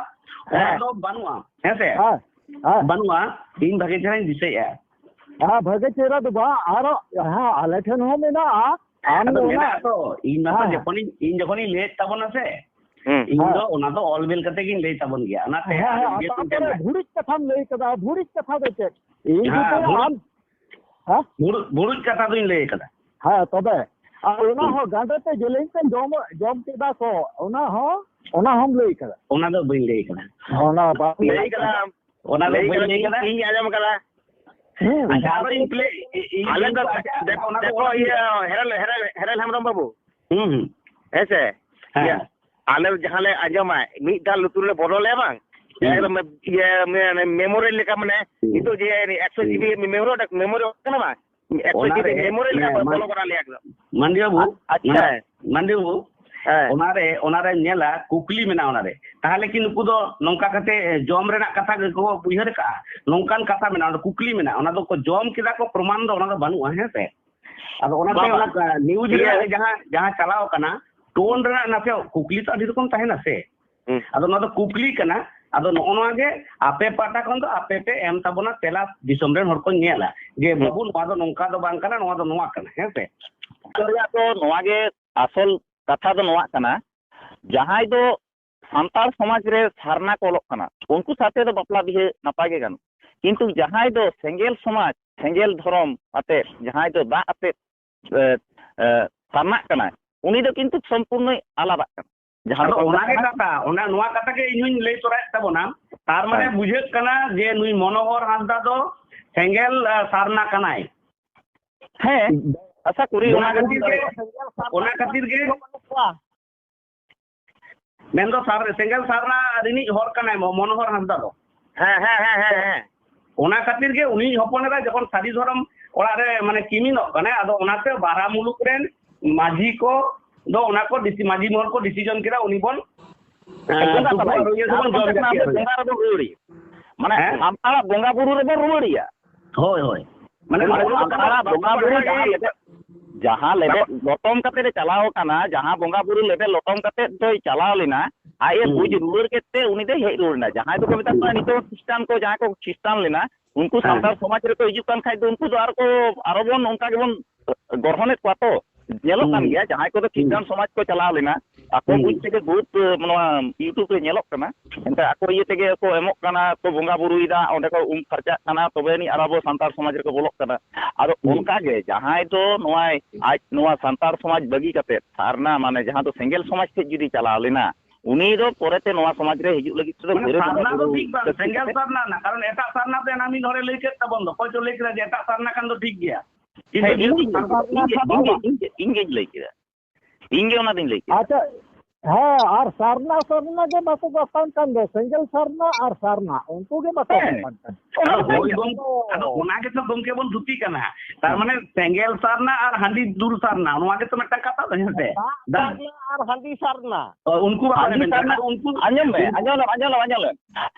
ᱚᱱᱟ ᱦᱮᱸ᱾ ᱫᱚ ᱵᱟᱹᱱᱩᱜᱼᱟ, ᱦᱮᱸ ᱥᱮ? ᱦᱮᱸ, ᱦᱮᱸ᱾ ᱵᱟᱹᱱᱩᱜᱼᱟ, ᱤᱧ ᱵᱷᱟᱜᱮ ᱪᱮᱦᱨᱟᱧ ᱫᱤᱥᱟᱹᱭᱮᱫᱼᱟ᱾ ᱦᱮᱸ, ᱵᱷᱟᱜᱮ ᱪᱮᱦᱨᱟ ᱫᱚ ᱵᱟᱝ, ᱟᱨᱚ, ᱦᱮᱸ, ᱟᱞᱮ ᱴᱷᱮᱱ ᱦᱚᱸ ᱢᱮᱱᱟᱜᱼᱟ᱾ ᱟᱢ ᱟᱫᱚ ᱫᱚ ᱚᱱᱟ ᱢᱮᱱᱟᱜᱼᱟ ᱛᱚ, ᱤᱧ ᱢᱟᱛᱚ ᱦᱮᱸ, ᱦᱮᱸ᱾ ᱡᱚᱠᱷᱚᱱᱤᱧ, ᱤᱧ ᱡᱚᱠᱷᱚᱱᱤᱧ ᱞᱟᱹᱭᱮᱫ ᱛᱟᱵᱚᱱᱟ ᱥᱮ, ᱦᱩᱸ᱾ ᱤᱧ ᱦᱮᱸ᱾ ᱫᱚ ᱚᱱᱟ ᱫᱚ ᱚᱞ ᱵᱮᱞ ᱠᱟᱛᱮ ᱜᱤᱧ ᱞᱟᱹᱭ ᱛᱟᱵᱚᱱ ᱜᱮᱭᱟ, ᱚᱱᱟᱛᱮ ᱦᱮᱸ, ᱟᱫᱚ ᱦᱮᱸ, ᱤᱭᱟᱹ ᱠᱚᱧ ᱛᱟᱨᱯᱚᱨᱮ ᱧᱟᱢᱟ᱾ ᱵᱷᱩᱲᱤᱡ ᱠᱟᱛᱷᱟᱢ ᱞᱟᱹᱭ ᱠᱟᱫᱟ, ᱵᱷᱩᱲᱤᱡ ᱠᱟᱛᱷᱟ ᱫᱚ ᱪᱮᱫ? ᱤᱧ ᱦᱮᱸ, ᱫᱚ ᱵᱷᱩᱲᱤᱡ ᱟᱢ, ᱦᱮᱸ? ᱵᱩᱲᱩᱡ, ᱵᱩᱲᱩᱡ ᱠᱟᱛᱷᱟ ᱫᱚᱧ ᱞᱟᱹᱭ ᱠᱟᱫᱟ᱾ ᱦᱮᱸ, ᱛᱚᱵᱮ᱾ ᱟᱨ ᱚᱱᱟ ᱦᱩᱸ᱾ ᱦᱚᱸ ᱜᱟᱸᱰᱮ ᱛᱮ ᱡᱮᱞᱮᱧ ᱛᱮ ᱡᱚᱢ, ᱡᱚᱢ ᱠᱮᱫᱟ ᱠᱚ, ᱚᱱᱟ ᱦᱚᱸ, ᱚᱱᱟ ᱦᱚᱸᱢ ᱞᱟᱹᱭ ᱠᱟᱫᱟ᱾ ᱚᱱᱟ ᱫᱚ ᱵᱟᱹᱧ ᱞᱟᱹᱭ ᱠᱟᱫᱟ᱾ ᱚᱱᱟ ᱵᱟᱢ ᱞᱟᱹᱭ ᱞᱟᱹᱭ ᱠᱟᱫᱟ᱾ ᱠᱟᱫᱟ᱾ ᱚᱱᱟ ᱫᱚ ᱞᱟᱹᱭ ᱵᱟᱹᱧ ᱠᱟᱫᱟ, ᱞᱟᱹᱭ ᱤᱧ, ᱠᱟᱫᱟ᱾ ᱤᱧ ᱟᱸᱡᱚᱢ ᱠᱟᱫᱟ᱾ ᱦᱩᱸ᱾ ᱟᱪᱪᱷᱟ, ᱟᱨᱚ ᱤᱧ ᱯᱞᱮ-, ᱤ-, ᱤᱧ ᱟᱞᱮ ᱫᱚ ᱟᱪᱪᱷᱟ, ᱫᱮᱠ-, ᱚᱱᱟ ᱫᱚ ᱫᱮᱠᱷᱚ, ᱚᱞ ᱤᱭᱟᱹ, ᱦᱮᱨᱮᱞ, ᱦᱮᱨᱮᱞ, ᱦᱮᱨᱮᱞ ᱦᱮᱢᱵᱨᱚᱢ ᱵᱟᱹᱵᱩ᱾ ᱦᱩᱸ, ᱦᱩᱸ᱾ ᱦᱮᱸ ᱥᱮ? ᱦᱮᱸ᱾ ᱤᱭᱟᱹ, ᱟᱞᱮ ᱡᱟᱦᱟᱸ ᱞᱮ ᱟᱸᱡᱚᱢᱟ, ᱢᱤᱫ ᱫᱷᱟᱣ ᱞᱩᱛᱩᱨ ᱞᱮ ᱵᱚᱞᱚ ᱞᱮᱭᱟ ᱵᱟᱝ? ᱦᱩᱸ᱾ ᱮᱠᱫᱚᱢ ᱤᱭᱟᱹ, ᱢᱮ-, ᱢᱮᱢᱳᱨᱤᱭᱟᱞ ᱞᱮᱠᱟ, ᱢᱟᱱᱮ, ᱦᱩᱸ᱾ ᱱᱤᱛᱚᱜ ᱡᱮ ᱮᱠᱥᱚ ᱦᱩᱸ᱾ ᱡᱤᱵᱤ ᱢᱮᱢᱳᱨᱤᱭᱟᱞ, ᱢᱮᱢᱳᱨᱤᱭᱟᱞ ᱠᱟᱱᱟ ᱵᱟᱝ? ᱮᱠᱥᱚ ᱚᱱᱟᱨᱮ, ᱡᱤᱵᱤ ᱢᱮᱢᱳᱨᱤᱭᱟᱞ ᱞᱮᱠᱟ ᱦᱮᱸ, ᱠᱚ ᱢᱟ-, ᱵᱚᱞᱚ ᱜᱚᱫ ᱟᱞᱮᱭᱟ ᱮᱠᱫᱚᱢ᱾ ᱢᱟᱱᱰᱤ ᱵᱟᱹᱵᱩ, ᱟᱪᱪᱷᱟ᱾ ᱢᱟᱱᱰᱤ, ᱢᱟᱱᱰᱤ ᱵᱟᱹᱵᱩ, ᱦᱮᱸ᱾ ᱚᱱᱟᱨᱮ, ᱚᱱᱟᱨᱮ ᱧᱮᱞᱟ, ᱠᱩᱠᱞᱤ ᱢᱮᱱᱟᱜᱼᱟ ᱚᱱᱟᱨᱮ᱾ ᱛᱟᱦᱚᱞᱮ ᱠᱤ ᱱᱩᱠᱩ ᱫᱚ ᱱᱚᱝᱠᱟ ᱠᱟᱛᱮ ᱡᱚᱢ ᱨᱮᱱᱟᱜ ᱠᱟᱛᱷᱟ ᱜᱮᱠᱚ ᱩᱭᱦᱟᱹᱨ ᱠᱟᱜᱼᱟ? ᱱᱚᱝᱠᱟᱱ ᱠᱟᱛᱷᱟ ᱢᱮᱱᱟᱜᱼᱟ, ᱚᱱᱟ ᱠᱩᱠᱞᱤ ᱢᱮᱱᱟᱜᱼᱟ, ᱚᱱᱟ ᱫᱚᱠᱚ ᱡᱚᱢ ᱠᱮᱫᱟ ᱠᱚ, ᱯᱨᱚᱢᱟᱱ ᱫᱚ ᱚᱱᱟ ᱫᱚ ᱵᱟᱹᱱᱩᱜᱼᱟ, ᱦᱮᱸ ᱥᱮ? ᱟᱫᱚ ᱚᱱᱟᱛᱮ ᱵᱟᱝ, ᱚᱱᱟ, ᱵᱟᱝ᱾ ᱟ, ᱱᱤᱭᱩᱡᱽ ᱤᱭᱟᱹ ᱨᱮᱱᱟᱜ ᱡᱟᱦᱟᱸ, ᱡᱟᱦᱟᱸ ᱪᱟᱞᱟᱣ ᱠᱟᱱᱟ, ᱴᱳᱱ ᱨᱮᱱᱟᱜ ᱱᱟᱥᱮ ᱠᱩᱠᱞᱤ ᱛᱚ ᱟᱹᱰᱤ ᱨᱚᱠᱚᱢ ᱛᱟᱦᱮᱱᱟ ᱥᱮ? ᱦᱩᱸ᱾ ᱟᱫᱚ ᱱᱚᱣᱟ ᱫᱚ ᱠᱩᱠᱞᱤ ᱠᱟᱱᱟ᱾ ᱟᱫᱚ ᱱᱚᱜᱼᱚ ᱱᱚᱣᱟ ᱜᱮ ᱟᱯᱮ ᱯᱟᱦᱴᱟ ᱠᱷᱚᱱ ᱫᱚ ᱟᱯᱮ ᱯᱮ ᱮᱢ ᱛᱟᱵᱚᱱᱟ ᱛᱮᱞᱟ, ᱫᱤᱥᱚᱢ ᱨᱮᱱ ᱦᱚᱲ ᱠᱚ ᱧᱮᱞᱟ ᱡᱮ, ᱦᱩᱸ᱾ ᱵᱟᱹᱵᱩ, ᱱᱚᱣᱟ ᱫᱚ ᱱᱚᱝᱠᱟ ᱫᱚ ᱵᱟᱝ ᱠᱟᱱᱟ, ᱱᱚᱣᱟ ᱫᱚ ᱱᱚᱣᱟ ᱠᱟᱱᱟ, ᱦᱮᱸ ᱥᱮ? ᱨᱮᱭᱟᱜ ᱫᱚ ᱱᱚᱣᱟ ᱜᱮ ᱟᱥᱚᱞ ᱠᱟᱛᱷᱟ ᱫᱚ ᱱᱚᱣᱟ ᱠᱟᱱᱟ, ᱡᱟᱦᱟᱸᱭ ᱫᱚ ᱥᱟᱱᱛᱟᱲ ᱥᱚᱢᱟᱡᱽ ᱨᱮ ᱥᱟᱨᱱᱟ ᱠᱚ ᱚᱞᱚᱜ ᱠᱟᱱᱟ, ᱩᱱᱠᱩ ᱥᱟᱶᱛᱮ ᱫᱚ ᱵᱟᱯᱞᱟ ᱵᱤᱦᱟᱹ ᱱᱟᱯᱟᱭ ᱜᱮ ᱜᱟᱱᱚᱜᱼᱟ᱾ ᱠᱤᱱᱛᱩ ᱡᱟᱦᱟᱸᱭ ᱫᱚ ᱥᱮᱸᱜᱮᱞ ᱥᱚᱢᱟᱡᱽ, ᱥᱮᱸᱜᱮᱞ ᱫᱷᱚᱨᱚᱢ ᱟᱛᱮᱫ, ᱡᱟᱦᱟᱸᱭ ᱫᱚ ᱫᱟᱜ ᱟᱛᱮᱫ, ᱮ, ᱮ, ᱥᱟᱨᱱᱟᱜ ᱠᱟᱱᱟᱭ, ᱩᱱᱤ ᱫᱚ ᱠᱤᱱᱛᱩ ᱥᱚᱢᱯᱩᱨᱱᱚᱭ ᱟᱞᱟᱫᱟᱜ ᱠᱟᱱᱟ᱾ ᱡᱟᱦᱟᱸ ᱟᱫᱚ ᱫᱚᱠᱚ ᱢᱮᱛᱟᱜ ᱚᱱᱟᱜᱮ ᱠᱟᱱᱟ ᱠᱟᱛᱷᱟ, ᱚᱱᱟ, ᱱᱚᱣᱟ ᱠᱟᱛᱷᱟ ᱜᱮ ᱤᱧ ᱦᱚᱧ ᱞᱟᱹᱭ ᱛᱚᱨᱟᱭᱮᱫ ᱛᱟᱵᱚᱱᱟ᱾ ᱛᱟᱨ ᱢᱟᱱᱮ ᱦᱮᱸ᱾ ᱵᱩᱡᱷᱟᱹᱜ ᱠᱟᱱᱟ ᱡᱮ ᱱᱩᱭ ᱢᱚᱱᱳᱦᱚᱨ ᱦᱟᱸᱥᱫᱟ ᱫᱚ ᱥᱮᱸᱜᱮᱞ, ᱮ, ᱥᱟᱨᱱᱟ ᱠᱟᱱᱟᱭ᱾ ᱦᱮᱸ, ᱟᱥᱟ ᱠᱚᱨᱤ ᱚᱱᱟ ᱚᱱᱟ ᱠᱷᱟᱹᱛᱤᱨ ᱜᱮ, ᱫᱟᱲᱮᱭᱟᱜᱼᱟ᱾ ᱚᱱᱟ ᱠᱷᱟᱹᱛᱤᱨ ᱜᱮ ᱢᱮᱱᱫᱚ ᱥᱟᱨ-, ᱥᱮᱸᱜᱮᱞ ᱥᱟᱨᱱᱟ ᱨᱤᱱᱤᱡ ᱦᱚᱲ ᱠᱟᱱᱟᱭ ᱢᱚ-, ᱢᱚᱱᱳᱦᱚᱨ ᱦᱟᱸᱥᱫᱟ ᱫᱚ᱾ ᱦᱮᱸ, ᱦᱮᱸ, ᱦᱮᱸ, ᱦᱮᱸ, ᱦᱮᱸ᱾ ᱚᱱᱟ ᱠᱷᱟᱹᱛᱤᱨ ᱜᱮ ᱩᱱᱤ ᱦᱚᱯᱚᱱ ᱮᱨᱟ ᱡᱚᱠᱷᱚᱱ ᱥᱟᱹᱨᱤ ᱫᱷᱚᱨᱚᱢ ᱚᱲᱟᱜ ᱨᱮ, ᱢᱟᱱᱮ, ᱠᱤᱢᱤᱱᱚᱜ ᱠᱟᱱᱟᱭ, ᱟᱫᱚ ᱚᱱᱟᱛᱮ ᱵᱟᱨᱟ ᱢᱩᱞᱩᱠ ᱨᱮᱱ ᱢᱟᱹᱡᱷᱤ ᱠᱚ ᱫᱚ ᱚᱱᱟ ᱠᱚ ᱰᱤᱥᱤ-, ᱢᱟᱹᱡᱷᱤ ᱢᱚᱦᱚᱞ ᱠᱚ decision ᱠᱮᱫᱟ, ᱩᱱᱤ ᱵᱚᱱ, ᱮᱸ, ᱵᱚᱸᱜᱟ ᱛᱩᱯᱩ ᱛᱟᱞᱟᱭᱟ᱾ ᱟᱹᱨᱩᱭᱟᱹ ᱥᱮᱵᱚᱱ ᱡᱟᱦᱟᱸ ᱡᱚᱢ ᱵᱚᱱ ᱡᱟᱹᱛᱤ ᱢᱮᱛᱟᱜ ᱟᱹᱨᱩᱭᱟᱹ᱾ ᱵᱚᱸᱜᱟ ᱨᱮᱵᱚᱱ ᱨᱩᱣᱟᱹᱲᱮᱭᱟ᱾ ᱢᱟᱱᱮ, ᱦᱮᱸ? ᱥᱟᱱᱛᱟᱲᱟᱜ ᱵᱚᱸᱜᱟ ᱵᱩᱨᱩ ᱨᱮᱵᱚᱱ ᱨᱩᱣᱟᱹᱲᱮᱭᱟ᱾ ᱦᱳᱭ, ᱦᱳᱭ᱾ ᱢᱟᱱᱮ, ᱢᱟᱱᱮ, ᱱᱚᱜᱼᱚ ᱱᱚᱣᱟ ᱥᱟᱱᱛᱟᱲᱟᱜ ᱠᱟᱛᱷᱟ ᱵᱚᱸᱜᱟ ᱵᱩᱨᱩ ᱵᱟᱰᱟᱭ ᱡᱟᱦᱟᱸ ᱜᱮ᱾ ᱞᱮᱵᱮᱫ, ᱡᱟᱦᱟᱸ ᱞᱮᱵᱮᱫ ᱞᱚᱴᱚᱢ ᱠᱟᱛᱮ ᱮ ᱪᱟᱞᱟᱣ ᱟᱠᱟᱱᱟ, ᱡᱟᱦᱟᱸ ᱵᱚᱸᱜᱟ ᱵᱩᱨᱩ ᱞᱮᱵᱮᱫ ᱞᱚᱴᱚᱢ ᱠᱟᱛᱮ ᱫᱚᱭ ᱪᱟᱞᱟᱣ ᱞᱮᱱᱟ, ᱟᱡ ᱮ ᱦᱩᱸ᱾ ᱵᱩᱡᱽ ᱨᱩᱣᱟᱹᱲ ᱠᱮᱫ ᱛᱮ ᱩᱱᱤ ᱫᱚᱭ ᱦᱮᱡ ᱨᱩᱣᱟᱹᱲ ᱮᱱᱟ᱾ ᱡᱟᱦᱟᱸᱭ ᱫᱚᱠᱚ ᱢᱮᱛᱟ ᱠᱚᱣᱟ ᱦᱩᱸ᱾ ᱱᱤᱛᱚᱜ ᱠᱷᱨᱤᱥᱴᱟᱱ ᱠᱚ, ᱡᱟᱦᱟᱸᱭ ᱠᱚ ᱠᱷᱨᱤᱥᱴᱟᱱ ᱞᱮᱱᱟ, ᱩᱱᱠᱩ ᱦᱮᱸ᱾ ᱥᱟᱱᱛᱟᱲ ᱥᱚᱢᱟᱡᱽ ᱨᱮᱠᱚ ᱦᱤᱡᱩᱜ ᱠᱟᱱ ᱠᱷᱟᱡ ᱫᱚ ᱩᱱᱠᱩ ᱫᱚ ᱟᱨᱚ ᱠᱚ, ᱟᱨᱚ ᱵᱚᱱ ᱚᱱᱠᱟ ᱜᱮᱵᱚᱱ ᱜᱚᱲᱦᱚᱱᱮᱫ ᱠᱚᱣᱟ ᱛᱚ᱾ ᱧᱮᱞᱚᱜ ᱠᱟᱱ ᱦᱩᱸ᱾ ᱜᱮᱭᱟ, ᱡᱟᱦᱟᱸᱭ ᱠᱚᱫᱚ ᱦᱩᱸ᱾ ᱠᱷᱨᱤᱥᱴᱟᱱ ᱥᱚᱢᱟᱡᱽ ᱠᱚ ᱪᱟᱞᱟᱣ ᱞᱮᱱᱟ, ᱟᱠᱚ ᱦᱩᱸ᱾ ᱵᱩᱡᱽ ᱛᱮᱜᱮ ᱵᱚᱦᱩᱛ, ᱱᱚᱣᱟ YouTube ᱨᱮ ᱧᱮᱞᱚᱜ ᱠᱟᱱᱟ᱾ ᱮᱱᱛᱮ ᱟᱠᱚ ᱤᱭᱟᱹ ᱛᱮᱜᱮ ᱠᱚ ᱮᱢᱚᱜ ᱠᱟᱱᱟ, ᱠᱚ ᱵᱚᱸᱜᱟ ᱵᱩᱨᱩᱭᱮᱫᱟ, ᱚᱸᱰᱮ ᱠᱚ ᱩᱢ ᱯᱷᱟᱨᱪᱟᱜ ᱠᱟᱱᱟ, ᱛᱚᱵᱮ ᱟᱹᱱᱤᱡ ᱟᱨ ᱟᱵᱚ ᱥᱟᱱᱛᱟᱲ ᱥᱚᱢᱟᱡᱽ ᱨᱮᱠᱚ ᱵᱚᱞᱚᱜ ᱠᱟᱱᱟ᱾ ᱟᱫᱚ ᱦᱩᱸ᱾ ᱚᱱᱠᱟ ᱜᱮ ᱡᱟᱦᱟᱸᱭ ᱫᱚ ᱱᱚᱣᱟ ᱟᱡ ᱱᱚᱣᱟ ᱥᱟᱱᱛᱟᱲ ᱥᱚᱢᱟᱡᱽ ᱵᱟᱹᱜᱤ ᱠᱟᱛᱮ ᱥᱟᱨᱱᱟ, ᱢᱟᱱᱮ ᱡᱟᱦᱟᱸ ᱫᱚ ᱥᱮᱸᱜᱮᱞ ᱥᱚᱢᱟᱡᱽ ᱴᱷᱮᱡ ᱡᱩᱫᱤ ᱪᱟᱞᱟᱣ ᱞᱮᱱᱟ, ᱩᱱᱤ ᱫᱚ ᱯᱚᱨᱮᱛᱮ ᱱᱚᱣᱟ ᱥᱚᱢᱟᱡᱽ ᱨᱮ ᱦᱤᱡᱩᱜ ᱞᱟᱹᱜᱤᱫ ᱛᱮᱫᱚ ᱢᱟᱱᱮ ᱯᱩᱨᱟᱹ ᱵᱚᱸᱜᱟ ᱥᱟᱨᱱᱟ ᱫᱚ ᱵᱩᱨᱩ ᱴᱷᱤᱠ ᱵᱟᱝ, ᱨᱟᱹᱥᱠᱟᱹ ᱥᱮᱸᱜᱮᱞ ᱠᱟᱛᱮ᱾ ᱥᱟᱨᱱᱟ ᱨᱮᱱᱟᱜ, ᱠᱟᱨᱚᱱ ᱮᱴᱟᱜ ᱥᱟᱨᱱᱟ ᱫᱚ ᱮᱱᱟᱝ ᱢᱤᱫ ᱦᱚᱲᱮ ᱞᱟᱹᱭ ᱠᱮᱫ ᱛᱟᱵᱚᱱ ᱫᱚ, ᱚᱠᱚᱭ ᱪᱚ ᱞᱟᱹᱭ ᱠᱮᱫᱟ ᱡᱮ ᱮᱴᱟᱜ ᱥᱟᱨᱱᱟ ᱠᱷᱟᱱ ᱫᱚ ᱴᱷᱤᱠ ᱜᱮᱭᱟ᱾ ᱦᱮᱸ, ᱠᱤᱱᱛᱩ ᱤᱧ ᱜᱤᱧ ᱞᱟᱹᱭ ᱥᱟᱱᱛᱟᱲ ᱠᱮᱫᱟ, ᱥᱟᱨᱱᱟ ᱤᱧ ᱜᱮ, ᱥᱟᱨᱱᱟ ᱤᱧ ᱜᱮ, ᱤᱧ ᱜᱮ, ᱤᱧ ᱜᱤᱧ ᱞᱟᱹᱭ ᱠᱮᱫᱟ᱾ ᱤᱧ ᱜᱮ ᱚᱱᱟ ᱫᱚᱧ ᱞᱟᱹᱭ ᱠᱮᱫᱟ᱾ ᱟᱪᱪᱷᱟ, ᱦᱮᱸ, ᱟᱨ ᱥᱟᱨᱱᱟ ᱥᱟᱨᱱᱟ ᱜᱮ ᱵᱟᱠᱚ ᱜᱟᱯᱟᱱ ᱠᱟᱱ ᱫᱚ, ᱥᱮᱸᱜᱮᱞ ᱥᱟᱨᱱᱟ ᱟᱨ ᱥᱟᱨᱱᱟ, ᱩᱱᱠᱩ ᱜᱮ ᱵᱟᱠᱚ ᱦᱮᱸ᱾ ᱜᱟᱯᱟᱱ ᱠᱟᱱ᱾ ᱟᱫᱚ ᱦᱳᱭ ᱜᱚᱢ-, ᱟᱫᱚ ᱚᱱᱟ ᱜᱮᱛᱚ ᱜᱚᱢᱠᱮ ᱵᱚᱱ ᱫᱷᱩᱛᱤ ᱠᱟᱱᱟ᱾ ᱛᱟᱨ ᱦᱮᱸ᱾ ᱢᱟᱱᱮ ᱥᱮᱸᱜᱮᱞ ᱥᱟᱨᱱᱟ ᱟᱨ ᱦᱟᱺᱰᱤ ᱫᱩᱞ ᱥᱟᱨᱱᱟ, ᱱᱚᱣᱟ ᱜᱮᱛᱚ ᱢᱤᱫᱴᱟᱝ ᱠᱟᱛᱷᱟ ᱫᱚ, ᱦᱮᱸ ᱥᱮ? ᱫᱟᱜ ᱫᱟᱜ ᱥᱟᱨᱱᱟ ᱟᱨ ᱦᱟᱺᱰᱤ ᱥᱟᱨᱱᱟ᱾ ᱚ, ᱩᱱᱠᱩ ᱵᱟᱠᱚ ᱦᱟᱺᱰᱤ ᱨᱮᱵᱮᱱ ᱠᱟᱱᱟ᱾ ᱥᱟᱨᱱᱟ, ᱟᱫᱚ ᱩᱱᱠᱩ ᱟᱸᱡᱚᱢ ᱢᱮ, ᱩᱱᱠᱩ ᱟᱸᱡᱚᱢ ᱞᱮᱢ, ᱟᱸᱡᱚᱢ ᱞᱮᱢ, ᱟᱸᱡᱚᱢ ᱞᱮᱢ᱾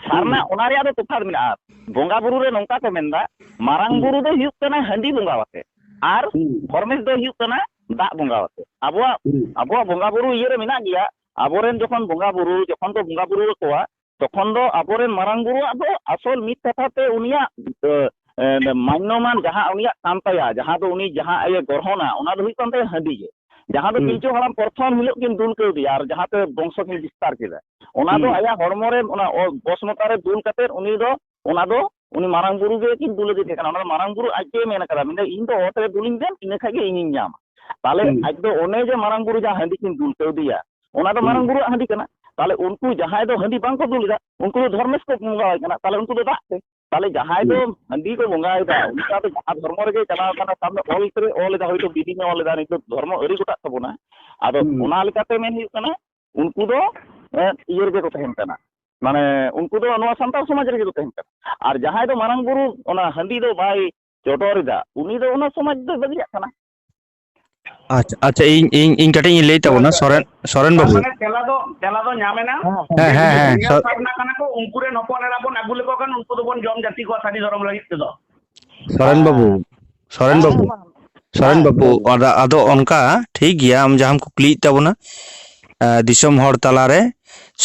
ᱥᱟᱨᱱᱟ, ᱦᱩᱸ᱾ ᱚᱱᱟ ᱨᱮᱭᱟᱜ ᱫᱚ ᱛᱚᱯᱷᱟᱛ ᱢᱮᱱᱟᱜᱼᱟ᱾ ᱵᱚᱸᱜᱟ ᱵᱩᱨᱩ ᱨᱮ ᱱᱚᱝᱠᱟ ᱠᱚ ᱢᱮᱱᱫᱟ, ᱢᱟᱨᱟᱝ ᱦᱩᱸ᱾ ᱵᱩᱨᱩ ᱫᱚ ᱦᱩᱭᱩᱜ ᱠᱟᱱᱟ ᱦᱟᱺᱰᱤ ᱵᱚᱸᱜᱟ ᱟᱛᱮ, ᱟᱨ ᱦᱩᱸ᱾ ᱫᱷᱚᱨᱢᱮᱥ ᱫᱚ ᱦᱩᱭᱩᱜ ᱠᱟᱱᱟ ᱫᱟᱜ ᱵᱚᱸᱜᱟ ᱟᱛᱮ᱾ ᱟᱵᱚᱣᱟᱜ, ᱦᱩᱸ᱾ ᱟᱵᱚᱣᱟᱜ ᱵᱚᱸᱜᱟ ᱵᱩᱨᱩ ᱤᱭᱟᱹ ᱨᱮ ᱢᱮᱱᱟᱜ ᱜᱮᱭᱟ, ᱟᱵᱚᱨᱮᱱ ᱡᱚᱠᱷᱚᱱ ᱵᱚᱸᱜᱟ ᱵᱩᱨᱩ, ᱡᱚᱠᱷᱚᱱ ᱠᱚ ᱵᱚᱸᱜᱟ ᱵᱩᱨᱩ ᱟᱠᱚᱣᱟ, ᱛᱚᱠᱷᱚᱱ ᱫᱚ ᱟᱵᱚᱨᱮᱱ ᱢᱟᱨᱟᱝ ᱵᱩᱨᱩᱣᱟᱜ ᱫᱚ ᱟᱥᱚᱞ ᱢᱤᱫ ᱠᱟᱛᱷᱟ ᱛᱮ ᱩᱱᱤᱭᱟᱜ, ᱮ, ᱮ, ᱢᱟᱱᱱᱚᱢᱟᱱ ᱡᱟᱦᱟᱸ ᱩᱱᱤᱭᱟᱜ ᱠᱟᱱ ᱛᱟᱭᱟ, ᱡᱟᱦᱟᱸ ᱫᱚ ᱩᱱᱤ ᱡᱟᱦᱟᱸ ᱮ ᱜᱨᱚᱦᱚᱱᱟ, ᱚᱱᱟ ᱫᱚ ᱦᱩᱭᱩᱜ ᱠᱟᱱ ᱛᱟᱭᱟ ᱦᱟᱺᱰᱤ ᱜᱮ᱾ ᱡᱟᱦᱟᱸ ᱫᱚ ᱦᱩᱸ᱾ ᱯᱤᱞᱪᱩ ᱦᱟᱲᱟᱢ ᱯᱨᱚᱛᱷᱚᱢ ᱦᱤᱞᱳᱜ ᱠᱤᱱ ᱫᱩᱞ ᱠᱟᱹᱣᱫᱮᱭᱟ ᱟᱨ ᱡᱟᱦᱟᱸ ᱛᱮ ᱵᱚᱝᱥᱚ ᱠᱤᱱ ᱵᱤᱥᱛᱟᱨ ᱠᱮᱫᱟ, ᱚᱱᱟ ᱫᱚ ᱦᱩᱸ᱾ ᱟᱭᱟᱜ ᱦᱚᱲᱢᱚ ᱨᱮ ᱚᱱᱟ ᱚ-, ᱵᱚᱥᱢᱚᱛᱟ ᱨᱮ ᱫᱩᱞ ᱠᱟᱛᱮᱫ ᱩᱱᱤ ᱫᱚ, ᱚᱱᱟ ᱫᱚ ᱩᱱᱤ ᱢᱟᱨᱟᱝ ᱵᱩᱨᱩ ᱜᱮ ᱠᱤᱱ ᱫᱩᱞ ᱟᱫᱮ ᱛᱟᱦᱮᱸ ᱠᱟᱱᱟ᱾ ᱚᱱᱟ ᱫᱚ ᱢᱟᱨᱟᱝ ᱵᱩᱨᱩ ᱟᱡ ᱜᱮ ᱢᱮᱱ ᱠᱟᱫᱟ, ᱢᱮᱱᱫᱟ, "ᱤᱧ ᱫᱚ ᱚᱛ ᱨᱮ ᱫᱩᱞᱤᱧ ᱵᱮᱱ, ᱤᱱᱟᱹ ᱠᱷᱟᱡ ᱜᱮ ᱤᱧᱤᱧ ᱧᱟᱢᱟ᱾" ᱛᱟᱦᱞᱮ ᱦᱩᱸ᱾ ᱟᱡ ᱫᱚ ᱚᱱᱮ ᱡᱮ ᱢᱟᱨᱟᱝ ᱵᱩᱨᱩ ᱡᱟᱦᱟᱸ ᱦᱟᱺᱰᱤ ᱠᱤᱱ ᱫᱩᱞ ᱠᱟᱹᱣᱫᱮᱭᱟ, ᱚᱱᱟ ᱫᱚ ᱦᱩᱸ᱾ ᱢᱟᱨᱟᱝ ᱵᱩᱨᱩᱣᱟᱜ ᱦᱟᱺᱰᱤ ᱠᱟᱱᱟ᱾ ᱛᱟᱦᱞᱮ ᱩᱱᱠᱩ ᱡᱟᱦᱟᱸᱭ ᱫᱚ ᱦᱟᱺᱰᱤ ᱵᱟᱝ ᱠᱚ ᱫᱩᱞ ᱮᱫᱟ, ᱩᱱᱠᱩ ᱫᱚ ᱫᱷᱚᱨᱢᱮᱥ ᱠᱚ ᱵᱚᱸᱜᱟᱣᱟᱭ ᱠᱟᱱᱟ᱾ ᱛᱟᱦᱞᱮ ᱩᱱᱠᱩ ᱫᱚ ᱫᱟᱜ ᱛᱮ᱾ ᱛᱟᱦᱞᱮ ᱡᱟᱦᱟᱸᱭ ᱫᱚ ᱦᱩᱸ᱾ ᱦᱟᱺᱰᱤ ᱠᱚ ᱵᱚᱸᱜᱟᱭᱮᱫᱟ, ᱩᱱᱤ ᱫᱚ ᱟᱫᱚ ᱡᱟᱦᱟᱸ ᱫᱷᱚᱨᱢᱚ ᱨᱮᱜᱮ ᱪᱟᱞᱟᱣ ᱠᱟᱱᱟ, ᱥᱟᱵ ᱢᱮ ᱚᱞ ᱛᱮ ᱚᱞ ᱮᱫᱟ, ᱦᱚᱭᱛᱳ ᱵᱤᱫᱤᱧ ᱮ ᱚᱞ ᱮᱫᱟ, ᱱᱤᱛ ᱫᱚ ᱫᱷᱚᱨᱢᱚ ᱟᱹᱣᱨᱤ ᱜᱚᱴᱟᱜ ᱛᱟᱵᱚᱱᱟ᱾ ᱟᱫᱚ ᱦᱩᱸ᱾ ᱚᱱᱟ ᱞᱮᱠᱟᱛᱮ ᱢᱮᱱ ᱦᱩᱭᱩᱜ ᱠᱟᱱᱟ, ᱩᱱᱠᱩ ᱫᱚ, ᱮ, ᱤᱭᱟᱹ ᱨᱮᱜᱮ ᱠᱚ ᱛᱟᱦᱮᱱ ᱠᱟᱱᱟ, ᱢᱟᱱᱮ ᱩᱱᱠᱩ ᱫᱚ ᱱᱚᱣᱟ ᱥᱟᱱᱛᱟᱲ ᱥᱚᱢᱟᱡᱽ ᱨᱮᱜᱮ ᱠᱚ ᱛᱟᱦᱮᱱ ᱠᱟᱱᱟ᱾ ᱟᱨ ᱡᱟᱦᱟᱸᱭ ᱫᱚ ᱢᱟᱨᱟᱝ ᱵᱩᱨᱩ ᱚᱱᱟ ᱦᱟᱺᱰᱤ ᱫᱚ ᱵᱟᱭ ᱪᱚᱰᱚᱨ ᱮᱫᱟ, ᱩᱱᱤ ᱫᱚ ᱚᱱᱟ ᱥᱚᱢᱟᱡᱽ ᱫᱚᱭ ᱵᱟᱹᱜᱤᱭᱟᱜ ᱠᱟᱱᱟ᱾ ᱟᱪᱪᱷᱟ, ᱟᱪᱪᱷᱟ, ᱤᱧ, ᱤᱧ, ᱤᱧ ᱠᱟᱹᱴᱤᱡ ᱤᱧ ᱞᱟᱹᱭ ᱛᱟᱵᱚᱱᱟ, ᱟᱪᱪᱷᱟ, ᱟᱪᱪᱷᱟ᱾ ᱥᱚᱨᱮᱱ, ᱥᱚᱨᱮᱱ ᱛᱟᱨ ᱵᱟᱹᱵᱩ᱾ ᱢᱟᱱᱮ ᱛᱮᱞᱟ ᱫᱚ, ᱛᱮᱞᱟ ᱫᱚ ᱧᱟᱢ ᱮᱱᱟ᱾ ᱦᱮᱸ, ᱦᱮᱸ, ᱦᱮᱸ, ᱦᱮᱸ, ᱦᱮᱸ, ᱡᱩᱫᱤ ᱥᱚᱨ- ᱥᱟᱨᱱᱟ ᱠᱟᱱᱟ ᱠᱚ, ᱩᱱᱠᱩ ᱨᱮᱱ ᱦᱚᱯᱚᱱ ᱮᱨᱟ ᱵᱚᱱ ᱟᱹᱜᱩ ᱞᱮᱠᱚ ᱠᱷᱟᱱ, ᱩᱱᱠᱩ ᱫᱚᱵᱚᱱ ᱡᱚᱢ ᱡᱟᱹᱛᱤ ᱠᱚᱣᱟ ᱥᱟᱹᱨᱤ ᱫᱷᱚᱨᱚᱢ ᱞᱟᱹᱜᱤᱫ ᱛᱮᱫᱚ᱾ ᱥᱚᱨᱮᱱ ᱵᱟᱹᱵᱩ, ᱥᱚᱨᱮᱱ ᱦᱮᱸ, ᱵᱟᱹᱵᱩ, ᱦᱮᱸ, ᱢᱟ᱾ ᱥᱚᱨᱮᱱ ᱦᱮᱸ, ᱵᱟᱹᱵᱩ, ᱞᱟᱹᱭ ᱵᱤᱱ᱾ ᱟᱫᱚ, ᱟᱫᱚ ᱚᱱᱠᱟ ᱴᱷᱤᱠ ᱜᱮᱭᱟ, ᱟᱢ ᱡᱟᱦᱟᱸᱢ ᱠᱩᱠᱞᱤᱭᱮᱫ ᱛᱟᱵᱚᱱᱟ, ᱮ, ᱫᱤᱥᱚᱢ ᱦᱚᱲ ᱛᱟᱞᱟᱨᱮ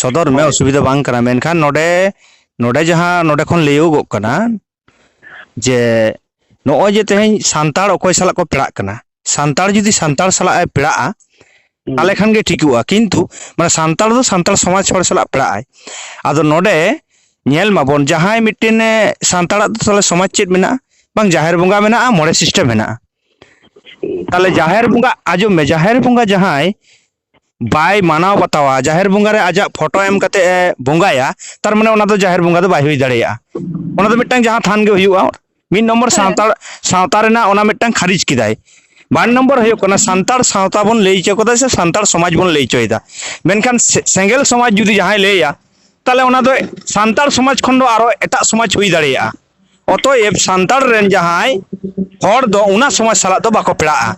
ᱥᱚᱫᱚᱨ ᱢᱮ, ᱦᱳᱭ᱾ ᱚᱥᱩᱵᱤᱫᱷᱟ ᱵᱟᱝ ᱠᱟᱱᱟ᱾ ᱢᱮᱱᱠᱷᱟᱱ ᱱᱚᱰᱮ, ᱱᱚᱰᱮ ᱡᱟᱦᱟᱸ ᱱᱚᱰᱮ ᱠᱷᱚᱱ ᱞᱟᱹᱭᱚᱜᱚᱜ ᱠᱟᱱᱟ, ᱡᱮ ᱱᱚᱜᱼᱚᱭ ᱡᱮ ᱛᱮᱦᱮᱧ ᱥᱟᱱᱛᱟᱲ ᱚᱠᱚᱭ ᱥᱟᱞᱟᱜ ᱠᱚ ᱯᱮᱲᱟᱜ ᱠᱟᱱᱟ, ᱥᱟᱱᱛᱟᱲ ᱡᱩᱫᱤ ᱥᱟᱱᱛᱟᱲ ᱥᱟᱞᱟᱜ ᱮ ᱯᱮᱲᱟᱜᱼᱟ, ᱦᱩᱸ᱾ ᱛᱟᱦᱚᱞᱮ ᱠᱷᱟᱱ ᱜᱮ ᱴᱷᱤᱠᱚᱜᱼᱟ᱾ ᱠᱤᱱᱛᱩ ᱢᱟᱱᱮ ᱥᱟᱱᱛᱟᱲ ᱫᱚ ᱥᱟᱱᱛᱟᱲ ᱥᱚᱢᱟᱡᱽ ᱦᱚᱲ ᱥᱟᱞᱟᱜ ᱯᱮᱲᱟᱜ ᱟᱭ᱾ ᱟᱫᱚ ᱱᱚᱰᱮ ᱧᱮᱞ ᱢᱟᱵᱚᱱ, ᱡᱟᱦᱟᱸᱭ ᱢᱤᱫᱴᱮᱱ, ᱮ, ᱥᱟᱱᱛᱟᱲᱟᱜ ᱫᱚ ᱛᱟᱦᱚᱞᱮ ᱥᱚᱢᱟᱡᱽ ᱪᱮᱫ ᱢᱮᱱᱟᱜᱼᱟ? ᱵᱟᱝ, ᱡᱟᱦᱮᱨ ᱵᱚᱸᱜᱟ ᱢᱮᱱᱟᱜᱼᱟ, ᱢᱚᱬᱮ system ᱢᱮᱱᱟᱜᱼᱟ᱾ ᱛᱟᱦᱚᱞᱮ ᱡᱟᱦᱮᱨ ᱵᱚᱸᱜᱟ, ᱟᱸᱡᱚᱢ ᱢᱮ, ᱡᱟᱦᱮᱨ ᱵᱚᱸᱜᱟ ᱡᱟᱦᱟᱸᱭ ᱵᱟᱭ ᱢᱟᱱᱟᱣ ᱵᱟᱛᱟᱣᱟ, ᱡᱟᱦᱮᱨ ᱵᱚᱸᱜᱟ ᱨᱮ ᱟᱡᱟᱜ ᱯᱷᱳᱴᱳ ᱮᱢ ᱠᱟᱛᱮ ᱮ ᱵᱚᱸᱜᱟᱭᱟ, ᱛᱟᱨ ᱢᱟᱱᱮ ᱚᱱᱟ ᱫᱚ ᱡᱟᱦᱮᱨ ᱵᱚᱸᱜᱟ ᱫᱚ ᱵᱟᱭ ᱦᱩᱭ ᱫᱟᱲᱮᱭᱟᱜᱼᱟ᱾ ᱚᱱᱟ ᱫᱚ ᱢᱤᱫᱴᱟᱝ ᱡᱟᱦᱟᱸ ᱛᱷᱟᱱ ᱜᱮ ᱦᱩᱭᱩᱜᱼᱟ, ᱢᱤᱫ ᱱᱚᱢᱵᱚᱨ ᱦᱮᱸ᱾ ᱥᱟᱱᱛᱟᱲ, ᱥᱟᱶᱛᱟ ᱨᱮᱱᱟᱜ ᱚᱱᱟ ᱢᱤᱫᱴᱟᱝ ᱠᱷᱟᱨᱤᱡ ᱠᱮᱫᱟᱭ᱾ ᱵᱟᱨ ᱱᱚᱢᱵᱚᱨ ᱦᱩᱭᱩᱜ ᱠᱟᱱᱟ, ᱥᱟᱱᱛᱟᱲ ᱥᱟᱶᱛᱟ ᱵᱚᱱ ᱞᱟᱹᱭ ᱦᱚᱪᱚ ᱠᱟᱫᱟ ᱥᱮ ᱥᱟᱱᱛᱟᱲ ᱥᱚᱢᱟᱡᱽ ᱵᱚᱱ ᱞᱟᱹᱭ ᱦᱚᱪᱚᱭᱮᱫᱟ, ᱢᱮᱱᱠᱷᱟᱱ ᱥᱮ- ᱥᱮᱸᱜᱮᱞ ᱥᱚᱢᱟᱡᱽ ᱡᱩᱫᱤ ᱡᱟᱦᱟᱸᱭ ᱞᱟᱹᱭᱟ, ᱛᱟᱦᱚᱞᱮ ᱚᱱᱟ ᱫᱚ ᱥᱟᱱᱛᱟᱲ ᱥᱚᱢᱟᱡᱽ ᱠᱷᱚᱱ ᱫᱚ ᱟᱨᱚ ᱮᱴᱟᱜ ᱥᱚᱢᱟᱡᱽ ᱦᱩᱭ ᱫᱟᱲᱮᱭᱟᱜᱼᱟ᱾ ᱚᱛᱚᱮᱵ ᱥᱟᱱᱛᱟᱲ ᱨᱮᱱ ᱡᱟᱦᱟᱸᱭ ᱦᱚᱲ ᱫᱚ ᱚᱱᱟ ᱥᱚᱢᱟᱡᱽ ᱥᱟᱞᱟᱜ ᱫᱚ ᱵᱟᱠᱚ ᱯᱮᱲᱟᱜᱼᱟ᱾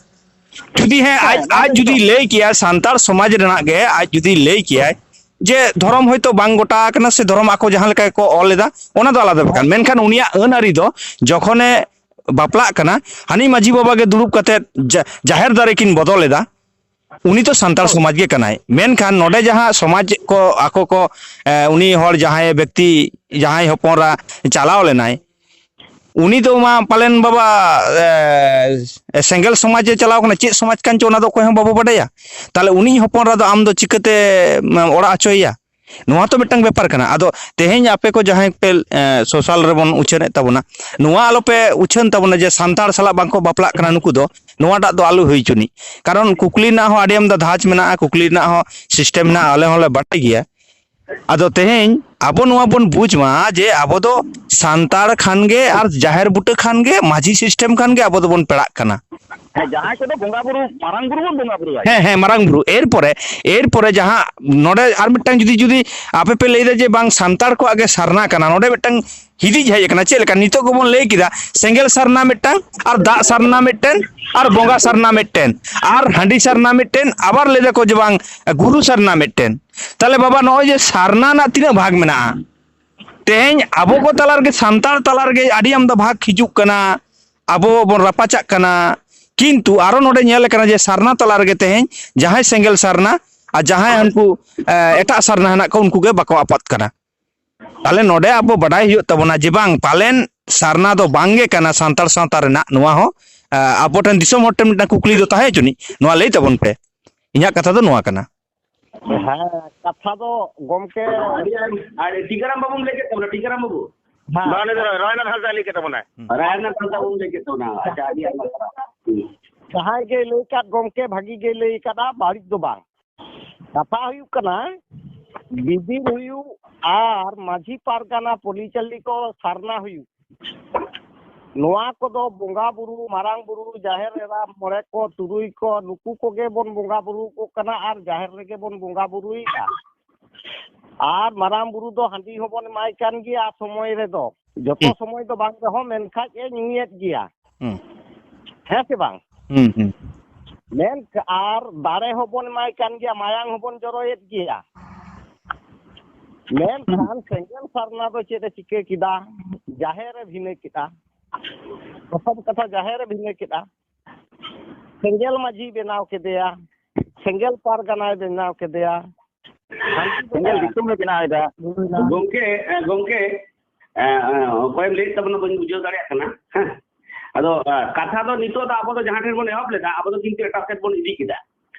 ᱡᱩᱫᱤ ᱦᱮᱸ, ᱟᱡ, ᱟᱡ ᱡᱩᱫᱤ ᱞᱟᱹᱭ ᱠᱮᱭᱟ, ᱥᱟᱱᱛᱟᱲ ᱥᱚᱢᱟᱡᱽ ᱨᱮᱱᱟᱜ ᱜᱮ ᱟᱡ ᱡᱩᱫᱤ ᱞᱟᱹᱭ ᱠᱮᱭᱟᱭ ᱡᱮ ᱫᱷᱚᱨᱚᱢ ᱦᱚᱭᱛᱳ ᱵᱟᱝ ᱜᱚᱴᱟ ᱟᱠᱟᱱᱟ ᱥᱮ ᱫᱷᱚᱨᱚᱢ ᱟᱠᱚ ᱡᱟᱦᱟᱸ ᱞᱮᱠᱟ ᱜᱮᱠᱚ ᱚᱞ ᱮᱫᱟ, ᱚᱱᱟ ᱫᱚ ᱟᱞᱟᱫᱟ ᱵᱮᱯᱟᱨ᱾ ᱢᱮᱱᱠᱷᱟᱱ ᱩᱱᱤᱭᱟᱜ ᱟᱹᱱ ᱟᱹᱨᱤ ᱫᱚ ᱡᱚᱠᱷᱚᱱᱮ ᱵᱟᱯᱞᱟᱜ ᱠᱟᱱᱟ, ᱦᱟᱹᱱᱤ ᱢᱟᱹᱡᱷᱤ ᱵᱟᱵᱟ ᱜᱮ ᱫᱩᱲᱩᱵ ᱠᱟᱛᱮ ᱡᱟ-, ᱡᱟᱦᱮᱨ ᱫᱟᱨᱮ ᱠᱤᱱ ᱵᱚᱫᱚᱞ ᱮᱫᱟ, ᱩᱱᱤ ᱫᱚ ᱥᱟᱱᱛᱟᱲ ᱥᱚᱢᱟᱡᱽ ᱜᱮ ᱠᱟᱱᱟᱭ᱾ ᱢᱮᱱᱠᱷᱟᱱ ᱱᱚᱰᱮ ᱡᱟᱦᱟᱸ ᱥᱚᱢᱟᱡᱽ ᱠᱚ ᱟᱠᱚ ᱠᱚ, ᱮ, ᱩᱱᱤ ᱦᱚᱲ ᱡᱟᱦᱟᱸᱭ ᱵᱮᱠᱛᱤ, ᱡᱟᱦᱟᱸᱭ ᱦᱚᱯᱚᱱ ᱮᱨᱟ ᱪᱟᱞᱟᱣ ᱞᱮᱱᱟᱭ, ᱩᱱᱤ ᱫᱚ ᱢᱟ ᱯᱟᱞᱮᱱ ᱵᱟᱵᱟ, ᱮ, ᱥᱮᱸᱜᱮᱞ ᱥᱚᱢᱟᱡᱽ ᱮ ᱪᱟᱞᱟᱣ ᱠᱟᱱᱟ, ᱪᱮᱫ ᱥᱚᱢᱟᱡᱽ ᱠᱟᱱ ᱪᱚ ᱚᱱᱟ ᱫᱚ ᱚᱠᱚᱭ ᱦᱚᱸ ᱵᱟᱵᱚ ᱵᱟᱰᱟᱭᱟ᱾ ᱛᱟᱦᱞᱮ ᱩᱱᱤ ᱦᱚᱯᱚᱱ ᱮᱨᱟ ᱫᱚ ᱟᱢ ᱫᱚ ᱪᱤᱠᱟᱹᱛᱮ, ᱮ, ᱚᱲᱟᱜ ᱦᱚᱪᱚᱭᱮᱭᱟ? ᱱᱚᱣᱟ ᱛᱚ ᱢᱤᱫᱴᱟᱝ ᱵᱮᱯᱟᱨ ᱠᱟᱱᱟ᱾ ᱟᱫᱚ ᱛᱮᱦᱮᱧ ᱟᱯᱮ ᱠᱚ ᱡᱟᱦᱟᱸᱭ ᱯᱮ, ᱮ, ᱥᱳᱥᱟᱞ ᱨᱮᱵᱚᱱ ᱩᱪᱷᱟᱹᱱᱮᱫ ᱛᱟᱵᱚᱱᱟ, ᱱᱚᱣᱟ ᱟᱞᱚᱯᱮ ᱩᱪᱷᱟᱹᱱ ᱛᱟᱵᱚᱱᱟ ᱡᱮ ᱥᱟᱱᱛᱟᱲ ᱥᱟᱞᱟᱜ ᱵᱟᱝᱠᱚ ᱵᱟᱯᱞᱟᱜ ᱠᱟᱱᱟ ᱱᱩᱠᱩ ᱫᱚ, ᱱᱚᱣᱟᱴᱟᱜ ᱫᱚ ᱟᱞᱚ ᱦᱩᱭ ᱦᱚᱪᱚᱱᱤᱡ᱾ ᱠᱟᱨᱚᱱ ᱠᱩᱠᱞᱤ ᱨᱮᱱᱟᱜ ᱦᱚᱸ ᱟᱹᱰᱤ ᱟᱢᱫᱟ ᱫᱷᱟᱡᱽ ᱢᱮᱱᱟᱜᱼᱟ, ᱠᱩᱠᱞᱤ ᱨᱮᱱᱟᱜ ᱦᱚᱸ ᱥᱤᱥᱴᱮᱢ ᱢᱮᱱᱟᱜᱼᱟ, ᱟᱞᱮ ᱦᱚᱸᱞᱮ ᱵᱟᱰᱟᱭ ᱜᱮᱭᱟ᱾ ᱟᱫᱚ ᱛᱮᱦᱮᱧ ᱟᱵᱚ ᱱᱚᱣᱟ ᱵᱚᱱ ᱵᱩᱡᱽ ᱢᱟ ᱡᱮ ᱟᱵᱚ ᱫᱚ ᱥᱟᱱᱛᱟᱲ ᱠᱷᱟᱱ ᱜᱮ ᱟᱨ ᱡᱟᱦᱮᱨ ᱵᱩᱴᱟᱹ ᱠᱷᱟᱱ ᱜᱮ ᱢᱟᱹᱡᱷᱤ ᱥᱤᱥᱴᱮᱢ ᱠᱷᱟᱱ ᱜᱮ ᱟᱵᱚ ᱫᱚᱵᱚᱱ ᱯᱮᱲᱟᱜ ᱠᱟᱱᱟ᱾ ᱦᱮᱸ, ᱡᱟᱦᱟᱸᱭ ᱠᱚᱫᱚ ᱵᱚᱸᱜᱟ ᱵᱩᱨᱩ, ᱢᱟᱨᱟᱝ ᱵᱩᱨᱩ ᱵᱚᱱ ᱵᱚᱸᱜᱟ ᱵᱩᱨᱩ ᱟᱭᱟ᱾ ᱦᱮᱸ, ᱦᱮᱸ, ᱢᱟᱨᱟᱝ ᱵᱩᱨᱩ᱾ ᱮᱨᱯᱚᱨᱮ, ᱮᱨᱯᱚᱨᱮ ᱡᱟᱦᱟᱸ ᱱᱚᱰᱮ ᱟᱨ ᱢᱤᱫᱴᱟᱝ ᱡᱩᱫᱤ, ᱡᱩᱫᱤ ᱟᱯᱮ ᱯᱮ ᱞᱟᱹᱭᱫᱟ ᱡᱮ ᱵᱟᱝ ᱥᱟᱱᱛᱟᱲ ᱠᱚᱣᱟᱜ ᱜᱮ ᱥᱟᱨᱱᱟ ᱠᱟᱱᱟ, ᱱᱚᱰᱮ ᱢᱤᱫᱴᱟᱝ ᱦᱤᱫᱤᱡ ᱦᱮᱡ ᱟᱠᱟᱱᱟ᱾ ᱪᱮᱫ ᱞᱮᱠᱟ ᱱᱤᱛᱚᱜ ᱜᱮᱵᱚᱱ ᱞᱟᱹᱭ ᱠᱮᱫᱟ, ᱥᱮᱸᱜᱮᱞ ᱥᱟᱨᱱᱟ ᱢᱤᱫᱴᱟᱝ ᱟᱨ ᱫᱟᱜ ᱥᱟᱨᱱᱟ ᱢᱤᱫᱴᱮᱱ ᱟᱨ ᱵᱚᱸᱜᱟ ᱥᱟᱨᱱᱟ ᱢᱤᱫᱴᱮᱱ ᱟᱨ ᱦᱟᱺᱰᱤ ᱥᱟᱨᱱᱟ ᱢᱤᱫᱴᱮᱱ, ᱟᱵᱟᱨ ᱞᱟᱹᱭ ᱫᱟᱠᱚ ᱡᱮ ᱵᱟᱝ ᱜᱩᱨᱩ ᱥᱟᱨᱱᱟ ᱢᱤᱫᱴᱮᱱ᱾ ᱛᱟᱦᱞᱮ ᱵᱟᱵᱟ, ᱱᱚᱜᱼᱚᱭ ᱡᱮ ᱥᱟᱨᱱᱟ ᱨᱮᱱᱟᱜ ᱛᱤᱱᱟᱹᱜ ᱵᱷᱟᱜᱽ ᱢᱮᱱᱟᱜᱼᱟ, ᱛᱮᱦᱮᱧ ᱟᱵᱚ ᱠᱚ ᱛᱟᱞᱟ ᱨᱮᱜᱮ, ᱥᱟᱱᱛᱟᱲ ᱛᱟᱞᱟ ᱨᱮᱜᱮ ᱟᱹᱰᱤ ᱟᱢᱫᱟ ᱵᱷᱟᱜᱽ ᱦᱤᱡᱩᱜ ᱠᱟᱱᱟ, ᱟᱵᱚ ᱵᱚᱱ ᱨᱟᱯᱟᱪᱟᱜ ᱠᱟᱱᱟ᱾ ᱠᱤᱱᱛᱩ ᱟᱨᱚ ᱱᱚᱰᱮ ᱧᱮᱞ ᱟᱠᱟᱱᱟ ᱡᱮ ᱥᱟᱨᱱᱟ ᱛᱟᱞᱟ ᱨᱮᱜᱮ ᱛᱮᱦᱮᱧ ᱡᱟᱦᱟᱸᱭ ᱥᱮᱸᱜᱮᱞ ᱥᱟᱨᱱᱟ ᱟᱨ ᱡᱟᱦᱟᱸᱭ ᱩᱱᱠᱩ, ᱮ, ᱮᱴᱟᱜ ᱥᱟᱨᱱᱟ ᱦᱮᱱᱟᱜ ᱠᱚ, ᱩᱱᱠᱩ ᱜᱮ ᱵᱟᱠᱚ ᱟᱯᱟᱛ ᱠᱟᱱᱟ᱾ ᱛᱟᱦᱞᱮ ᱱᱚᱰᱮ ᱟᱵᱚ ᱵᱟᱰᱟᱭ ᱦᱩᱭᱩᱜ ᱛᱟᱵᱚᱱᱟ ᱡᱮ ᱵᱟᱝ, ᱯᱟᱞᱮᱱ ᱥᱟᱨᱱᱟ ᱫᱚ ᱵᱟᱝ ᱜᱮ ᱠᱟᱱᱟ ᱥᱟᱱᱛᱟᱲ ᱥᱟᱶᱛᱟ ᱨᱮᱱᱟᱜ᱾ ᱱᱚᱣᱟ ᱦᱚᱸ, ᱮ, ᱟᱵᱚ ᱴᱷᱮᱱ ᱫᱤᱥᱚᱢ ᱦᱚᱲ ᱴᱷᱮᱱ ᱢᱤᱫᱴᱟᱝ ᱠᱩᱠᱞᱤ ᱫᱚ ᱛᱟᱦᱮᱸ ᱦᱚᱪᱚᱱᱤᱡ, ᱱᱚᱣᱟ ᱞᱟᱹᱭ ᱛᱟᱵᱚᱱ ᱯᱮ᱾ ᱤᱧᱟᱹᱜ ᱠᱟᱛᱷᱟ ᱫᱚ ᱱᱚᱣᱟ ᱠᱟᱱᱟ᱾ ᱦᱮᱸ, ᱠᱟᱛᱷᱟ ᱫᱚ ᱜᱚᱢᱠᱮ, ᱟᱨ ᱴᱤᱠᱟᱹᱨᱟᱢ ᱵᱟᱹᱵᱩᱢ ᱞᱟᱹᱭ ᱠᱮᱫ ᱛᱟᱵᱚᱱᱟ, ᱴᱤᱠᱟᱹᱨᱟᱢ ᱵᱟᱹᱵᱩ᱾ ᱦᱮᱸ᱾ ᱵᱟᱝ, ᱩᱱᱤ ᱫᱚ ᱨᱟᱭᱱᱟᱛᱷ ᱦᱟᱸᱥᱫᱟ ᱞᱟᱹᱭ ᱠᱮᱫ ᱛᱟᱵᱚᱱᱟᱭ᱾ ᱦᱩᱸ᱾ ᱨᱟᱭᱱᱟᱛᱷ ᱦᱟᱸᱥᱫᱟ ᱵᱚᱱ ᱞᱟᱹᱭ ᱠᱮᱫ ᱛᱟᱵᱚᱱᱟ᱾ ᱟᱪᱪᱷᱟ, ᱟᱹᱰᱤ ᱟᱭᱢᱟ ᱥᱟᱨᱦᱟᱣ᱾ ᱦᱩᱸ᱾ ᱡᱟᱦᱟᱸᱭ ᱜᱮ ᱞᱟᱹᱭ ᱠᱟᱫ ᱜᱚᱢᱠᱮ, ᱵᱷᱟᱹᱜᱤ ᱜᱮ ᱞᱟᱹᱭ ᱠᱟᱫᱟ, ᱵᱟᱹᱲᱤᱡ ᱫᱚ ᱵᱟᱝ᱾ ᱠᱟᱛᱷᱟ ᱦᱩᱭᱩᱜ ᱠᱟᱱᱟ, ᱵᱤᱫᱤᱨ ᱦᱩᱭᱩᱜ ᱟᱨ ᱢᱟᱹᱡᱷᱤ ᱯᱟᱨᱜᱟᱱᱟ ᱯᱚᱞᱤᱪᱟᱞᱤ ᱠᱚ ᱥᱟᱨᱱᱟ ᱦᱩᱭᱩᱜ, ᱱᱚᱣᱟ ᱠᱚᱫᱚ ᱵᱚᱸᱜᱟ ᱵᱩᱨᱩ, ᱢᱟᱨᱟᱝ ᱵᱩᱨᱩ, ᱡᱟᱦᱮᱨ ᱮᱨᱟ, ᱢᱚᱬᱮ ᱠᱚ, ᱛᱩᱨᱩᱭ ᱠᱚ, ᱱᱩᱠᱩ ᱠᱚᱜᱮ ᱵᱚᱱ ᱵᱚᱸᱜᱟ ᱵᱩᱨᱩ ᱠᱚ ᱠᱟᱱᱟ ᱟᱨ ᱡᱟᱦᱮᱨ ᱨᱮᱜᱮ ᱵᱚᱱ ᱵᱚᱸᱜᱟ ᱵᱩᱨᱩᱭᱮᱫᱼᱟ᱾ ᱟᱨ ᱢᱟᱨᱟᱝ ᱵᱩᱨᱩ ᱫᱚ ᱦᱟᱺᱰᱤ ᱦᱚᱸᱵᱚᱱ ᱮᱢᱟᱭ ᱠᱟᱱ ᱜᱮᱭᱟ ᱥᱚᱢᱚᱭ ᱨᱮᱫᱚ, ᱡᱚᱛᱚ ᱦᱩᱸ᱾ ᱥᱚᱢᱚᱭ ᱫᱚ ᱵᱟᱝ ᱨᱮᱦᱚᱸ, ᱢᱮᱱᱠᱷᱟᱡ ᱮ ᱧᱩᱭᱮᱫ ᱜᱮᱭᱟ᱾ ᱦᱩᱸ᱾ ᱦᱮᱸ ᱥᱮ ᱵᱟᱝ? ᱦᱩᱸ, ᱦᱩᱸ᱾ ᱢᱮᱱ ᱟᱨ ᱫᱟᱲᱮ ᱦᱚᱸᱵᱚᱱ ᱮᱢᱟᱭ ᱠᱟᱱ ᱜᱮᱭᱟ, ᱢᱟᱭᱟᱝ ᱦᱚᱸᱵᱚᱱ ᱡᱚᱨᱚᱭᱮᱫ ᱜᱮᱭᱟ᱾ ᱢᱮᱱᱠᱷᱟᱱ ᱥᱮᱸᱜᱮᱞ ᱥᱟᱨᱱᱟ ᱫᱚ ᱪᱮᱫ ᱮ ᱪᱤᱠᱟᱹ ᱠᱮᱫᱟ? ᱡᱟᱦᱮᱨ ᱮ ᱵᱷᱤᱱᱟᱹ ᱠᱮᱫᱟ, ᱯᱨᱚᱛᱷᱚᱢ ᱠᱟᱛᱷᱟ ᱡᱟᱦᱮᱨ ᱮ ᱵᱷᱤᱱᱟᱹ ᱠᱮᱫᱟ, ᱥᱮᱸᱜᱮᱞ ᱢᱟᱹᱡᱷᱤ ᱵᱮᱱᱟᱣ ᱠᱮᱫᱮᱭᱟ, ᱥᱮᱸᱜᱮᱞ ᱯᱟᱨᱜᱟᱱᱟᱭ ᱵᱮᱱᱟᱣ ᱠᱮᱫᱮᱭᱟ, ᱥᱮᱸᱜᱮᱞ ᱫᱤᱥᱚᱢ ᱮ ᱵᱮᱱᱟᱣ ᱮᱫᱟ᱾ ᱜᱚᱢᱠᱮ, ᱮ, ᱜᱚᱢᱠᱮ, ᱮ, ᱮ, ᱚᱠᱚᱭᱮᱢ ᱞᱟᱹᱭᱮᱫ ᱛᱟᱵᱚᱱᱟ ᱵᱟᱹᱧ ᱵᱩᱡᱷᱟᱹᱣ ᱫᱟᱲᱮᱭᱟᱜ ᱠᱟᱱᱟ᱾ ᱦᱮᱸ᱾ ᱟᱫᱚ, ᱮ, ᱠᱟᱛᱷᱟ ᱫᱚ ᱱᱤᱛᱚᱜ ᱫᱚ ᱟᱵᱚ ᱫᱚ ᱡᱟᱦᱟᱸ ᱴᱷᱮᱱ ᱵᱚᱱ ᱮᱦᱚᱵ ᱞᱮᱫᱟ, ᱟᱵᱚ ᱫᱚ ᱠᱤᱱᱛᱩ ᱮᱴᱟᱜ ᱥᱮᱫ ᱵᱚᱱ ᱤᱫᱤ ᱠᱮᱫᱟ᱾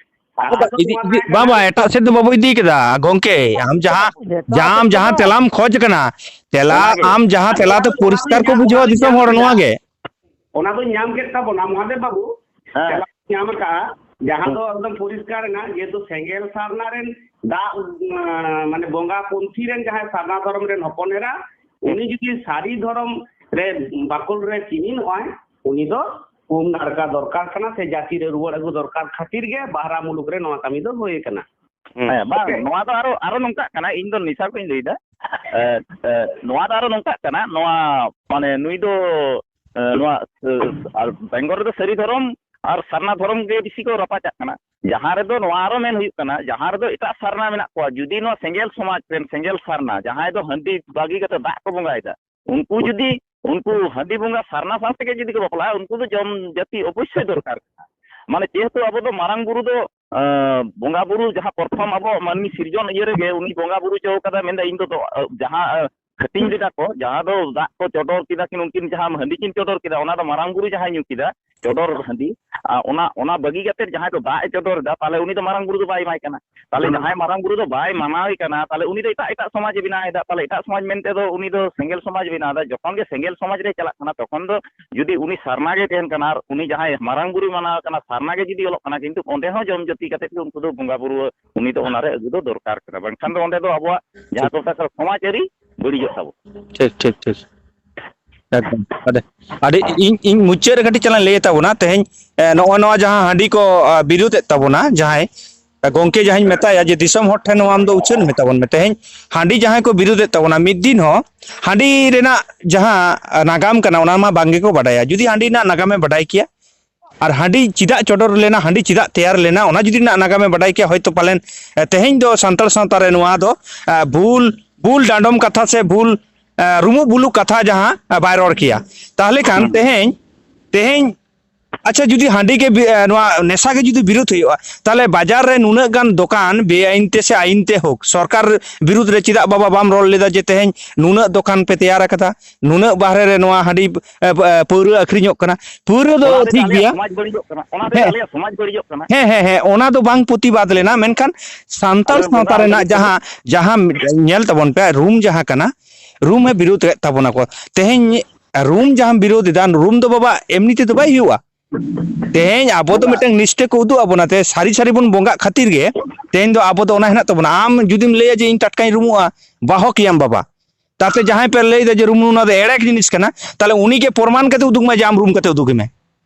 ᱠᱟᱛᱷᱟ ᱫᱚ ᱤᱫᱤ, ᱱᱚᱣᱟ ᱤᱫᱤ, ᱛᱟᱦᱮᱸ ᱠᱟᱱᱟ᱾ ᱵᱟᱝ, ᱵᱟᱝ, ᱮᱴᱟᱜ ᱥᱮᱫ ᱫᱚ ᱵᱟᱵᱚ ᱤᱫᱤ ᱠᱮᱫᱟ ᱜᱚᱢᱠᱮ᱾ ᱟᱢ ᱡᱟᱦᱟᱸ, ᱡᱟᱦᱟᱸ ᱟᱢ ᱡᱟᱦᱟᱸ ᱛᱮᱞᱟᱢ ᱠᱷᱚᱡᱽ ᱠᱟᱱᱟ, ᱛᱮᱞᱟ ᱚᱱᱟᱜᱮ᱾ ᱟᱢ ᱡᱟᱦᱟᱸ ᱛᱮᱞᱟ ᱛᱮ ᱚᱱᱟ ᱫᱚ ᱯᱚᱨᱤᱥᱠᱟᱨ ᱠᱚ ᱧᱟᱢ ᱵᱩᱡᱷᱟᱹᱣᱟ ᱠᱮᱫᱟ, ᱫᱤᱥᱚᱢ ᱧᱟᱢ ᱦᱚᱲ, ᱠᱮᱫᱟ᱾ ᱱᱚᱣᱟ ᱜᱮ᱾ ᱚᱱᱟ ᱫᱚᱧ ᱧᱟᱢ ᱠᱮᱫ ᱛᱟᱵᱚᱱᱟ, ᱢᱚᱦᱟᱫᱮᱵ ᱵᱟᱹᱵᱩ᱾ ᱦᱮᱸ᱾ ᱛᱮᱞᱟ ᱧᱟᱢ ᱟᱠᱟᱫᱼᱟ, ᱡᱟᱦᱟᱸ ᱦᱮᱸ᱾ ᱫᱚ ᱮᱠᱫᱚᱢ ᱯᱚᱨᱤᱥᱠᱟᱨ ᱮᱱᱟ, ᱡᱮᱦᱮᱛᱩ ᱥᱮᱸᱜᱮᱞ ᱥᱟᱨᱱᱟ ᱨᱮᱱ ᱫᱟᱜ, ᱩᱸ, ᱢᱟᱱᱮ ᱵᱚᱸᱜᱟ ᱯᱚᱱᱛᱷᱤ ᱨᱮᱱ ᱡᱟᱦᱟᱸᱭ ᱥᱟᱨᱱᱟ ᱫᱷᱚᱨᱚᱢ ᱨᱮᱱ ᱦᱚᱯᱚᱱ ᱮᱨᱟ, ᱩᱱᱤ ᱡᱩᱫᱤ ᱥᱟᱹᱨᱤ ᱫᱷᱚᱨᱚᱢ ᱨᱮ ᱵᱟᱠᱷᱳᱞ ᱨᱮ ᱪᱤᱱᱦᱤᱱᱚᱜᱼᱟᱭ, ᱩᱱᱤ ᱫᱚ ᱩᱢ ᱱᱟᱲᱠᱟ ᱫᱚᱨᱠᱟᱨ ᱠᱟᱱᱟ, ᱥᱮ ᱡᱟᱹᱛᱤ ᱨᱮ ᱨᱩᱣᱟᱹᱲ ᱟᱹᱜᱩ ᱫᱚᱨᱠᱟᱨ ᱠᱷᱟᱹᱛᱤᱨ ᱜᱮ ᱵᱟᱦᱨᱟ ᱢᱩᱞᱩᱠ ᱨᱮ ᱱᱚᱣᱟ ᱠᱟᱹᱢᱤ ᱫᱚ ᱦᱩᱭ ᱟᱠᱟᱱᱟ᱾ ᱦᱩᱸ᱾ ᱦᱮᱸ, ᱵᱟᱝ, ᱜᱚᱢᱠᱮ᱾ ᱱᱚᱣᱟ ᱫᱚ ᱟᱨᱚ, ᱟᱨᱚ ᱱᱚᱝᱠᱟᱜ ᱠᱟᱱᱟ, ᱤᱧ ᱫᱚ ᱱᱮᱥᱟ ᱠᱚᱧ ᱞᱟᱹᱭᱫᱟ᱾ ᱮ, ᱮ, ᱱᱚᱣᱟ ᱫᱚ ᱟᱨᱚ ᱱᱚᱝᱠᱟᱜ ᱠᱟᱱᱟ, ᱱᱚᱣᱟ, ᱢᱟᱱᱮ, ᱱᱩᱭ ᱫᱚ, ᱮ, ᱱᱚᱣᱟ, ᱮ, ᱟᱨ ᱵᱮᱝᱜᱚᱞ ᱨᱮᱫᱚ ᱥᱟᱹᱨᱤ ᱫᱷᱚᱨᱚᱢ ᱟᱨ ᱥᱟᱨᱱᱟ ᱫᱷᱚᱨᱚᱢ ᱜᱮ ᱵᱮᱥᱤ ᱠᱚ ᱨᱟᱯᱟᱪᱟᱜ ᱠᱟᱱᱟ᱾ ᱡᱟᱦᱟᱸ ᱨᱮᱫᱚ ᱱᱚᱣᱟ ᱟᱨᱚ ᱢᱮᱱ ᱦᱩᱭᱩᱜ ᱠᱟᱱᱟ, ᱡᱟᱦᱟᱸ ᱨᱮᱫᱚ ᱮᱴᱟᱜ ᱥᱟᱨᱱᱟ ᱢᱮᱱᱟᱜ ᱠᱚᱣᱟ, ᱡᱩᱫᱤ ᱱᱚᱣᱟ ᱥᱮᱸᱜᱮᱞ ᱥᱚᱢᱟᱡᱽ ᱨᱮᱱ ᱥᱮᱸᱜᱮᱞ ᱥᱟᱨᱱᱟ, ᱡᱟᱦᱟᱸᱭ ᱫᱚ ᱦᱟᱺᱰᱤ ᱵᱟᱹᱜᱤ ᱠᱟᱛᱮ ᱫᱟᱜ ᱠᱚ ᱵᱚᱸᱜᱟᱭᱮᱫᱟ, ᱩᱱᱠᱩ ᱡᱩᱫᱤ, ᱩᱱᱠᱩ ᱦᱟᱺᱰᱤ ᱵᱚᱸᱜᱟ ᱥᱟᱨᱱᱟ ᱥᱟᱶ ᱛᱮᱜᱮ ᱡᱩᱫᱤ ᱠᱚ ᱵᱟᱯᱞᱟᱜᱼᱟ, ᱩᱱᱠᱩ ᱫᱚ ᱡᱚᱢ ᱡᱟᱹᱛᱤ ᱚᱵᱚᱥᱥᱳᱭ ᱫᱚᱨᱠᱟᱨ ᱠᱟᱱᱟ᱾ ᱢᱟᱱᱮ, ᱡᱮᱦᱮᱛᱩ ᱟᱵᱚ ᱫᱚ ᱢᱟᱨᱟᱝ ᱵᱩᱨᱩ ᱫᱚ, ᱟᱸ, ᱵᱚᱸᱜᱟ ᱵᱩᱨᱩ ᱡᱟᱦᱟᱸ ᱯᱨᱚᱛᱷᱚᱢ ᱟᱵᱚ ᱢᱟᱹᱱᱢᱤ ᱥᱤᱨᱡᱚᱱ ᱤᱭᱟᱹ ᱨᱮᱜᱮ ᱩᱱᱤ ᱵᱚᱸᱜᱟ ᱵᱩᱨᱩ ᱦᱚᱪᱚ ᱠᱟᱫᱟ, ᱢᱮᱱᱫᱟ, "ᱤᱧ ᱫᱚ, ᱫᱚ, ᱟᱸ, ᱡᱟᱦᱟᱸ, ᱟᱸ, ᱦᱟᱹᱴᱤᱧ ᱞᱮᱫᱟ ᱠᱚ, ᱡᱟᱦᱟᱸ ᱫᱚ ᱫᱟᱜ ᱠᱚ ᱪᱚᱰᱚᱨ ᱠᱮᱫᱟ ᱠᱤᱱ, ᱩᱱᱠᱤᱱ ᱡᱟᱦᱟᱸ ᱦᱟᱺᱰᱤ ᱠᱤᱱ ᱪᱚᱰᱚᱨ ᱠᱮᱫᱟ, ᱚᱱᱟ ᱫᱚ ᱢᱟᱨᱟᱝ ᱵᱩᱨᱩ ᱡᱟᱦᱟᱸᱭ ᱧᱩ ᱠᱮᱫᱟ, ᱪᱚᱰᱚᱨ ᱦᱟᱺᱰᱤ, ᱟᱸ, ᱚᱱᱟ, ᱚᱱᱟ ᱵᱟᱹᱜᱤ ᱠᱟᱛᱮ ᱡᱟᱦᱟᱸᱭ ᱫᱚ ᱫᱟᱜ ᱮ ᱪᱚᱰᱚᱨ ᱮᱫᱟ, ᱛᱟᱦᱞᱮ ᱩᱱᱤ ᱫᱚ ᱢᱟᱨᱟᱝ ᱵᱩᱨᱩ ᱫᱚ ᱵᱟᱭ ᱮᱢᱟᱭ ᱠᱟᱱᱟ᱾ ᱛᱟᱦᱞᱮ ᱦᱩᱸ᱾ ᱡᱟᱦᱟᱸᱭ ᱢᱟᱨᱟᱝ ᱵᱩᱨᱩ ᱫᱚ ᱵᱟᱭ ᱢᱟᱱᱟᱣᱮ ᱠᱟᱱᱟ, ᱛᱟᱦᱞᱮ ᱩᱱᱤ ᱫᱚ ᱮᱴᱟᱜ, ᱮᱴᱟᱜ ᱥᱚᱢᱟᱡᱽ ᱮ ᱵᱮᱱᱟᱣ ᱮᱫᱟ᱾ ᱛᱟᱦᱞᱮ ᱮᱴᱟᱜ ᱥᱚᱢᱟᱡᱽ ᱢᱮᱱᱛᱮ ᱫᱚ ᱩᱱᱤ ᱫᱚ ᱥᱮᱸᱜᱮᱞ ᱥᱚᱢᱟᱡᱽ ᱮ ᱵᱮᱱᱟᱣ ᱮᱫᱟ᱾ ᱡᱚᱠᱷᱚᱱ ᱜᱮ ᱥᱮᱸᱜᱮᱞ ᱥᱚᱢᱟᱡᱽ ᱨᱮ ᱪᱟᱞᱟᱜ ᱠᱟᱱᱟ, ᱛᱚᱠᱷᱚᱱ ᱫᱚ ᱡᱩᱫᱤ ᱩᱱᱤ ᱥᱟᱨᱱᱟ ᱜᱮ ᱛᱟᱦᱮᱱ ᱠᱟᱱᱟ ᱟᱨ ᱩᱱᱤ ᱡᱟᱦᱟᱸᱭ ᱢᱟᱨᱟᱝ ᱵᱩᱨᱩᱭ ᱢᱟᱱᱟᱣ ᱠᱟᱱᱟ, ᱥᱟᱨᱱᱟ ᱜᱮ ᱡᱩᱫᱤ ᱚᱞᱚᱜ ᱠᱟᱱᱟ, ᱠᱤᱱᱛᱩ ᱚᱸᱰᱮ ᱦᱚᱸ ᱡᱚᱢ ᱡᱟᱹᱛᱤ ᱠᱟᱛᱮ ᱜᱮ ᱩᱱᱠᱩ ᱫᱚ ᱵᱚᱸᱜᱟ ᱵᱩᱨᱩ, ᱩᱱᱤ ᱫᱚ ᱚᱱᱟ ᱨᱮ ᱟᱹᱜᱩ ᱫᱚ ᱫᱚᱨᱠᱟᱨ ᱠᱟᱱᱟ, ᱵᱟᱝᱠᱷᱟᱱ ᱫᱚ ᱚᱸᱰᱮ ᱫᱚ ᱟᱵᱚᱣᱟᱜ ᱡᱟᱦᱟᱸ ᱴᱷᱤᱠ᱾ ᱠᱚ ᱢᱮᱛᱟᱜ ᱠᱟᱱᱟ ᱥᱚᱢᱟᱡᱽ ᱟᱹᱨᱤ ᱵᱟᱹᱲᱤᱡᱚᱜ ᱛᱟᱵᱚᱱᱟ᱾ ᱴᱷᱤᱠ, ᱴᱷᱤᱠ, ᱴᱷᱤᱠ᱾ ᱮᱠᱫᱚᱢ᱾ ᱟᱹᱰᱤ, ᱟᱹᱰᱤ, ᱤᱧ, ᱤᱧ ᱢᱩᱪᱟᱹᱫ ᱨᱮ ᱠᱟᱹᱴᱤᱡ ᱪᱟᱞᱟᱝ ᱞᱟᱹᱭ ᱛᱟᱵᱚᱱᱟ᱾ ᱛᱮᱦᱮᱧ, ᱮ, ᱱᱚᱜᱼᱚᱭ ᱱᱚᱣᱟ ᱡᱟᱦᱟᱸ ᱦᱟᱺᱰᱤ ᱠᱚ, ᱟ, ᱵᱤᱨᱳᱫᱮᱫ ᱛᱟᱵᱚᱱᱟ, ᱡᱟᱦᱟᱸᱭ, ᱟ, ᱜᱚᱝᱠᱮ ᱡᱟᱦᱟᱸᱧ ᱢᱮᱛᱟᱭᱟ ᱡᱮ ᱫᱤᱥᱚᱢ ᱦᱚᱲ ᱴᱷᱮᱱ ᱱᱚᱣᱟ ᱟᱢ ᱫᱚ ᱩᱪᱷᱟᱹᱱ ᱢᱮ ᱛᱟᱵᱚᱱ ᱢᱮ᱾ ᱛᱮᱦᱮᱧ ᱦᱟᱺᱰᱤ ᱡᱟᱦᱟᱸᱭ ᱠᱚ ᱵᱤᱨᱳᱫᱮᱫ ᱛᱟᱵᱚᱱᱟ, ᱢᱤᱫ ᱫᱤᱱ ᱦᱚᱸ ᱦᱟᱺᱰᱤ ᱨᱮᱱᱟᱜ ᱡᱟᱦᱟᱸ, ᱟ, ᱱᱟᱜᱟᱢ ᱠᱟᱱᱟ, ᱚᱱᱟ ᱢᱟ ᱵᱟᱝ ᱜᱮᱠᱚ ᱵᱟᱰᱟᱭᱟ᱾ ᱡᱩᱫᱤ ᱦᱟᱺᱰᱤ ᱨᱮᱱᱟᱜ ᱱᱟᱜᱟᱢᱮ ᱵᱟᱰᱟᱭ ᱠᱮᱭᱟ, ᱟᱨ ᱦᱟᱺᱰᱤ ᱪᱮᱫᱟᱜ ᱪᱚᱰᱚᱨ ᱞᱮᱱᱟ, ᱦᱟᱺᱰᱤ ᱪᱮᱫᱟᱜ ᱛᱮᱭᱟᱨ ᱞᱮᱱᱟ, ᱚᱱᱟ ᱡᱩᱫᱤ ᱨᱮᱱᱟᱜ ᱱᱟᱜᱟᱢᱮ ᱵᱟᱰᱟᱭ ᱠᱮᱭᱟ, ᱦᱚᱭᱛᱳ ᱯᱟᱞᱮᱱ, ᱮ, ᱛᱮᱦᱮᱧ ᱫᱚ ᱥᱟᱱᱛᱟᱲ ᱥᱟᱶᱛᱟ ᱨᱮ ᱱᱚᱣᱟ ᱫᱚ, ᱮ, ᱵᱷᱩᱞ, ᱵᱷᱩᱞ ᱰᱟᱸᱰᱚᱢ ᱠᱟᱛᱷᱟ ᱥᱮ ᱵᱷᱩᱞ, ᱮ, ᱨᱩᱢᱩᱜ ᱵᱩᱞᱩᱜ ᱠᱟᱛᱷᱟ ᱡᱟᱦᱟᱸ, ᱮ, ᱵᱟᱭ ᱨᱚᱲ ᱠᱮᱭᱟ᱾ ᱛᱟᱦᱚᱞᱮ ᱠᱷᱟᱱ ᱦᱩᱸ᱾ ᱛᱮᱦᱮᱧ, ᱛᱮᱦᱮᱧ, ᱟᱪᱪᱷᱟ, ᱡᱩᱫᱤ ᱦᱟᱺᱰᱤ ᱜᱮ ᱵᱤ-, ᱮ, ᱱᱚᱣᱟ ᱱᱮᱥᱟ ᱜᱮ ᱡᱩᱫᱤ ᱵᱤᱨᱳᱫ ᱦᱩᱭᱩᱜᱼᱟ, ᱛᱟᱦᱚᱞᱮ ᱵᱟᱡᱟᱨ ᱨᱮ ᱱᱩᱱᱟᱹᱜ ᱜᱟᱱ ᱫᱚᱠᱟᱱ ᱵᱮᱟᱭᱤᱱ ᱛᱮ ᱥᱮ ᱟᱭᱤᱱ ᱛᱮ ᱦᱳᱠ, ᱥᱚᱨᱠᱟᱨ ᱵᱤᱨᱩᱫᱽ ᱨᱮ ᱪᱮᱫᱟᱜ ᱵᱟᱵᱟ ᱵᱟᱢ ᱨᱚᱲ ᱞᱮᱫᱟ ᱡᱮ ᱛᱮᱦᱮᱧ ᱱᱩᱱᱟᱹᱜ ᱫᱚᱠᱟᱱ ᱯᱮ ᱛᱮᱭᱟᱨ ᱟᱠᱟᱫᱟ, ᱱᱩᱱᱟᱹᱜ ᱵᱟᱦᱨᱮ ᱨᱮ ᱱᱚᱣᱟ ᱦᱟᱺᱰᱤ, ᱮ, ᱮ, ᱯᱟᱹᱣᱨᱟᱹ ᱟᱹᱠᱷᱨᱤᱧᱚᱜ ᱠᱟᱱᱟ? ᱯᱟᱹᱣᱨᱟᱹ ᱫᱚ ᱚᱱᱟ ᱛᱮᱜᱮ ᱴᱷᱤᱠ ᱟᱞᱮᱭᱟᱜ ᱜᱮᱭᱟ᱾ ᱥᱚᱢᱟᱡᱽ ᱵᱟᱹᱲᱤᱡᱚᱜ ᱠᱟᱱᱟ, ᱚᱱᱟ ᱛᱮᱜᱮ ᱦᱮᱸ᱾ ᱟᱞᱮᱭᱟᱜ ᱥᱚᱢᱟᱡᱽ ᱵᱟᱹᱲᱤᱡᱚᱜ ᱠᱟᱱᱟ᱾ ᱦᱮᱸ, ᱦᱮᱸ, ᱦᱮᱸ, ᱚᱱᱟ ᱫᱚ ᱵᱟᱝ ᱯᱨᱚᱛᱤᱵᱟᱫ ᱞᱮᱱᱟ, ᱢᱮᱱᱠᱷᱟᱱ ᱥᱟᱱᱛᱟᱲ ᱟᱞᱮ ᱵᱚᱸᱜᱟ ᱥᱟᱶᱛᱟ ᱦᱚᱲ ᱨᱮᱱᱟᱜ ᱞᱟᱹᱜᱤᱫ ᱛᱮ ᱡᱟᱦᱟᱸ, ᱡᱟᱦᱟᱸ ᱧᱮᱞ ᱛᱟᱵᱚᱱ ᱯᱮ, ᱨᱩᱢ ᱡᱟᱦᱟᱸ ᱠᱟᱱᱟ, ᱨᱩᱢ ᱮ ᱵᱤᱨᱳᱫ ᱮᱫ ᱛᱟᱵᱚᱱᱟ ᱠᱚ᱾ ᱛᱮᱦᱮᱧ ᱨᱩᱢ ᱡᱟᱦᱟᱸᱢ ᱵᱤᱨᱳᱫ ᱮᱫᱟ, ᱨᱩᱢ ᱫᱚ ᱵᱟᱵᱟ ᱮᱢᱱᱤ ᱛᱮᱫᱚ ᱵᱟᱭ ᱦᱩᱭᱩᱜᱼᱟ᱾ ᱛᱮᱦᱮᱧ ᱟᱵᱚ ᱫᱚ ᱵᱚᱸᱜᱟ᱾ ᱢᱤᱫᱴᱟᱝ ᱱᱤᱥᱴᱷᱟᱹ ᱠᱚ ᱩᱫᱩᱜ ᱟᱵᱚᱱᱟ, ᱛᱮ ᱥᱟᱹᱨᱤ ᱥᱟᱹᱨᱤ ᱵᱚᱱ ᱵᱚᱸᱜᱟᱜ ᱠᱷᱟᱹᱛᱤᱨ ᱜᱮ ᱛᱮᱦᱮᱧ ᱫᱚ ᱟᱵᱚ ᱫᱚ ᱚᱱᱟ ᱦᱮᱱᱟᱜ ᱛᱟᱵᱚᱱᱟ᱾ ᱟᱢ ᱡᱩᱫᱤᱢ ᱞᱟᱹᱭᱟ ᱡᱮ ᱤᱧ ᱴᱟᱴᱠᱟᱧ ᱨᱩᱢᱩᱜᱼᱟ, ᱵᱟᱦᱚᱠ ᱮᱭᱟᱢ ᱵᱟᱵᱟ᱾ ᱛᱟᱛᱮ ᱡᱟᱦᱟᱸᱭ ᱯᱮ ᱞᱟᱹᱭ ᱮᱫᱟ ᱡᱮ ᱨᱩᱢ ᱚᱱᱟ ᱫᱚ ᱮᱲᱮ ᱡᱤᱱᱤᱥ ᱠᱟᱱᱟ, ᱛᱟᱦᱞᱮ ᱩᱱᱤ ᱜᱮ ᱯᱨᱚᱢᱟᱱ ᱠᱟᱛᱮ ᱩᱫᱩᱜ ᱢᱮ ᱡᱮ ᱟᱢ ᱨᱩᱢ ᱠᱟᱛᱮ ᱩᱫᱩᱜ ᱢᱮ᱾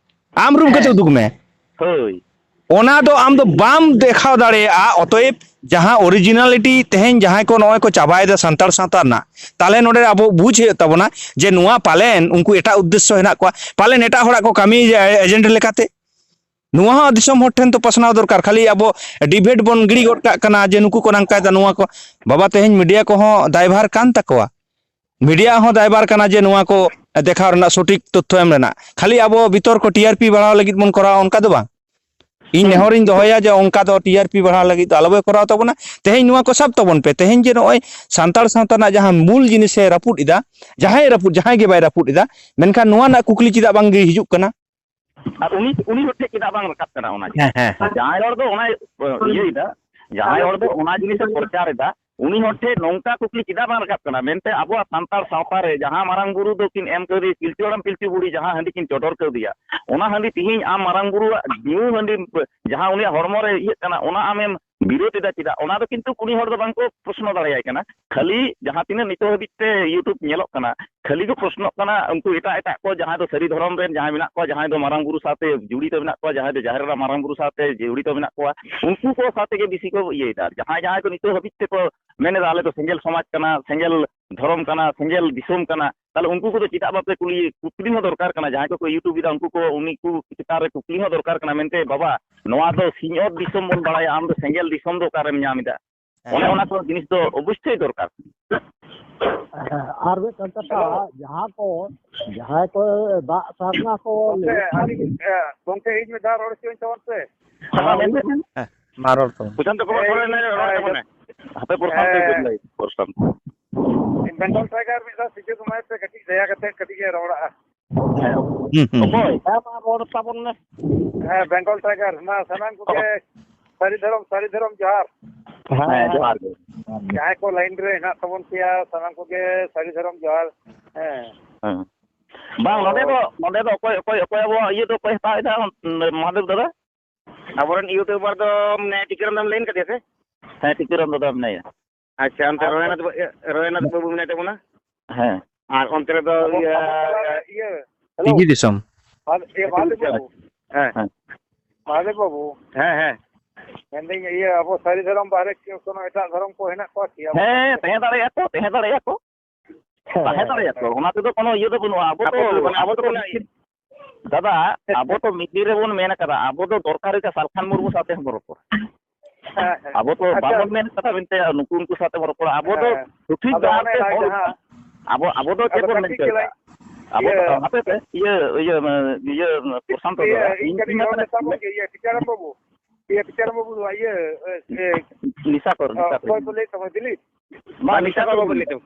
ᱟᱢ ᱨᱩᱢ ᱠᱟᱛᱮ ᱦᱮᱸ᱾ ᱩᱫᱩᱜ ᱢᱮ᱾ ᱦᱳᱭ᱾ ᱚᱱᱟ ᱫᱚ ᱟᱢ ᱫᱚ ᱵᱟᱢ ᱫᱮᱠᱷᱟᱣ ᱫᱟᱲᱮᱭᱟᱜᱼᱟ᱾ ᱚᱛᱚᱮᱵ ᱡᱟᱦᱟᱸ originality ᱛᱮᱦᱮᱧ ᱡᱟᱦᱟᱸᱭ ᱠᱚ ᱱᱚᱜᱼᱚᱭ ᱠᱚ ᱪᱟᱵᱟᱭᱮᱫᱟ ᱥᱟᱱᱛᱟᱲ ᱥᱟᱶᱛᱟ ᱨᱮᱱᱟᱜ, ᱛᱟᱦᱞᱮ ᱱᱚᱰᱮ ᱟᱵᱚ ᱵᱩᱡᱽ ᱦᱩᱭᱩᱜ ᱛᱟᱵᱚᱱᱟ ᱡᱮ ᱱᱚᱣᱟ ᱯᱟᱞᱮᱱ ᱩᱱᱠᱩ ᱮᱴᱟᱜ ᱩᱫᱽᱫᱮᱥᱥᱚ ᱦᱮᱱᱟᱜ ᱠᱚᱣᱟ, ᱯᱟᱞᱮᱱ ᱮᱴᱟᱜ ᱦᱚᱲᱟᱜ ᱠᱚ ᱠᱟᱹᱢᱤ ᱮᱡᱮᱱᱴ ᱞᱮᱠᱟᱛᱮ᱾ ᱱᱚᱣᱟ ᱦᱚᱸ ᱫᱤᱥᱚᱢ ᱦᱚᱲ ᱴᱷᱮᱱ ᱛᱚ ᱯᱟᱥᱱᱟᱣ ᱫᱚᱨᱠᱟᱨ᱾ ᱠᱷᱟᱹᱞᱤ ᱟᱵᱚ ᱰᱤᱵᱮᱴ ᱵᱚᱱ ᱜᱤᱲᱤ ᱜᱚᱫ ᱠᱟᱜ ᱠᱟᱱᱟ ᱡᱮ ᱱᱩᱠᱩ ᱠᱚ ᱱᱚᱝᱠᱟᱭᱮᱫᱟ, ᱱᱚᱣᱟ ᱠᱚ᱾ ᱵᱟᱵᱟ, ᱛᱮᱦᱮᱧ ᱢᱤᱰᱤᱭᱟ ᱠᱚᱦᱚᱸ ᱫᱟᱭᱵᱷᱟᱨ ᱠᱟᱱ ᱛᱟᱠᱚᱣᱟ᱾ ᱢᱤᱰᱤᱭᱟ ᱦᱚᱸ ᱫᱟᱭᱵᱷᱟᱨ ᱠᱟᱱᱟ ᱡᱮ ᱱᱚᱣᱟ ᱠᱚ ᱫᱮᱠᱷᱟᱣ ᱨᱮᱱᱟᱜ, ᱥᱚᱴᱷᱤᱠ ᱛᱚᱛᱛᱷᱚ ᱮᱢ ᱨᱮᱱᱟᱜ᱾ ᱠᱷᱟᱹᱞᱤ ᱟᱵᱚ ᱵᱤᱛᱚᱨᱠᱚ ᱴᱤ ᱟᱨ ᱯᱤ ᱵᱟᱲᱦᱟᱣ ᱞᱟᱹᱜᱤᱫ ᱵᱚᱱ ᱠᱚᱨᱟᱣᱟ, ᱚᱱᱠᱟ ᱫᱚ ᱵᱟᱝ᱾ ᱤᱧ ᱦᱩᱸ᱾ ᱱᱮᱦᱚᱨᱤᱧ ᱫᱚᱦᱚᱭᱟ ᱡᱮ ᱚᱱᱠᱟ ᱫᱚ ᱴᱤ ᱟᱨ ᱯᱤ ᱵᱟᱲᱦᱟᱣ ᱞᱟᱹᱜᱤᱫ ᱫᱚ ᱟᱞᱚ ᱵᱚᱱ ᱠᱚᱨᱟᱣ ᱛᱟᱵᱚᱱᱟ᱾ ᱛᱮᱦᱮᱧ ᱱᱚᱣᱟ ᱠᱚ ᱥᱟᱵ ᱛᱟᱵᱚᱱ ᱯᱮ᱾ ᱛᱮᱦᱮᱧ ᱡᱮ ᱱᱚᱜᱼᱚᱭ ᱥᱟᱱᱛᱟᱲ ᱥᱟᱶᱛᱟ ᱨᱮᱱᱟᱜ ᱡᱟᱦᱟᱸ ᱢᱩᱞ ᱡᱤᱱᱤᱥ ᱮ ᱨᱟᱹᱯᱩᱫ ᱮᱫᱟ, ᱡᱟᱦᱟᱸᱭ ᱨᱟᱹᱯᱩᱫ, ᱡᱟᱦᱟᱸᱭ ᱜᱮ ᱵᱟᱭ ᱨᱟᱹᱯᱩᱫ ᱮᱫᱟ, ᱢᱮᱱᱠᱷᱟᱱ ᱱᱚᱣᱟ ᱨᱮᱱᱟᱜ ᱠᱩᱠᱞᱤ ᱪᱮᱫᱟᱜ ᱵᱟᱝ ᱜᱮ ᱦᱤᱡᱩᱜ ᱠᱟᱱᱟ? ᱟᱨ ᱩᱱᱤ, ᱩᱱᱤ ᱦᱚᱲ ᱴᱷᱮᱱ ᱪᱮᱫᱟᱜ ᱵᱟᱝ ᱨᱟᱠᱟᱵ ᱠᱟᱱᱟ ᱚᱱᱟ ᱜᱮ? ᱦᱮᱸ, ᱦᱮᱸ, ᱦᱮᱸ᱾ ᱡᱟᱦᱟᱸᱭ ᱦᱚᱲ ᱫᱚ ᱚᱱᱟᱭ, ᱤᱭᱟᱹᱭᱮᱫᱟ, ᱡᱟᱦᱟᱸᱭ ᱦᱚᱲ ᱫᱚ ᱚᱱᱟ ᱡᱤᱱᱤᱥᱮ ᱯᱨᱚᱪᱟᱨ ᱮᱫᱟ, ᱩᱱᱤ ᱦᱚᱲ ᱴᱷᱮᱱ ᱱᱚᱝᱠᱟ ᱠᱩᱠᱞᱤ ᱪᱮᱫᱟᱜ ᱵᱟᱝ ᱨᱟᱠᱟᱵ ᱠᱟᱱᱟ ᱢᱮᱱᱛᱮ, ᱟᱵᱚᱣᱟᱜ ᱥᱟᱱᱛᱟᱲ ᱥᱟᱶᱛᱟ ᱨᱮ ᱡᱟᱦᱟᱸ ᱢᱟᱨᱟᱝ ᱵᱩᱨᱩ ᱫᱚᱠᱤᱱ ᱮᱢ ᱠᱟᱣᱫᱮᱭᱟ, ᱯᱤᱞᱪᱩ ᱦᱟᱲᱟᱢ ᱯᱤᱞᱪᱩ ᱵᱩᱲᱦᱤ ᱡᱟᱦᱟᱸ ᱦᱟᱺᱰᱤ ᱠᱤᱱ ᱪᱚᱰᱚᱨ ᱠᱟᱣᱫᱮᱭᱟ, ᱚᱱᱟ ᱦᱟᱺᱰᱤ ᱛᱮᱦᱮᱧ ᱟᱢ ᱢᱟᱨᱟᱝ ᱵᱩᱨᱩᱣᱟᱜ ᱧᱩ ᱦᱟᱺᱰᱤ, ᱡᱟᱦᱟᱸ ᱩᱱᱤᱭᱟᱜ ᱦᱚᱲᱢᱚ ᱨᱮ ᱤᱭᱟᱹᱜ ᱠᱟᱱᱟ, ᱚᱱᱟ ᱟᱢᱮᱢ ᱵᱤᱨᱳᱫ ᱮᱫᱟ ᱪᱮᱫᱟᱜ? ᱚᱱᱟ ᱫᱚ ᱠᱤᱱᱛᱩ ᱩᱱᱤ ᱦᱚᱲ ᱫᱚ ᱵᱟᱝ ᱠᱚ ᱯᱨᱚᱥᱱᱚ ᱫᱟᱲᱮᱭᱟᱭ ᱠᱟᱱᱟ᱾ ᱠᱷᱟᱹᱞᱤ ᱡᱟᱦᱟᱸ ᱛᱤᱱᱟᱹᱜ ᱱᱤᱛᱚᱜ ᱦᱟᱹᱵᱤᱡ ᱛᱮ YouTube ᱧᱮᱞᱚᱜ ᱠᱟᱱᱟ, ᱠᱷᱟᱹᱞᱤ ᱠᱚ ᱯᱨᱚᱥᱱᱚᱜ ᱠᱟᱱᱟ ᱩᱱᱠᱩ ᱮᱴᱟᱜ ᱮᱴᱟᱜ ᱠᱚ, ᱡᱟᱦᱟᱸᱭ ᱫᱚ ᱥᱟᱹᱨᱤ ᱫᱷᱚᱨᱚᱢ ᱨᱮᱱ ᱡᱟᱦᱟᱸᱭ ᱢᱮᱱᱟᱜ ᱠᱚᱣᱟ, ᱡᱟᱦᱟᱸᱭ ᱫᱚ ᱢᱟᱨᱟᱝ ᱵᱩᱨᱩ ᱥᱟᱶᱛᱮ ᱡᱚᱲᱤᱛᱚ ᱢᱮᱱᱟᱜ ᱠᱚᱣᱟ, ᱡᱟᱦᱟᱸᱭ ᱫᱚ ᱡᱟᱦᱮᱨ ᱮᱨᱟ ᱢᱟᱨᱟᱝ ᱵᱩᱨᱩ ᱥᱟᱶᱛᱮ ᱡᱚᱲᱤᱛᱚ ᱢᱮᱱᱟᱜ ᱠᱚᱣᱟ, ᱩᱱᱠᱩ ᱠᱚ ᱥᱟᱶ ᱛᱮᱜᱮ ᱵᱮᱥᱤ ᱠᱚ ᱤᱭᱟᱹᱭᱮᱫᱟ᱾ ᱟᱨ ᱡᱟᱦᱟᱸᱭ ᱡᱟᱦᱟᱸᱭ ᱠᱚ ᱱᱤᱛᱚᱜ ᱦᱟᱹᱵᱤᱡ ᱛᱮᱠᱚ ᱢᱮᱱ ᱮᱫᱟ, "ᱟᱞᱮ ᱫᱚ ᱥᱮᱸᱜᱮᱞ ᱥᱚᱢᱟᱡᱽ ᱠᱟᱱᱟ, ᱥᱮᱸᱜᱮᱞ ᱫᱷᱚᱨᱚᱢ ᱠᱟᱱᱟ, ᱥᱮᱸᱜᱮᱞ ᱫᱤᱥᱚᱢ ᱠᱟᱱᱟ", ᱛᱟᱦᱞᱮ ᱩᱱᱠᱩ ᱠᱚᱫᱚ ᱪᱮᱫᱟᱜ ᱵᱟᱯᱮ ᱠᱩᱞᱤ, ᱠᱩᱠᱞᱤ ᱦᱚᱸ ᱫᱚᱨᱠᱟᱨ ᱠᱟᱱᱟ᱾ ᱡᱟᱦᱟᱸᱭ ᱠᱚᱠᱚ YouTube ᱮᱫᱟ, ᱩᱱᱠᱩ ᱠᱚ, ᱩᱱᱤ ᱠᱚ ᱪᱮᱛᱟᱱ ᱨᱮ ᱠᱩᱠᱞᱤ ᱦᱚᱸ ᱫᱚᱨᱠᱟᱨ ᱠᱟᱱᱟ ᱢᱮᱱᱛᱮ, "ᱵᱟᱵᱟ, ᱱᱚᱣᱟ ᱫᱚ ᱥᱤᱧᱚᱛ ᱫᱤᱥᱚᱢ ᱵᱚᱱ ᱵᱟᱲᱟᱭᱟ, ᱟᱢ ᱫᱚ ᱥᱮᱸᱜᱮᱞ ᱫᱤᱥᱚᱢ ᱫᱚ ᱚᱠᱟᱨᱮᱢ ᱧᱟᱢ ᱮᱫᱟ?" ᱦᱮᱸ᱾ ᱚᱱᱮ ᱚᱱᱟ ᱠᱚ ᱡᱤᱱᱤᱥ ᱫᱚ ᱚᱵᱚᱥᱥᱳᱭ ᱫᱚᱨᱠᱟᱨ᱾ ᱦᱮᱸ, ᱟᱨ ᱢᱤᱫᱴᱟᱝ ᱠᱟᱛᱷᱟ, ᱦᱮᱞᱳ᱾ ᱡᱟᱦᱟᱸ ᱠᱚ, ᱡᱟᱦᱟᱸᱭ ᱠᱚ ᱫᱟᱜ ᱥᱟᱨᱱᱟ ᱠᱚ ᱜᱚᱝᱠᱮ, ᱞᱟᱹᱭ ᱟᱹᱞᱤᱧ, ᱮ, ᱜᱚᱝᱠᱮ, ᱤᱧ ᱢᱤᱫ ᱫᱷᱟᱣ ᱨᱚᱲ ᱦᱚᱪᱚᱧ ᱛᱟᱵᱚᱱ ᱯᱮ᱾ ᱦᱮᱸ, ᱢᱟ ᱨᱚᱲ ᱛᱟᱵᱚᱱ᱾ ᱦᱮᱸ, ᱢᱟ ᱨᱚᱲ ᱛᱟᱵᱚᱱ᱾ ᱯᱨᱚᱥᱟᱱᱛᱚ ᱠᱚ ᱦᱮᱸ, ᱯᱚᱨᱮ ᱱᱟᱭ ᱨᱚᱲ ᱦᱮᱸ, ᱛᱟᱵᱚᱱᱟᱭ᱾ ᱦᱟᱯᱮ ᱯᱨᱚᱥᱟᱱᱛᱚ ᱦᱮᱸ᱾ ᱞᱟᱹᱭ, ᱯᱨᱚᱥᱟᱱᱛᱚ᱾ ᱵᱮᱝᱜᱚᱞ ᱴᱟᱭᱜᱟᱨ ᱢᱤᱫ ᱫᱷᱟᱣ ᱥᱩᱡᱳᱜᱽ ᱮᱢᱟᱭ ᱯᱮ, ᱠᱟᱹᱴᱤᱡ ᱫᱟᱭᱟ ᱠᱟᱛᱮ ᱠᱟᱹᱴᱤᱡ ᱮ ᱨᱚᱲᱟ᱾ ᱦᱮᱸ᱾ ᱦᱩᱸ, ᱦᱩᱸ᱾ ᱚᱠᱚᱭ? ᱦᱮᱸ, ᱢᱟ ᱨᱚᱲ ᱛᱟᱵᱚᱱ ᱢᱮ᱾ ᱦᱮᱸ, ᱵᱮᱝᱜᱚᱞ ᱴᱟᱭᱜᱟᱨ, ᱢᱟ ᱥᱟᱱᱟᱢ ᱠᱚᱜᱮ ᱚ᱾ ᱥᱟᱹᱨᱤ ᱫᱷᱚᱨᱚᱢ, ᱥᱟᱹᱨᱤ ᱫᱷᱚᱨᱚᱢ ᱡᱚᱦᱟᱨ᱾ ᱦᱮᱸ, ᱦᱮᱸ, ᱦᱮᱸ᱾ ᱡᱚᱦᱟᱨ ᱜᱮ᱾ ᱡᱟᱦᱟᱸᱭ ᱠᱚ ᱞᱟᱭᱤᱱ ᱨᱮ ᱦᱮᱱᱟᱜ ᱛᱟᱵᱚᱱ ᱯᱮᱭᱟ, ᱥᱟᱱᱟᱢ ᱠᱚᱜᱮ ᱥᱟᱹᱨᱤ ᱫᱷᱚᱨᱚᱢ ᱡᱚᱦᱟᱨ᱾ ᱦᱮᱸ᱾ ᱦᱮᱸ᱾ ᱵᱟᱝ, ᱱᱚᱰᱮ ᱫᱚ, ᱱᱚᱰᱮ ᱫᱚ ᱚᱠᱚᱭ, ᱚᱠᱚᱭ, ᱚᱠᱚᱭ ᱟᱵᱚᱣᱟᱜ ᱤᱭᱟᱹ ᱫᱚ ᱚᱠᱚᱭ ᱦᱟᱛᱟᱣ ᱮᱫᱟ, ᱢᱚᱦᱟᱫᱮᱵ ᱫᱟᱫᱟ? ᱟᱵᱚᱨᱮᱱ YouTuber ᱫᱚ ᱢᱮᱱᱟᱭᱟ, ᱴᱤᱠᱟᱹᱨᱟᱢ ᱫᱟᱢ ᱞᱟᱹᱭᱤᱱ ᱠᱟᱫᱮᱭᱟ ᱥᱮ? ᱦᱮᱸ, ᱴᱤᱠᱟᱹᱨᱟᱢ ᱫᱟᱫᱟ ᱢᱮᱱᱟᱭᱟ᱾ ᱟᱪᱪᱷᱟ, ᱚᱱᱛᱮ ᱟᱨ ᱨᱚᱭᱱᱟᱛᱷ ᱵᱟ-, ᱤᱭᱟᱹ, ᱨᱚᱭᱱᱟᱛᱷ ᱵᱟᱹᱵᱩ ᱢᱮᱱᱟᱭ ᱛᱟᱵᱚᱱᱟ᱾ ᱦᱮᱸ᱾ ᱟᱨ ᱚᱱᱛᱮ ᱨᱮᱫᱚ ᱟᱵᱚ ᱤᱭᱟᱹ, ᱟᱵᱚ ᱛᱟᱞᱟ ᱨᱮ ᱤᱭᱟᱹ, ᱦᱮᱞᱳ᱾ ᱥᱤᱜᱤ ᱫᱤᱥᱚᱢ᱾ ᱢᱟᱦᱟᱫᱮᱵ, ᱤᱭᱟᱹ, ᱢᱟᱦᱟᱫᱮᱵ ᱵᱟᱹᱵᱩ᱾ ᱦᱮᱸ᱾ ᱦᱮᱸ᱾ ᱢᱟᱦᱟᱫᱮᱵ ᱵᱟᱹᱵᱩ᱾ ᱦᱮᱸ, ᱦᱮᱸ᱾ ᱢᱮᱱᱫᱟᱹᱧ, ᱤᱭᱟᱹ, ᱟᱵᱚ ᱥᱟᱹᱨᱤ ᱫᱷᱚᱨᱚᱢ ᱵᱟᱦᱨᱮ ᱠᱤ ᱠᱳᱱᱳ ᱮᱴᱟᱜ ᱫᱷᱚᱨᱚᱢ ᱠᱚ ᱦᱮᱱᱟᱜ ᱠᱚᱣᱟ ᱠᱤ ᱟᱵᱚ ᱦᱮᱸ, ᱥᱟᱶᱛᱮ? ᱛᱟᱦᱮᱸ ᱫᱟᱲᱮᱭᱟᱜᱼᱟ ᱠᱚ, ᱛᱟᱦᱮᱸ ᱫᱟᱲᱮᱭᱟᱜᱼᱟ ᱠᱚ᱾ ᱦᱮᱸ᱾ ᱛᱟᱦᱮᱸ ᱫᱟᱲᱮᱭᱟᱜᱼᱟ ᱠᱚ, ᱚᱱᱟ ᱛᱮᱫᱚ ᱠᱳᱱᱳ ᱤᱭᱟᱹ ᱫᱚ ᱵᱟᱹᱱᱩᱜᱼᱟ᱾ ᱟᱵᱚ ᱟᱵᱚ ᱫᱚ, ᱫᱚ, ᱟᱵᱚ ᱟᱵᱚ ᱫᱚ ᱫᱚ ᱠᱳᱱᱳ ᱤᱭᱟᱹ, ᱫᱟᱫᱟ, ᱟᱵᱚ ᱛᱚ ᱢᱤᱫ ᱫᱤᱱ ᱨᱮᱵᱚᱱ ᱢᱮᱱ ᱟᱠᱟᱫᱟ, ᱟᱵᱚ ᱫᱚ ᱫᱚᱨᱠᱟᱨ ᱨᱮ ᱥᱟᱞᱠᱷᱟᱱ ᱢᱩᱨᱢᱩ ᱥᱟᱶᱛᱮ ᱦᱚᱸ ᱵᱚᱱ ᱨᱚᱯᱚᱲᱟ᱾ ᱦᱮᱸ, ᱦᱮᱸ᱾ ᱟᱵᱚ ᱛᱚ ᱟᱪᱪᱷᱟ᱾ ᱵᱟᱵᱚᱱ ᱢᱮᱱ ᱟᱠᱟᱫᱟ ᱢᱮᱱᱛᱮ ᱱᱩᱠᱩ ᱩᱱᱠᱩ ᱥᱟᱶᱛᱮ ᱵᱚᱱ ᱨᱚᱯᱚᱲᱟ᱾ ᱟᱵᱚ ᱫᱚ ᱦᱮᱸ᱾ ᱥᱚᱴᱷᱤᱠ ᱟᱫᱚ ᱰᱟᱦᱟᱨ ᱚᱱᱮ ᱛᱮ ᱚᱱᱟ ᱦᱚᱲ, ᱡᱟᱦᱟᱸ ᱟᱵᱚ, ᱟᱵᱚ ᱫᱚ ᱪᱮᱫ ᱟᱫᱚ ᱵᱚᱱ ᱢᱮᱱ ᱠᱟᱹᱴᱤᱡ ᱦᱚᱪᱚᱭᱮᱫᱟ? ᱪᱮᱞᱟᱝ ᱟᱵᱚ ᱫᱚ, ᱤᱭᱟᱹ, ᱦᱟᱯᱮ ᱯᱮ, ᱤᱭᱟᱹ, ᱤᱭᱟᱹ, ᱯᱨᱚᱥᱟᱱᱛᱚ ᱤᱭᱟᱹ, ᱫᱟᱫᱟ, ᱤᱧ ᱤᱧ, ᱠᱟᱹᱴᱤᱡ ᱤᱧ ᱨᱚᱲ ᱱᱟᱥᱮᱱᱟᱜ ᱢᱮᱛᱟ ᱵᱚᱱ ᱜᱮ, ᱤᱭᱟᱹ, ᱴᱤᱪᱟᱨ ᱵᱟᱹᱵᱩ, ᱤᱭᱟᱹ, ᱴᱤᱪᱟᱨ ᱵᱟᱹᱵᱩ ᱫᱚ, ᱤᱭᱟᱹ, ᱮ, ᱮ, ᱱᱤᱥᱟ ᱠᱚᱨ, ᱱᱤᱥᱟ ᱠᱚᱨ᱾ ᱚᱠᱚᱭ ᱠᱚ ᱞᱟᱹᱭᱮᱫ ᱛᱟᱢᱟ, ᱫᱤᱞᱤᱯ? ᱢᱟ, ᱱᱤᱥᱟ ᱠᱚᱨ ᱵᱟᱹᱵᱩ ᱞᱟᱹᱭ ᱛᱟᱵᱚᱱ᱾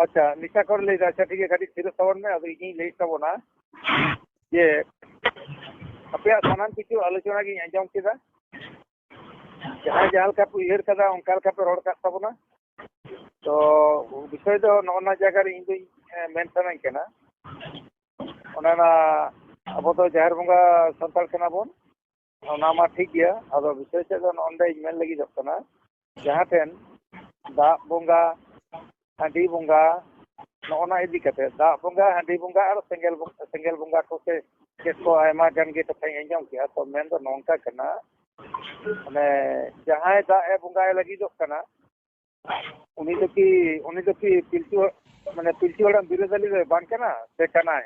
ᱟᱪᱪᱷᱟ, ᱱᱤᱥᱟ ᱠᱚᱨ ᱞᱟᱹᱭ ᱫᱟ, ᱟᱪᱪᱷᱟ, ᱴᱷᱤᱠ ᱜᱮᱭᱟ, ᱠᱟᱹᱴᱤᱡ ᱛᱷᱤᱨᱚᱜ ᱛᱟᱵᱚᱱ ᱢᱮ, ᱟᱫᱚ ᱤᱧᱤᱧ ᱞᱟᱹᱭᱮᱫ ᱛᱟᱵᱚᱱᱟ ᱡᱮ ᱟᱯᱮᱭᱟᱜ ᱥᱟᱱᱟᱢ ᱠᱤᱪᱷᱩ ᱟᱞᱳᱪᱚᱱᱟ ᱜᱤᱧ ᱟᱸᱡᱚᱢ ᱠᱮᱫᱟ᱾ ᱡᱟᱦᱟᱸᱭ ᱡᱟᱦᱟᱸ ᱞᱮᱠᱟ ᱯᱮ ᱩᱭᱦᱟᱹᱨ ᱠᱟᱫᱟ, ᱚᱱᱠᱟ ᱞᱮᱠᱟ ᱯᱮ ᱨᱚᱲ ᱠᱟᱫ ᱛᱟᱵᱚᱱᱟ᱾ ᱛᱚ, ᱵᱤᱥᱚᱭ ᱫᱚ ᱱᱚᱜᱼᱚ ᱱᱟ ᱡᱟᱭᱜᱟ ᱨᱮ ᱤᱧ ᱫᱚᱧ, ᱮ, ᱢᱮᱱ ᱥᱟᱱᱟᱧ ᱠᱟᱱᱟ, ᱚᱱᱟ ᱚᱱᱟ ᱟᱵᱚ ᱫᱚ ᱡᱟᱦᱮᱨ ᱵᱚᱸᱜᱟ ᱥᱟᱱᱛᱟᱲ ᱠᱟᱱᱟ ᱵᱚᱱ, ᱚᱱᱟ ᱢᱟ ᱴᱷᱤᱠ ᱜᱮᱭᱟ᱾ ᱟᱫᱚ ᱵᱤᱥᱚᱭ ᱛᱮᱫ ᱫᱚ ᱱᱚᱜᱼᱚ ᱱᱚᱰᱮᱧ ᱢᱮᱱ ᱞᱟᱹᱜᱤᱫᱚᱜ ᱠᱟᱱᱟ, ᱡᱟᱦᱟᱸ ᱴᱷᱮᱱ ᱫᱟᱜ ᱵᱚᱸᱜᱟ, ᱦᱟᱺᱰᱤ ᱵᱚᱸᱜᱟ, ᱱᱚᱜᱼᱚ ᱱᱟ ᱤᱫᱤ ᱠᱟᱛᱮ, ᱫᱟᱜ ᱵᱚᱸᱜᱟ, ᱦᱟᱺᱰᱤ ᱵᱚᱸᱜᱟ ᱟᱨ ᱥᱮᱸᱜᱮᱞ ᱵᱚᱸᱜᱟ, ᱥᱮᱸᱜᱮᱞ ᱵᱚᱸᱜᱟ ᱠᱚ ᱥᱮ ᱪᱮᱫ ᱠᱚ ᱟᱭᱢᱟ ᱜᱟᱱ ᱜᱮ ᱠᱟᱛᱷᱟᱧ ᱟᱸᱡᱚᱢ ᱠᱮᱜᱼᱟ᱾ ᱛᱚ ᱢᱮᱱ ᱫᱚ ᱱᱚᱝᱠᱟ ᱠᱟᱱᱟ, ᱢᱟᱱᱮ ᱡᱟᱦᱟᱸᱭ ᱫᱟᱜ ᱮ ᱵᱚᱸᱜᱟᱭ ᱞᱟᱹᱜᱤᱫᱚᱜ ᱠᱟᱱᱟ, ᱩᱱᱤ ᱫᱚ ᱠᱤ, ᱩᱱᱤ ᱫᱚ ᱠᱤ ᱯᱤᱞᱪᱩ, ᱢᱟᱱᱮ ᱯᱤᱞᱪᱩ ᱦᱟᱲᱟᱢ ᱵᱤᱨᱟᱹᱫᱟᱹᱞᱤ ᱫᱚᱭ ᱵᱟᱝ ᱠᱟᱱᱟ ᱥᱮ ᱠᱟᱱᱟᱭ?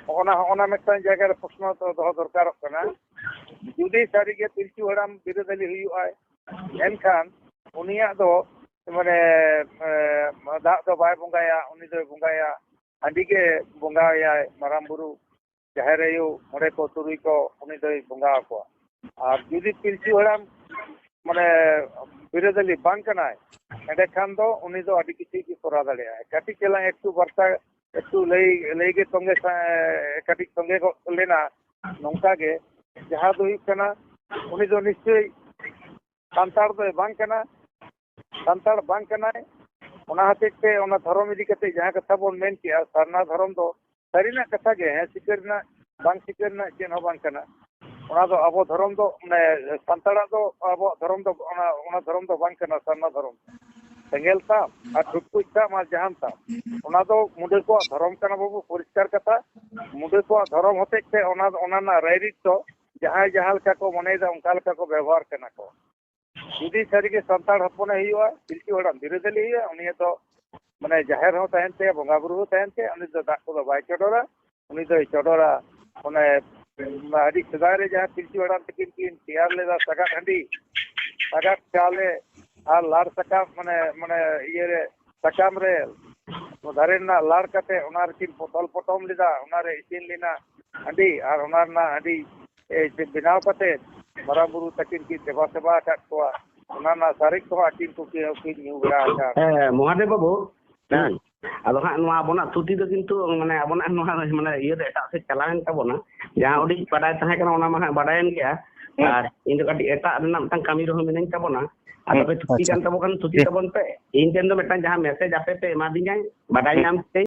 ᱦᱚᱸᱜᱼᱚ ᱱᱟ, ᱦᱚᱸᱜᱼᱚ ᱱᱟ ᱢᱤᱫᱴᱟᱝ ᱡᱟᱭᱜᱟ ᱨᱮ ᱯᱨᱚᱥᱱᱚ ᱫᱚ ᱫᱚᱦᱚ ᱫᱚᱨᱠᱟᱨᱚᱜ ᱠᱟᱱᱟ᱾ ᱡᱩᱫᱤ ᱥᱟᱹᱨᱤᱜᱮ ᱯᱤᱞᱪᱩ ᱦᱟᱲᱟᱢ ᱵᱤᱨᱟᱹᱫᱟᱹᱞᱤ ᱦᱩᱭᱩᱜᱼᱟᱭ, ᱮᱱᱠᱷᱟᱱ ᱩᱱᱤᱭᱟᱜ ᱫᱚ ᱢᱟᱱᱮ, ᱮ, ᱫᱟᱜ ᱫᱚ ᱵᱟᱭ ᱵᱚᱸᱜᱟᱭᱟ, ᱩᱱᱤ ᱫᱚᱭ ᱵᱚᱸᱜᱟᱭᱟ, ᱦᱟᱺᱰᱤ ᱜᱮ ᱵᱚᱸᱜᱟᱭᱟᱭ ᱢᱟᱨᱟᱝ ᱵᱩᱨᱩ, ᱡᱟᱦᱮᱨ ᱟᱭᱳ, ᱢᱚᱬᱮ ᱠᱚ, ᱛᱩᱨᱩᱭ ᱠᱚ, ᱩᱱᱤ ᱫᱚᱭ ᱵᱚᱸᱜᱟ ᱟᱠᱚᱣᱟ᱾ ᱟᱨ ᱡᱩᱫᱤ ᱯᱤᱞᱪᱩ ᱦᱟᱲᱟᱢ ᱢᱟᱱᱮ ᱵᱤᱨᱟᱹᱫᱟᱹᱞᱤ ᱵᱟᱝ ᱠᱟᱱᱟᱭ, ᱮᱸᱰᱮᱠᱷᱟᱱ ᱫᱚ ᱩᱱᱤ ᱫᱚ ᱟᱹᱰᱤ ᱠᱤᱪᱷᱩ ᱜᱮ ᱠᱚᱨᱟᱣ ᱫᱟᱲᱮᱭᱟᱜᱼᱟᱭ᱾ ᱠᱟᱹᱴᱤᱡ ᱪᱟᱞᱟᱝ ᱮᱠᱴᱩ ᱵᱟᱨᱛᱟ, ᱮᱠᱴᱩ ᱞᱟᱹᱭ, ᱞᱟᱹᱭ ᱜᱮ ᱛᱚᱸᱜᱮ ᱥᱟ-, ᱠᱟᱹᱴᱤᱡ ᱛᱚᱸᱜᱮ ᱜᱚᱫ ᱞᱮᱱᱟ᱾ ᱱᱚᱝᱠᱟ ᱜᱮ ᱡᱟᱦᱟᱸ ᱫᱚ ᱦᱩᱭᱩᱜ ᱠᱟᱱᱟ, ᱩᱱᱤ ᱫᱚ ᱱᱤᱥᱪᱳᱭ ᱥᱟᱱᱛᱟᱲ ᱫᱚᱭ ᱵᱟᱝ ᱠᱟᱱᱟ, ᱥᱟᱱᱛᱟᱲ ᱵᱟᱝ ᱠᱟᱱᱟᱭ᱾ ᱚᱱᱟ ᱦᱚᱛᱮᱡ ᱛᱮ ᱚᱱᱟ ᱫᱷᱚᱨᱚᱢ ᱤᱫᱤ ᱠᱟᱛᱮ ᱡᱟᱦᱟᱸ ᱠᱟᱛᱷᱟ ᱵᱚᱱ ᱢᱮᱱ ᱠᱮᱜᱼᱟ, ᱥᱟᱨᱱᱟ ᱫᱷᱚᱨᱚᱢ ᱫᱚ ᱥᱟᱹᱨᱤᱱᱟᱜ ᱠᱟᱛᱷᱟ ᱜᱮ, ᱦᱮᱸ, ᱥᱤᱠᱟᱹᱨ ᱨᱮᱱᱟᱜ, ᱵᱟᱝ ᱥᱤᱠᱟᱹᱨ ᱨᱮᱱᱟᱜ ᱪᱮᱫ ᱦᱚᱸ ᱵᱟᱝ ᱠᱟᱱᱟ᱾ ᱚᱱᱟ ᱫᱚ ᱟᱵᱚ ᱫᱷᱚᱨᱚᱢ ᱫᱚ, ᱢᱟᱱᱮ, ᱥᱟᱱᱛᱟᱲᱟᱜ ᱫᱚ ᱟᱵᱚᱣᱟᱜ ᱫᱷᱚᱨᱚᱢ ᱫᱚ ᱚᱱᱟ, ᱚᱱᱟ ᱫᱷᱚᱨᱚᱢ ᱫᱚ ᱵᱟᱝ ᱠᱟᱱᱟ, ᱥᱟᱨᱱᱟ ᱫᱷᱚᱨᱚᱢ᱾ ᱥᱮᱸᱜᱮᱞ ᱛᱟᱢ ᱟᱨ ᱴᱷᱩᱴᱠᱩᱡ ᱛᱟᱢ ᱟᱨ ᱡᱟᱦᱟᱱ ᱛᱟᱢ, ᱚᱱᱟ ᱫᱚ ᱢᱩᱰᱟᱹ ᱠᱚᱣᱟᱜ ᱫᱷᱚᱨᱚᱢ ᱠᱟᱱᱟ ᱵᱟᱹᱵᱩ, ᱯᱚᱨᱤᱥᱠᱟᱨ ᱠᱟᱛᱷᱟ᱾ ᱢᱩᱰᱟᱹ ᱠᱚᱣᱟᱜ ᱫᱷᱚᱨᱚᱢ ᱦᱚᱛᱮᱡ ᱛᱮ ᱚᱱᱟ, ᱚᱱᱟ ᱨᱮᱱᱟᱜ ᱨᱟᱭᱨᱤᱛ ᱫᱚ ᱡᱟᱦᱟᱸᱭ ᱡᱟᱦᱟᱸ ᱞᱮᱠᱟ ᱠᱚ ᱢᱚᱱᱮᱭᱮᱫᱟ, ᱚᱱᱠᱟ ᱞᱮᱠᱟ ᱠᱚ ᱵᱮᱵᱚᱦᱟᱨ ᱠᱟᱱᱟ ᱠᱚ᱾ ᱡᱩᱫᱤ ᱥᱟᱹᱨᱤᱜᱮ ᱥᱟᱱᱛᱟᱲ ᱦᱚᱯᱚᱱᱮ ᱦᱩᱭᱩᱜᱼᱟ, ᱯᱤᱞᱪᱩ ᱦᱟᱲᱟᱢ ᱵᱤᱨᱟᱹᱫᱟᱹᱞᱤ ᱦᱩᱭᱩᱜᱼᱟ, ᱩᱱᱤᱭᱟᱜ ᱫᱚ ᱢᱟᱱᱮ ᱡᱟᱦᱮᱨ ᱦᱚᱸ ᱛᱟᱦᱮᱱ ᱛᱟᱭᱟ, ᱵᱚᱸᱜᱟ ᱵᱩᱨᱩ ᱦᱚᱸ ᱛᱟᱦᱮᱱ ᱛᱟᱭᱟ, ᱩᱱᱤ ᱫᱚ ᱫᱟᱜ ᱠᱚᱫᱚ ᱵᱟᱭ ᱪᱚᱰᱚᱨᱟ᱾ ᱩᱱᱤ ᱫᱚᱭ ᱪᱚᱰᱚᱨᱟ ᱚᱱᱮ ᱟᱹᱰᱤ ᱥᱮᱫᱟᱭ ᱨᱮ ᱡᱟᱦᱟᱸ ᱯᱤᱞᱪᱩ ᱦᱟᱲᱟᱢ ᱛᱟᱹᱠᱤᱱ ᱠᱤᱱ ᱛᱮᱭᱟᱨ ᱞᱮᱫᱟ ᱥᱟᱜᱟᱫ ᱦᱟᱺᱰᱤ, ᱥᱟᱜᱟᱫ ᱪᱟᱣᱞᱮ ᱟᱨ ᱞᱟᱲ ᱥᱟᱠᱟᱢ, ᱢᱟᱱᱮ, ᱢᱟᱱᱮ ᱤᱭᱟᱹ ᱨᱮ, ᱥᱟᱠᱟᱢ ᱨᱮ, ᱫᱟᱨᱮ ᱨᱮᱱᱟᱜ ᱞᱟᱲ ᱠᱟᱛᱮ ᱚᱱᱟ ᱨᱮᱠᱤᱱ ᱯᱚᱴᱚᱞ ᱯᱚᱴᱚᱢ ᱞᱮᱫᱟ, ᱚᱱᱟ ᱨᱮ ᱤᱥᱤᱱ ᱞᱮᱱᱟ ᱦᱟᱺᱰᱤ, ᱟᱨ ᱚᱱᱟ ᱨᱮᱱᱟᱜ ᱦᱟᱺᱰᱤ ᱮ, ᱵᱮᱱᱟᱣ ᱠᱟᱛᱮ ᱢᱟᱨᱟᱝ ᱵᱩᱨᱩ ᱛᱟᱹᱠᱤᱱ ᱠᱤᱱ ᱫᱮᱵᱟ ᱥᱮᱵᱟ ᱟᱠᱟᱫ ᱠᱚᱣᱟ᱾ ᱚᱱᱟ ᱨᱮᱱᱟᱜ ᱥᱟᱨᱮᱡ ᱠᱚᱦᱚᱸ ᱟᱹᱠᱤᱱ ᱠᱚ ᱠᱤᱱ ᱧᱩ ᱵᱟᱲᱟ ᱟᱠᱟᱫ᱾ ᱦᱮᱸ, ᱢᱚᱦᱟᱫᱮᱵ ᱵᱟᱹᱵᱩ, ᱦᱮᱸ᱾ ᱟᱫᱚ ᱦᱟᱸᱜ ᱱᱚᱣᱟ ᱟᱵᱚᱱᱟᱜ ᱛᱷᱩᱛᱤ ᱫᱚ ᱠᱤᱱᱛᱩ, ᱢᱟᱱᱮ, ᱟᱵᱚᱱᱟᱜ ᱱᱚᱣᱟ, ᱢᱟᱱᱮ, ᱤᱭᱟᱹ ᱫᱚ ᱮᱴᱟᱜ ᱥᱮᱫ ᱪᱟᱞᱟᱣᱮᱱ ᱛᱟᱵᱚᱱᱟ᱾ ᱡᱟᱦᱟᱸ ᱩᱰᱤᱡ ᱵᱟᱰᱟᱭ ᱛᱟᱦᱮᱸ ᱠᱟᱱᱟ, ᱚᱱᱟ ᱢᱟ ᱦᱟᱸᱜ ᱵᱟᱰᱟᱭᱮᱱ ᱜᱮᱭᱟ᱾ ᱦᱮᱸ᱾ ᱟᱨ ᱤᱧ ᱫᱚ ᱠᱟᱹᱴᱤᱡ ᱮᱴᱟᱜ ᱨᱮᱱᱟᱜ ᱢᱤᱫᱴᱟᱝ ᱠᱟᱹᱢᱤ ᱨᱮᱦᱚᱸ ᱢᱤᱱᱟᱹᱧ ᱛᱟᱵᱚᱱᱟ᱾ ᱟᱫᱚ ᱦᱮᱸ᱾ ᱯᱮ ᱛᱷᱩᱛᱤ ᱟᱪᱪᱷᱟ᱾ ᱠᱟᱱ ᱛᱟᱵᱚ ᱠᱷᱟᱱ ᱛᱷᱩᱛᱤ ᱦᱮᱸ᱾ ᱛᱟᱵᱚᱱ ᱯᱮ᱾ ᱤᱧ ᱴᱷᱮᱱ ᱫᱚ ᱢᱤᱫᱴᱟᱝ ᱡᱟᱦᱟᱸ ᱢᱮᱥᱮᱡᱽ ᱟᱯᱮ ᱯᱮ ᱮᱢᱟᱫᱤᱧᱟ, ᱵᱟᱰᱟᱭ ᱦᱮᱸ᱾ ᱧᱟᱢ ᱛᱮ